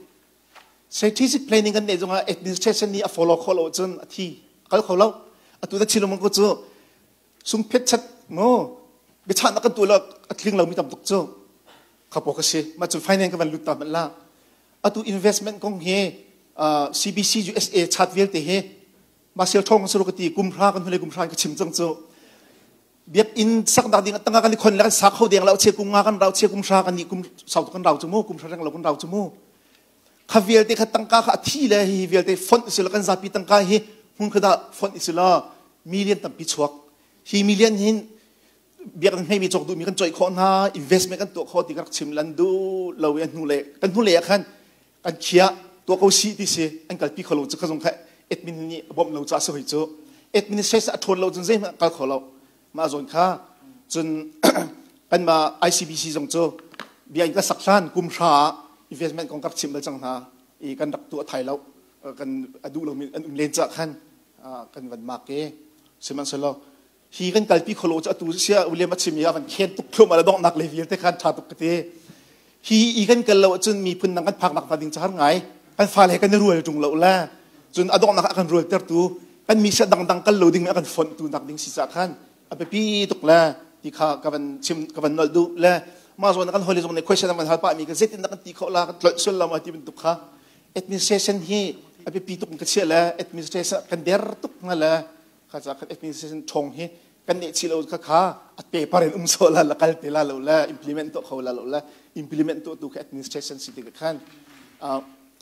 Strategic planning kan neih zongah administration nih a follow khawh lo cun a thi kal kho lo. Atu na chilung ko cu sungphet chat mo biachahnak kan tuah lo, a tling lomi tam tuk cu khapo ka si. Mah cu finance ka van lut ta hmanh la. Atu investment kong hi CBC USA chat vialte hi Martial thong suru ka ti kum hra kan hnulei kum hra ka chim cang cu. Biakinn saknak ding tanga kan i khon le kan sak kho deng lo che kum nga kan rau che kum hra kan ni kum sau kan rau chu mu kum hra reng lo kan rau chu mu kha vialte kha tangka kha a thi le hi vialte font si lo kan zapi tangka hi hmun kha dah font si lo million tampi chuak hi million hin biakinn hmeimi cawk duhmi kan coih khawh hna, investment kan tuah khawh ti ka rak chim lan du lo i hnu le kan hnu le ah khan kan khiah tuah ko si ti si an kalpi kho lo cu kha zong kha admin nih a bawmh lo ca si hoi cu. Administration a ṭhawn lo cun zeihmanh kal kho lo. Mah zawn kha cun kanmah ICBC zong cu bia in ka sak hlan kum hra ah investment kong ka rak chim bal cang hna i kan rak tuah thai lo, kan a duh lomi an um len cah khan kan van mak i. Sihmanhsehlaw hi kan kalpi kho lo cu atu sia William a chim i a van khen tuk thluahmah le donghnak le vialte khan ṭha tuk ka ti. Hi i kan kal lo ahcun miphun dang kan phaknak hnga ding cu har ngai. Kan fale he kan i rual ṭung lo le cun a donghnak ah kan rual tertu kan mi sia dangdang kal lo ding a kan fonhtu nak ding si cah khan a biapi tuk le ti kha ka van chim ka van nolh duh. Le mah zawn kan hawile zong nih question an van hal pah mi ka zeitin dah kan ti khawh la, kan tlolh sual lo ma ti bantuk kha administration hi a biapi tuk in ka chiah le administration kan der tuk hnga le kha ca khan administration ṭhawng hi kan neh chih lo kha kha a paper in um so la la kal te la lo le implement to kho la lo le implement to tu kha administration si ti khan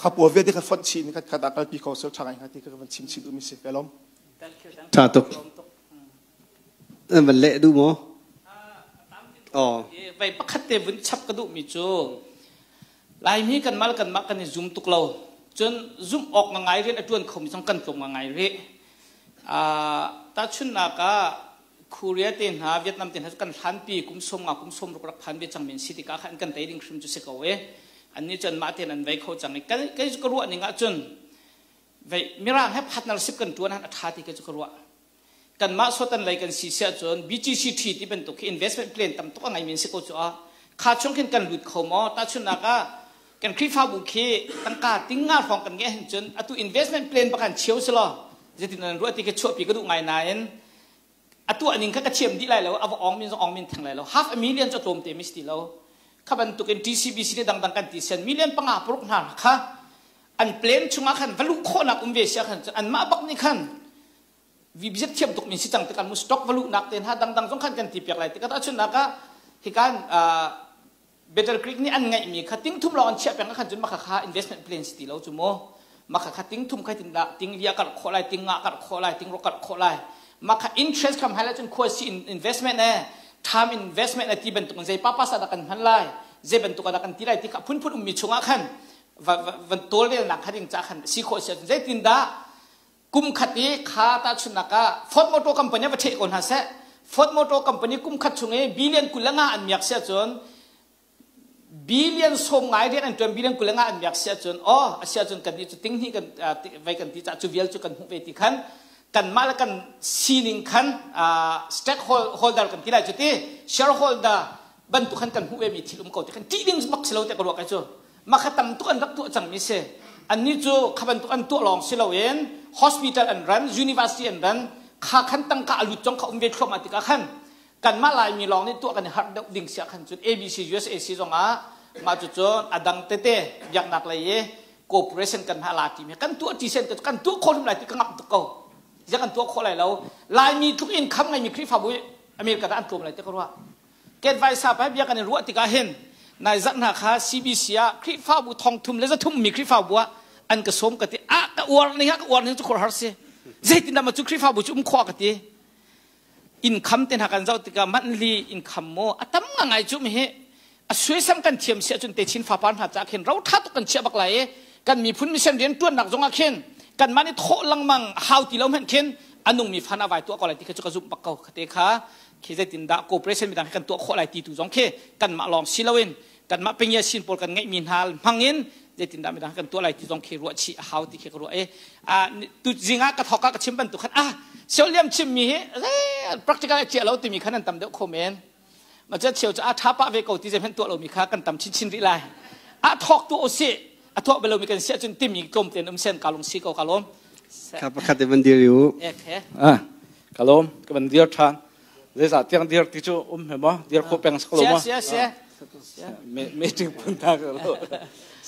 kha pua vialte kha fonh chih ni khat khat kal pi kho sel ṭha ngai hnga ti kha van chim chih duh mi si ka lom. Tha tuk. Van leh duh maw? Oh. Vai pakhat te vun chap ka duh mi cu Laimi kan mal kan mah kan i zum tuk lo cun zumh awk ngai rian a ṭuan khomi zong kan tlawm ngai rih. Tahchunhnak ah Korea te hna, Vietnam te hna cu kan hlanpi kum sawm nga kum sawm ruk rak phan ve cangmi an si tikah khan kan tei ding hrim cu si ko e. Annih cu anmah tein an vei kho cang i kei cu ka ruah ning ahcun vei Mirang he partnership kan ṭuan han a ṭha ti kei cu ka ruah. Kanmah sotan lei kan si siah cun BGCT ti bantuk khi investment plan tam tuk a ngeimi an si ko cu ah kha chung khin kan lut kho maw? Tahchunhnak ah kan Khrihfabu khi tangka ting nga hrawng kan ngeih hin cun atu investment plan bak an cheu si law zeitin nan ruah ti khi chuahpi ka duh ngai nain atu aning kha ka thiam dih lai lo, a va ong min zong ong min theng lai lo. Half a million cu tlawm te mi si ti lo. Kha bantuk in TCBC le dangdang kan ti sian million panga paruk hna kha an plan chungah khan va luh khawhnak um ve sia khan anmah bak nih khan vi biak thiam tuk min si cang tikah mu stock va luhnak te hna dangdang zong khan kan ti piak lai tikah. Tahchunhnak ah hikan Battle Creek nih an ngeihmi kha ting thum lawng an chiah peng khan cun maka kha investment plan si ti lo cu mu. Maka kha ting thum khai tin dah ting lia kar khawh lai, ting nga kar khawh lai, ting ro kar khawh lai, maka interest kham hai lai cun khua si investment e time investment e ti bantuk zei pa pa sa dah kan hman lai, zei bantuk dah kan ti lai ti kha phun phun ummi chungah khan van tawlrel nak kha ding ca khan si khawh si. Zeitin dah kum khat i kha tahchunhnak ah Ford Motor Company va ṭheh ko hna seh, Ford Motor Company kum khat chung i billion 25 an miak si ahcun, billion sawm ngai rian an ṭuan, billion 25 an miak si ahcun, aw a si ahcun kan nih cu ting hnih kan vei kan ti cah cu vial cu kan hmuh ve ti khan kanmah le kan sining khan stakeholder kan ti lai cu ti shareholder bantuk khan kan hmuh ve mi thil um ko ti khan ṭih ding bak si lo te ka ruah kai cu. Mah kha tam tuk an rak tuah cangmi si. Annih cu kha bantuk an tuah lawng si loin hospital an ran, university an ran, kha khan tangka a lut zong kha um ve thluahmah tikah khan kanmah Laimi lawng nih tuah kan i harh deuh ding siah khan cun ABC USAC zong ah mah cucu a dang tete biaknak lei i cooperation kan hna la ti mi kan tuah ti sen kan tuah khawh hrim lai ti ka ngamh tuk ko. Ziah kan tuah khawh lai lo? Laimi tluk in kham ngeimi Khrihfabu America dah an tlawm lai ti ka ruah. Ket vai sa pa bia kan i ruah tikah hin Nai zarh hna kha CBC ah Khrihfabu thong thum le 300 mi Khrihfabu ah an ka sawm ka ti. Ah ka uar ning ah ka uar ning cu khor har si. Zeitindah ma cu Khrihfabu cu um khawh ka ti. Income te hna kan zoh tikah monthly income maw a tam ngai cu mi hi a suaisam kan thiam si ahcun techin fapar hna ca khin ro tha tuk kan chiah bak lai i kan miphun mission rian tuannak zong ah khin kan mah nih thawh lengmang hau ti lo hmanh khin a nungmi fan a vai tuah ko lai ti kha cu ka zumh bak ko khate kha khi zeitin dah cooperation midang kan tuah khawh lai ti tu zong khi kanmah lawng si loin kanmah pengya sin pawl kan ngeihmi hna hmang in zeitin dah midang kan tuah lai ti zong khi ruah chih a hau ti khi ka ruah i tu zing ah ka thawk ah ka chim bantuk khan ah sioliam chimmi hi practical a chia lo timi khan an tam deuh kho men ma cha cheu cu a tha pah ve ko ti zeihmanh tuah lomi kha kan tam chinchin rih lai a thawk tu usih a thawk belo mi kan si ahcun timi tlawm ten um sen kalung si ko kalom ka pakhat te van dir yu ah kalom ka van dir than zeizah tiang dir ti cu um he mo dir kho peng sak lo mo sia sia meeting pun ta ka lo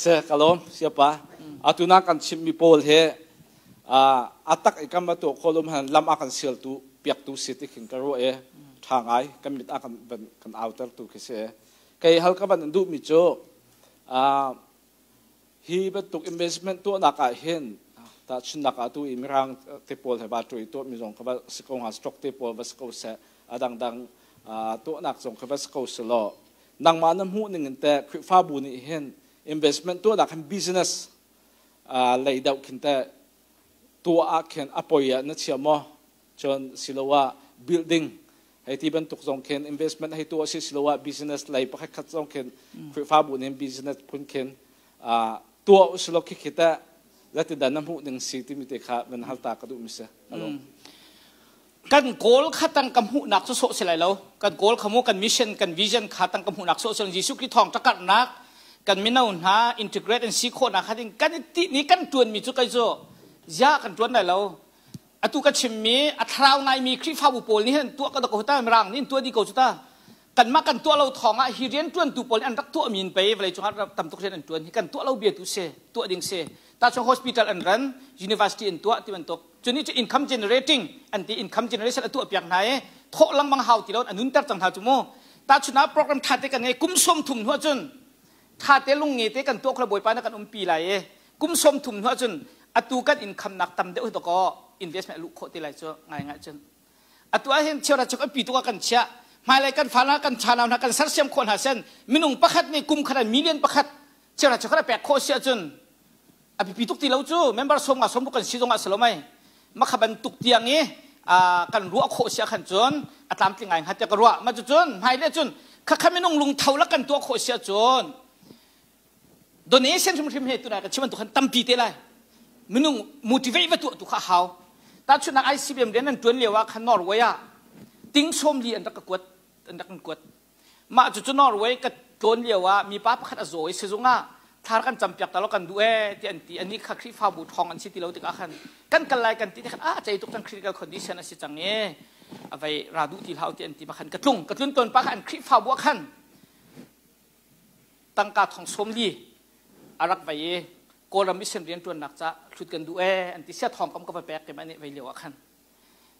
se kalom sia pa atuna kan chim mi pawl he a tak i kam to kholum han lam a kan sial tu piak tu si ti khin ka ru e tha ngai kan mit a kan kan auter tu khi se kei hal ka ban duh mi cu hi bantuk investment tuahnak ah hin tahchunnak ah tu i mirang te pawl he ba tu i tuah mi zong kha va si ko hnga stock te pawl va si ko seh a dangdang tuahnak zong kha va si ko selaw nangmah na hmuh ning in teh Khrihfabu nih hin investment tuahnak hin business lei deuh khin teh tuah ah khin a poi ah na chia maw cun siloah building hei ti bantuk zong khin investment hei tuah si siloah business lei pakhat khat zong khin Khrihfabu nih business phun khin tuah usilo khi khi teh zatidan na hmuh ding si timi te kha van hal ta ka duh mi si kan goal kha tang ka hmuhnak cu sawh si lai lo kan goal kha mu kan mission kan vision kha tang ka hmuhnak sawh si Jesuh Khrih thawng takarnak kan mino hna integrate an si khawhnak kha ding kan ti ni kan tuan mi cu kai cu ya kan tuan lai lo atu ka chimmi a thlarau ngaimi Khrihfabu pawl nih hin tuah ka ko ta mirang nih tuah di ko cu ta kanmah kan tuah lo thawng ah hi rian tuantu pawl nih an rak tuah mi in pei vawlei cungah tam tuk rian an tuan hi kan tuah lo bia tu si tuah ding si ta chung hospital an ran university an tuah ti bantuk cuni cu income generating an ti income generation a tuah piak hna i thawh lengmang hau ti lo an nunter cang hna cu mu ta chuna program tha te kan ngei kum 30 hnu cun tha te lung nge te kan tuah khla bawipa na kan umpi lai i kum 30 hnu ahcun atu kan income nak tam deuh dakaw investment luh khawh ti lai cu ngai ngai cun atu ah hin chiara chuk api tu kan chiah hmailei kan fala kan chanau hna kan sersiam khawh hna sen minung pakhat nih kum khat million pakhat chiara chuk pek khawh si ahcun a biapi tuk ti lo cu member som nga som kan si zong ah salomai makha bantuk tiang i kan ruah khawh si khan cun a tlamtling ngai hnga tiah ka ruah ma cu cun hmailei cun khakha minung lungtho la kan tuah khawh si ahcun donation hrimhrim he tunai ka chim bantuk khan tampi te lai minung motivate va tuah tu kha hau tahchunhnak ICBM rian an tuan lio ah khan Norway ah ting 40 an rak ka kuat an rak kan kuat mah cu cu Norway ka tlawn lio ah mipa pakhat a zaw i sizung ah thlar kan campiak ta lo kan duh ee ti an ti ani kha Khrihfabu thong an si ti lo tikah khan kan kal lai kan ti khan ah cei tuk cang critical condition a si cang e a vei ra duh ti hlau ti an ti ma khan ka tlung ka tlun ton pa khan Khrihfabu ah khan tangka thong 40 a rak vei i Kawlram mission rianṭuannak ca hlut kan duh ee an ti sia thong kam ka va pek kem ani vei lio ah khan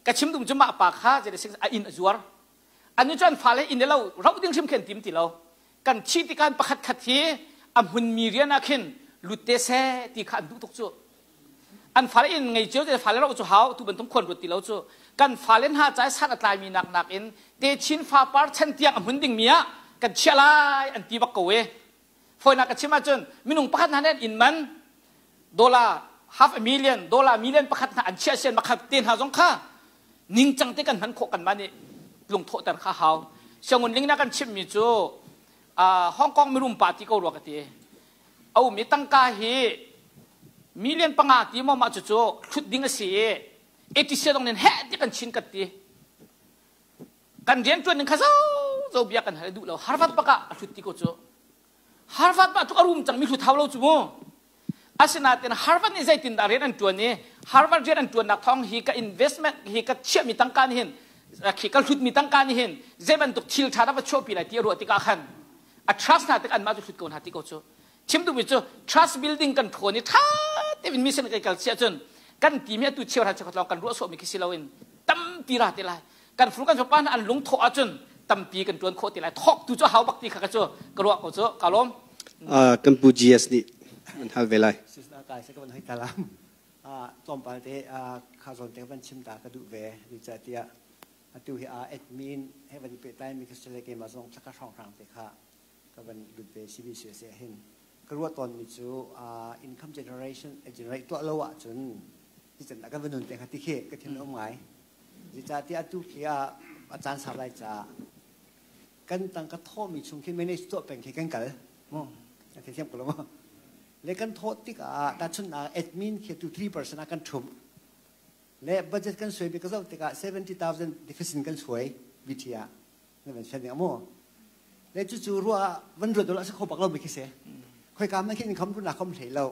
ka chim dum cu mah pa kha zeiti a inn a zuar anu cu an fale inn lo rauh ding hrim khen tim ti lo kan thi tikan pakhat khat hi a hmunmi rian ah khin lut te se ti kha an duh tuk cu an fale in ngei cio te fale ro cu hau tu bantuk khuan ruat ti lo cu kan fale hna cai san a tlai mi nak nak in te chin fa par chan tiang a hmun ding mi ah kan chia lai an ti bak ko e foina ka chim ahcun minung pakhat hna nen in man dollar half a million dollar million pakhat hna an chia sian makhat te hna zong kha ningcang te kan hman khawh kan mah nih lungthawh ter kha hau siangun ling na kan chim mi cu Hong Kong mirum pa ti ko rua ka ti a um i tangka hi million 5 ti maw mah cucu thlut ding a si i ATC dong nin heh ti kan chin kan ti kan rian tuan ning kha zo zo bia kan hal duh lo Harvard bak ah a hlut ti ko cu Harvard bak cu a rum cang mi hlut hau lo cu mu asinain Harvard nih zeitin dah rian an tuan i Harvard rian an tuannak thawng hi ka investment hi ka chiahmi tangka nih hin khi ka hlutmi tangka nih hin zei bantuk thil ṭha dah va chuahpi lai ti a ruah tikah khan a trust hna tik anmah cu hlut ko hna ti ko cu chim duhmi cu trust building kan ṭhawn i ṭha tein mission kai kal siah cun kan timi atu cheu hra cheu lawng kan ruah sawhmi khi si loin tampi ra te lai kan fur kan fapa hna an lungthawh ahcun Tampi kan ṭuan khawh ti lai. Thawk tu cu hau bak ti kha ka cu ka ruah ko cu. Ka lawm. Kan pu GS nih an hal ve lai. Kai se ka van hoi talam. Tlawmpal te kha zawn te van chim ta ka duh ve. Zeicahtiah atu hi admin he van i pehtlai mi ka si le keimah zong thlaka hrawnghrang te kha ka van lut ve. CBC si hin ka ruah tawn mi cu income generation generate tuah lo ahcun ti can kan van nun te kha ti khi ka thin um ngai. Zeicahtiah atu khi ah a caan sau lai caah kan tangka thawhmi chung khi manage tuah peng khi kan kal mu a thiam ko lo mu. Le kan thawh tikah tahchunhnak admin khi tu 3% ah kan ṭhumh le budget kan suai mi ka zoh tikah 70,000 deficit kan suai BT ah na van fian ding mu. Le cucu ruah van ruat dol a si kho bak lo mi khi si. Khoi ka man khi income run khom hlei lo.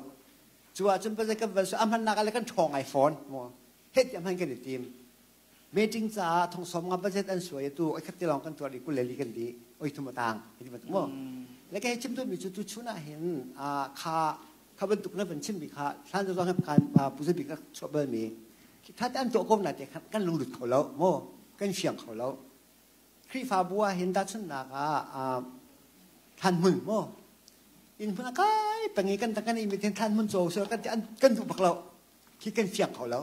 Cu ahcun budget kan van su a hmannak le kan ṭhawng ai fawn mu. Het ti hman kan i tim. Meeting caah thong som nga budget an suai tu oi khat ti lawng kan tuah di kul le li kan di oi thum atang hi bantuk mu. Le ka chim tu mi cu tu chun ah hin kha kha bantuk na van chim mi kha thlan zong he khan pu bi ka chuah bal mi tha te an tuah ko na te kan lunglut kho lo mu, kan fiang kho lo. Khrihfabu ah hin tahchunhnak ah thlan hmun mu, inn hmun a kai peng i kan kan i mi thlan hmun caw so kan kan duh bak lo khi, kan fiang kho lo.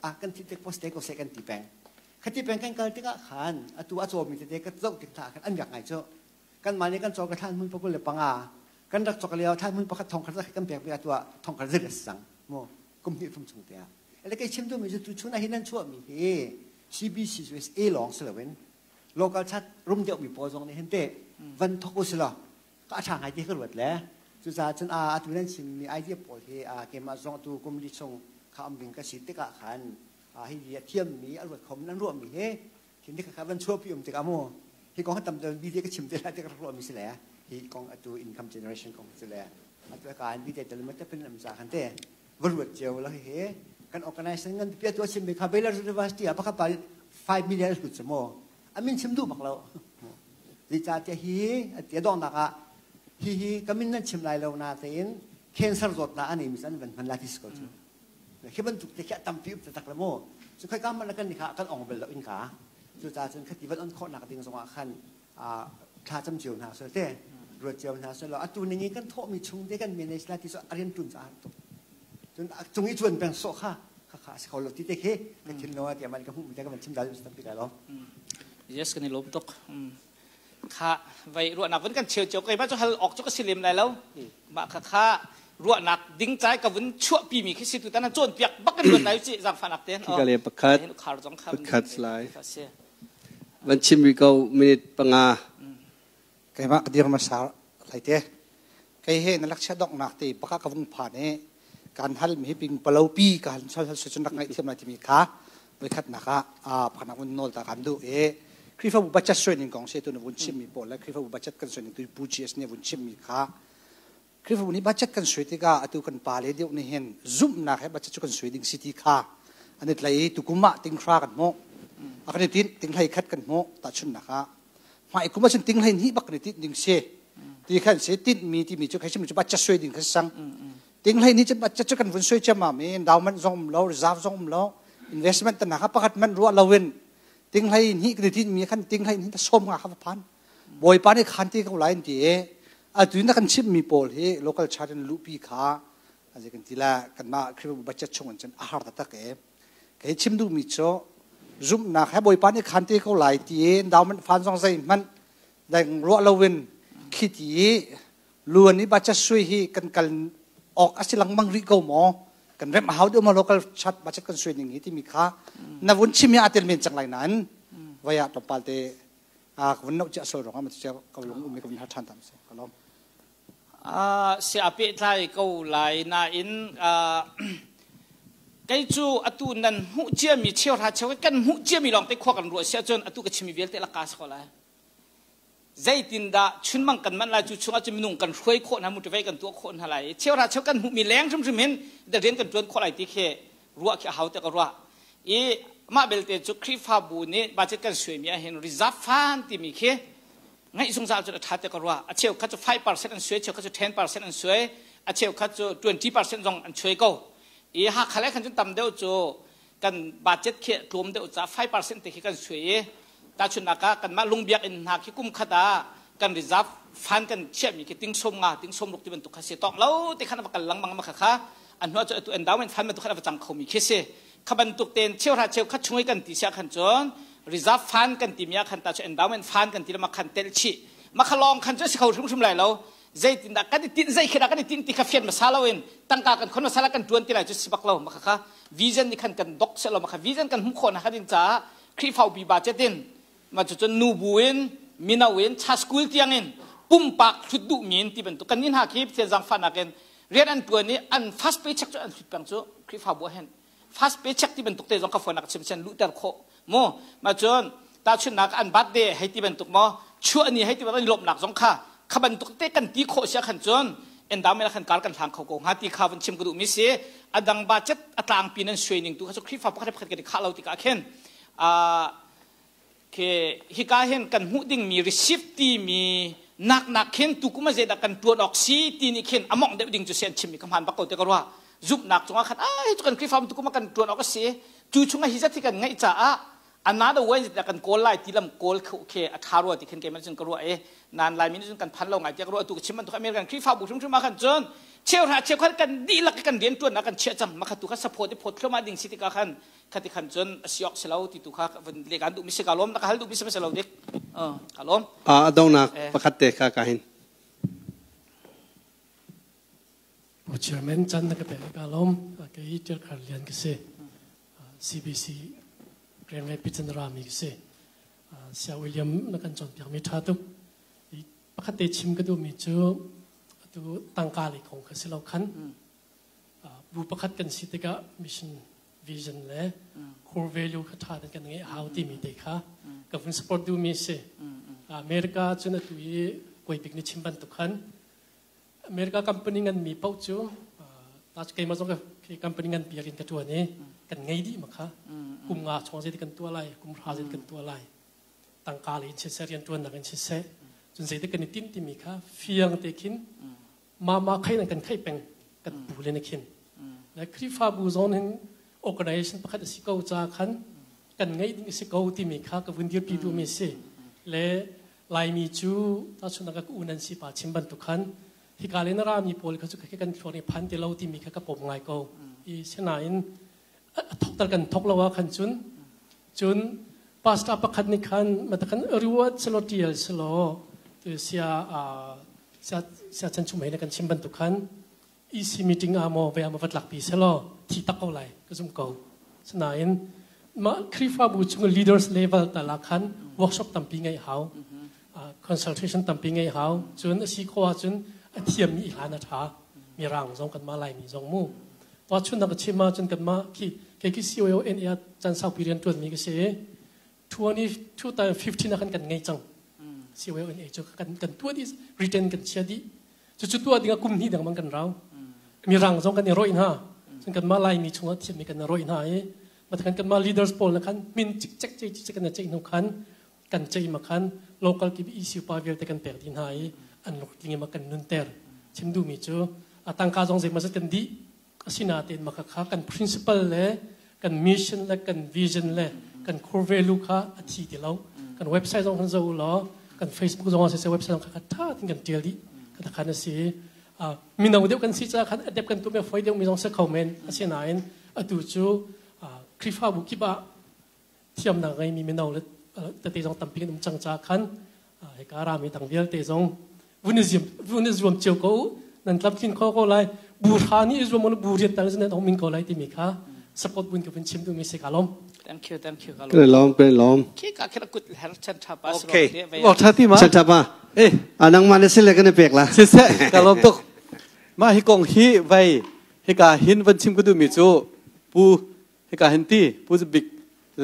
A kan thi tek post te ko se kan ti peng. Khati peng kan kal tikah khan atu a cawmi tete ka zoh tik hna khan an miak ngai cu. Kan mah nih kan caw ka thlan hmun pakul le panga kan rak cawk lio thlan hmun pakhat thong khat kan pek pi atu ah thong khat zet sang mu kum hnih thum chung te ah. Ele kei chim tu mi cu tu chun ah hin nan chuah mi hi CBC USA lawng si loin local chat rum deuh mi pawl zong nih hin te van thok u sila ka tha ngai ti ka ruat. Le cucaah cun a atu nan chim mi idea pawl hi keimah zong atu kum li chung kha am ding ka si tikah khan hi a thiam mi a ruat khom nan ruah mi hi thin kha van chuah pi um tikah mu hi kong tam deuh bi ka chim te lai te ka ruah mi si le hi kong atu income generation kong si le atu ka an bi te tel ma te pin am za khan te va ruat cio la. Hi kan organization ngan pi atu chim mi kha Baylor University ah pakhat pa 5 million hlut mo amin chim duh bak lo. Zeicahtiah hi a donghnak ah hi hi ka min nan chim lai lo na tein cancer zawtnak an mi an van hman la ti si ko cu. Khi bantuk te khi a tampi up tak le mu cu khoi ka man kan ni kha kan ong bel lo in ka. Cucaah cun khati van on khawh nak ding zongah khan thla cam cio hna so te ruat cio hna so lo atu ning in kan thawh mi chung te kan manage la ti so arian tun ca tuk cun cung i chuan peng so kha kha kha si kho lo ti te khi ka thin lo ti man ka hmu te ka van chim dal tampi kai lo. Yes, kan i lawm tuk. Kha vai ruahnak vun kan cheu cio kai ma cu hal ok cu ka si lem lai lo. Mah kha kha ruahnak ding cai ka vun chuah pi mi khi si tu tan cawn piak bak kan ruat lai ci zangfanak ten. Ka le pakhat pakhat lai van chim ri ko minute 5. Keimah ka dir hmasa lai te. Kei he na lakchia dok nak te baka ka vung phan e kan hal mi ping palo pi ka hal sal hal cun rak ngaih thiam lai timi kha voi khat nak ah pakhat nak vun nawl ta kan du e. Khrihfabu budget soi ning kong se tu na vun chim mi pawl le Khrihfabu budget kan soi ning tu pu GS ne vun chim mi kha Khrihfabu nih budget kan soi tikah atu kan pa le deuh nih hin zumhnak he budget cu kan soi ding si ti kha an i tlai. Tukum ah tinghra kan hmuh a kan i tin tinghlei khat kan hmuh tahchunhnak ah hmai kum ah cun tinghlei hnih bak kan i tinh ding si ti khan si. Tinh mi ti mi cu khai sim cu budget soi ding kha sang tinghlei ni cu budget cu kan vun soi chiam mi endowment zong um lo, reserve zong um lo, investment tan kha pakhat man ruah loin tinghlei hnih kan i tinh mi khan tinghlei hnih ta som nga kha phan Bawipa nih khan ti ko lai ti e. Atu na kan chim mi pawl hi local church in luhpi kha azi kan ti la kanmah Khrihfabu budget chung in cun a har taktak e. Kei chim duh mi cu zumhnak he Bawipa nih khan te ko lai ti endowment fund zong zei hmanh deng ruah loin khi ti luan i budget sui hi kan kal awk a si lengmang rih ko maw, kan rem a hau deuh maw local church budget kan sui ning hi timi kha na vun chim hi a tel men cang lai nain vai ah tlawmpal te a ka vun no chia sol rong ah ma chia ka lung um ka vun har than tam se ka lom. Si a pehtlai ko lai nain kei cu atu nan hmuh ciami cheuhra cheu kan hmuh ciami lawng te khua kan ruah si ahcun atu ka chimi vialte laka si ko lai. Zeitindah chunmang kan manh lai, cu chungah cun minung kan hruai khawh hna, motivate kan tuah khawh hna lai. Cheuhra cheu kan hmuhmi leng hrimhrim hin rian kan ṭuan khawh lai ti khi ruah khi a hau te ka ruah i. Mah belte cu Khrihfabu nih budget kan suaimi ahhin reserve fund timi khi ngaih zungzal cu a ṭha te ka ruah. A cheu khat cu 5% an suai, cheu khat cu 10% an suai, a cheu khat cu 20% zong an chuai ko i. Hakha le khan cun tam deuh cu kan budget khi tlawm deuh ca 5% te khi kan suai i. Tahchunhnak ah kanmah lungbiak inn hna khi kum khat ah kan reserve fund kan chiahmi khi ting sawm nga ting sawm ruk ti bantuk kha si tawk lo te khan a va kal lengmang ma kha kha a hnu ah cu atu endowment fund bantuk khan a va cang khomi khi si. Kha bantuk tein cheuhra cheukhat chung i kan ti siah khan cun reserve fund kan timi ah khan ta cu endowment fund kan ti le ma khan telh chih ma kha lawng khan cu a si kho hrimhrim lai lo. Zeitindah kan i tinh, zei khi dah kan i tinh ti kha fian hmasa loin tangka kan khon hmasa la kan tuan ti lai cu si bak lo. Ma kha kha vision nih khan kan dok seh lo ma kha vision kan hmuh khawh nak ding caah Khrihfa upi budget in ma cu cun nu bu in mino in cha school tiang in pumpak hlut duh mi in ti bantuk kan nih hna khi Pathian zaangfahnak in rian an tuan i an first paycheck cu an hlut peng cu Khrihfabu ah hin first paycheck ti bantuk te zong ka phone ah ka chim sian luhter khawh mu. Ma cun tahchunhnak an birthday hei ti bantuk maw chuah ni hei ti bantuk lawmhnak zong kha kha bantuk te kan ti khawh sia khan cun endowment khan kar kan hlang kho ko hnga ti kha vun chim ka duh mi si. Adang budget a tlangpi nan suai ning tu kha cu Khrihfa pakhat pakhat kan i khah lo tikah khin a ke hika hin kan hmuh ding mi receipt ti mi nak nak khin tu kum a zeidah kan tuan awk si ti nih khin among deuh ding cu sian chim mi ka hman bak ko te ka ruah. Zumhnak cungah khan ai cu kan Khrihfa tu kum kan tuan awk a si cu chungah hi zat hi kan ngaih caah another way that kan kawl lai ti lam kawl khe a tha rua ti khin keimah cun ka ruah e nan lai min cun kan phan lo ngai tiah ka ruah. Tu ka chim bantuk American Khrihfabu hrimhrim ah khan cun cheuhra cheukhat kan dihlak kan rian tuan kan chiah cang ma kha tu kha support i phot thluahmah ding si tikah khan khati khan cun a siok si lo ti tu kha le kan duh mi si ka lawm na ka hal duh mi si lo dik ka lawm. A dongnak pakhat te kha ka hin. Pu Chairman chan na ka pe ka lawm. Ke hi tir khar lian ka si CBC Grand Rapids in rami ka si. Sia William na kan cawnpiak mi tha tuk. Pakhat te chim ka duh mi cu atu tangka lei kong kha si lo khan bu pakhat kan si tikah mission vision le core value kha tha kan ngeih hau ti mi te kha ka vun support duh mi si. America cun atu i koi bik ni chim bantuk khan America company ngan mi paoh cu ta keimah zong ka company ngan pi in ka tuan i kan ngei dih ma kha kum nga chung zei kan tua lai kum hra zei kan tua lai tangka le in siseh rian tuan nak in siseh cun zei kan i tim timi kha fiang te khin ma ma khai nan kan khai peng kan pu le na khin le Khrihfabu zong hin organization pakhat a si ko ca khan kan ngei ding a si ko timi kha ka vun dirpi duh mi si le Laimi cu tahchunhnak ah ka u nan si pa chim bantuk khan hika le na rami pawl kha cu kan thluak nih phan ti lo timi kha ka pom ngai ko i sinain a thok tal kan thok lo ah khan cun cun pastor pakhat nih khan matakan ruat selo tial selo tu sia sia sia chan chung mei kan chim bantuk khan EC meeting ah maw ve ah maw va tlak pi selo thi tak ko lai ka zum ko. Sinain mah Khrihfabu chung leaders level tal ah khan workshop tampi ngei hau, consultation tampi ngei hau. Cun a si kho ahcun a thiammi i hlan a ṭha. Mirang zong kanmah Laimi zong mu. To chun nak chim ahcun kanmah khi kei khi COO NA chan saupi rian ṭuanmi ka si. 2015 ah khan kan ngei cang. COO NA cu kan kan tuah dih, written kan chia dih. Cucu tuah dingah kum hnih dengmang kan rau. Mirang zong kan i rawih hna. Cun kanmah Laimi chungah thiammi kan i rawih hna i matakan kanmah leaders pawl na khan min cikcek cei cikcek kan ceih hnu khan kan ceih ma khan local kip ECU pa vialte kan pek dih hna i an lungtling ma kan nunter. Chim duhmi cu a tangka zong zeimawzat kan dih. Asinain maka kha kan principle le kan mission le kan vision le kan core value kha a thi ti lo. Kan website zong kan zoh law kan Facebook zong ah siseh website zong kha tha tin kan tial dih kata khan a si. Mino deuh kan si caah khan adapt kan tuah foi deuh mi zong si kho men. Asinain atu cu Khrihfabu kip ah thiamnak ngeimi mino le tete zong tampi kan um cang caah khan hika rami dang vialte zong vun i vun i zuam cio ko u nan tlamtlin kho ko lai bu hra nih i zuam bu rian tang nan ong min ko lai timi kha support bun ka vun chim duhmi si ka lom. Thank you, thank you. Ka lom, ka lom. Khi ka khira kut her chan tha pa. Okay. Wak tha ti ma. Chan tha pa. Eh. Anang ma ne sile kan pek la. Si se ka lom tuk. Ma hi kong hi vai hi ka hin van chim ka du mi cu pu hi ka hin ti pu bik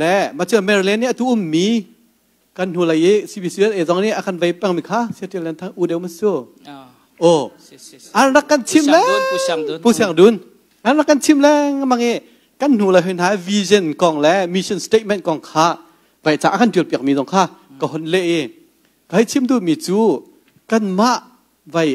le ma chu Maryland ni atu um mi kan hnu lei i CBCS e zong nih a kan vei peng mi kha Seattle len thang u deu ma su o an rak kan chim le pu siang dun an rak kan chim le mang i kan hnu le hin ha vision kong le mission statement kong kha vai ca kan tial piak mi zong kha ka hon le i kai chim du mi cu kan mah vai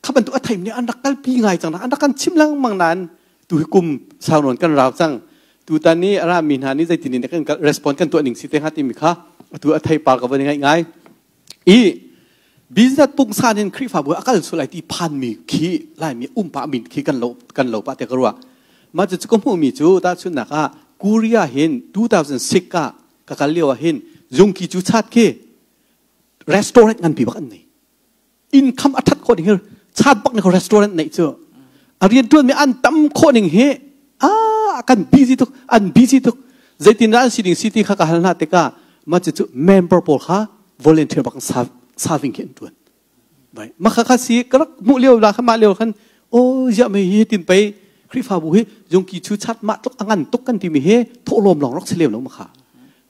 kha bantuk a theim nih an rak kalpi ngai cang an rak kan chim lengmang nain tu hi kum sau nawn kan rau cang. Tutan ni ara mi hna nih zeitin in kan respond kan tuah ning si te hnga timi kha. Atu a theipar ka van i ngaih ngai. I business pungsan in Khrihfabu a kal sul ai ti phanmi khi Laimi umpa min khi kan lo kan lo pa te ka ruah. Mah cu ka hmuhmi cu tahchunhnak ah Korea hin 2006 ah ka kal lio ah hin zungki cu chat khi restaurant nganpi bak an nei. Income a that khawh ding hi chat bak ni ko restaurant neih cu. A rian tuan mi an tam khawh ning hi ah kan busy tuk an busy tuk. Zeitin dah an si ding si ti kha ka hal hna tikah mah cu member pawl kha volunteer bak serving khi an tuan. Bai mah kha kha si ka rak hmuh lio la kha mah lio khan o ziah mei hi tin pei Khrihfabu hi zungki chu chat mah tluk a ngan tuk kan timi hi thawhlawm lawng rak si lem lo ma kha.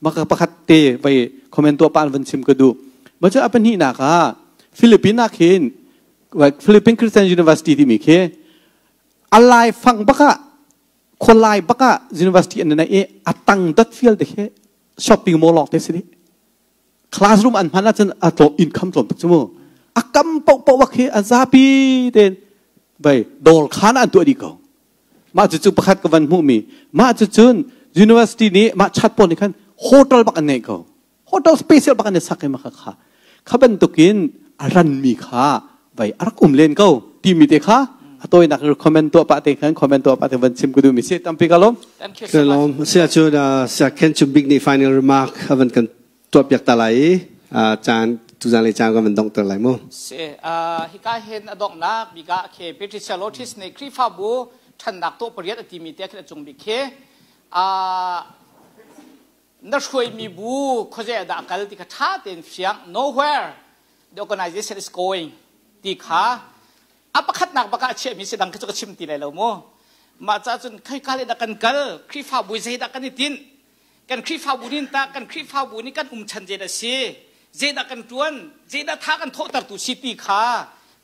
Mah ka pakhat te vai comment tuah pa an van chim ka duh. Mah cu a pahnihnak ah Philippines ah khin Philippine Christian University timi khi a lai fang bak ah khualai bak ah university an nei i a tang dot fial te khi shopping mall lawng te si dih. Classroom an hman ahcun a tlawm income tlawm tuk cu mu. A kam paohpaoh bak hi a zapi tein vai dawr khan an tuah dih ko. Mah cucu pakhat ka van hmuhmi. Mah cucun university nih mah chat pawl nih khan hotel bak an ngeih ko. Hotel special bak an i sak i mah kha. Kha bantukin a ranmi kha vai a rak um len ko timi te kha a tawinak comment tuah pah te khan comment tuah pah te van chim ka duhmi si tampi ka lawm. Thank you so much. Sia cu sia Ken Chum Bik nih final remark a van kan tuah piak ta lai i caan tuzan le caan kan van dongter lai mu. Si hika hin a donghnak bik ah khi Patricia Lotis nih Khrihfabu ṭhannak tuah pariat a timi te khin a cung bik khi na hruaimi bu khuazei dah kal ti kha ṭha tein fiang nowhere the organization is going ti kha a pakhatnak bak ah a chiahmi si dang kha cu ka chim ti lai lo mu. Mah ca cun khoika le dah kan kal Khrihfabu zei dah kan i tinh kan Khrihfabu nih tah kan Khrihfabu nih kan um chan zeidah si zeidah kan ṭuan zeidah tha kan thawhtertu si ti kha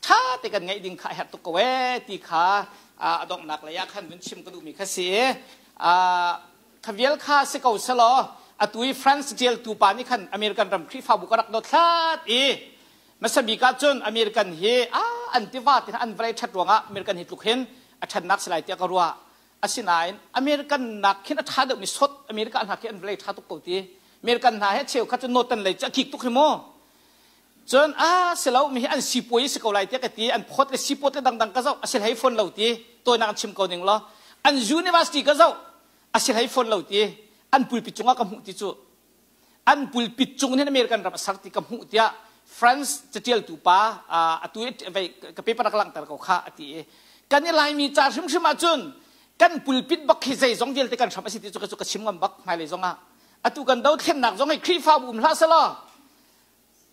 ṭha te kan ngeih ding kha a herh tuk ko ee ti kha a donghnak lei ah khan vun chim ka duhmi kha si kha vial kha si ko selaw atu i France ṭialtu pa nih khan American ram Khrihfabu ka rak dot hlat i hmasa bik ah cun American hi an tiva te an vawlei ṭhat ruangah American hi tluk hin a ṭhatnak si lai tiah ka ruah. Asinain American nak khin a ṭha deuhmi sot America hna khi an vawlei ṭha tuk ko ti. American hna he cheukhat cu Northern lei cu a kik tuk hi mu. Cun a si lo mi hi an sipuai si ko lai tiah ka ti. An phawt le sipawt le dangdang ka zoh a si hlei fawn lo ti. Tawinak an chim ko ning law. An university ka zoh a si hlei fawn lo ti. An pulpit cungah ka hmuh ti cu. An pulpit cung hin American ram a ser ti ka hmuh tiah France catialtu pa atu i ka paper rak langhter ko kha a ti i kan i Laimi ca hrimhrim ahcun kan pulpit bak hi zeizong vialte kan hram a si ti cu ka chim ngam bak hmailei zongah atu kan dothlennak zong hi Khrihfabu um hlah selaw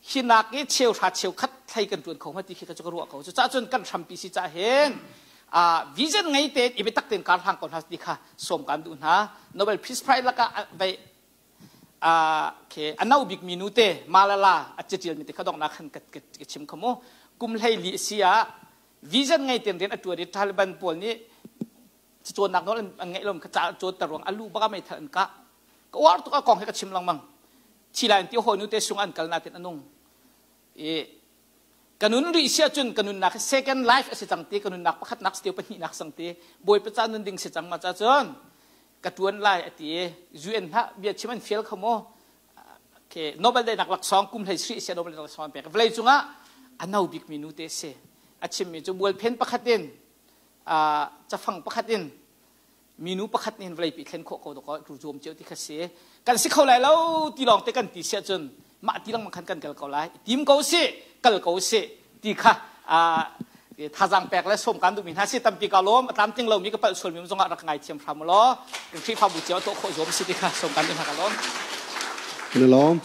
hi nak i cheu hra cheu khat thlei kan tuan kho hnga ti khi ka cu ka ruah ko. Cucaah cun kan hrampi si cah hin vision ngei tein i biatak tein kar hlang ko hna ti kha sawm kan duh hna. Nobel Peace Prize lakah vei a no bikmi nu te Malala a catialmi te kha donghnak khan ka chim kha mu. Kum 14 si ah vision ngei ten rian a tuan i Taliban pawl nih cacawnnak nawl an ngeih lo kha ca cawn ter ruang a lu bak ah meithal an kah. Ka uar tuk a kong hi ka chim lengmang. Thi lai ti hawi nu te sung an kal natin a nung. I ka nun rih si ahcun ka nunnak hi second life a si cang ti ka nunnak pakhatnak si ti pahnihnak sang ti Bawipa ca nun ding si cang ma ca cun ka tuan lai a ti i UN hna bia chim an fial kho mu. Okay, Nobel daihnak laksawng kum hlei sri sia Nobel daihnak laksawng an pek. Vawlei cungah a no bikmi nu te si. A chimmi cu bualphen pakhat in cafang pakhat in minu pakhat nih hin vawleipi thlen khawh ko dawk tu zuam cio ti kha si. Kan si kho lai lo ti lawng te kan ti si ahcun mah ti lengmang khan kan kal ko lai. Tim ko si, kal ko si ti kha thazaang pek le sawm kan duhmi hna si. Tampi ka lawm. A tlamtling lomi ka palh sualmi zongah rak ngai thiam hram law kan Khrihfabu cio tuah khawh zuam si ti kha sawm kan duh hna. Ka lawm. Kan lawm.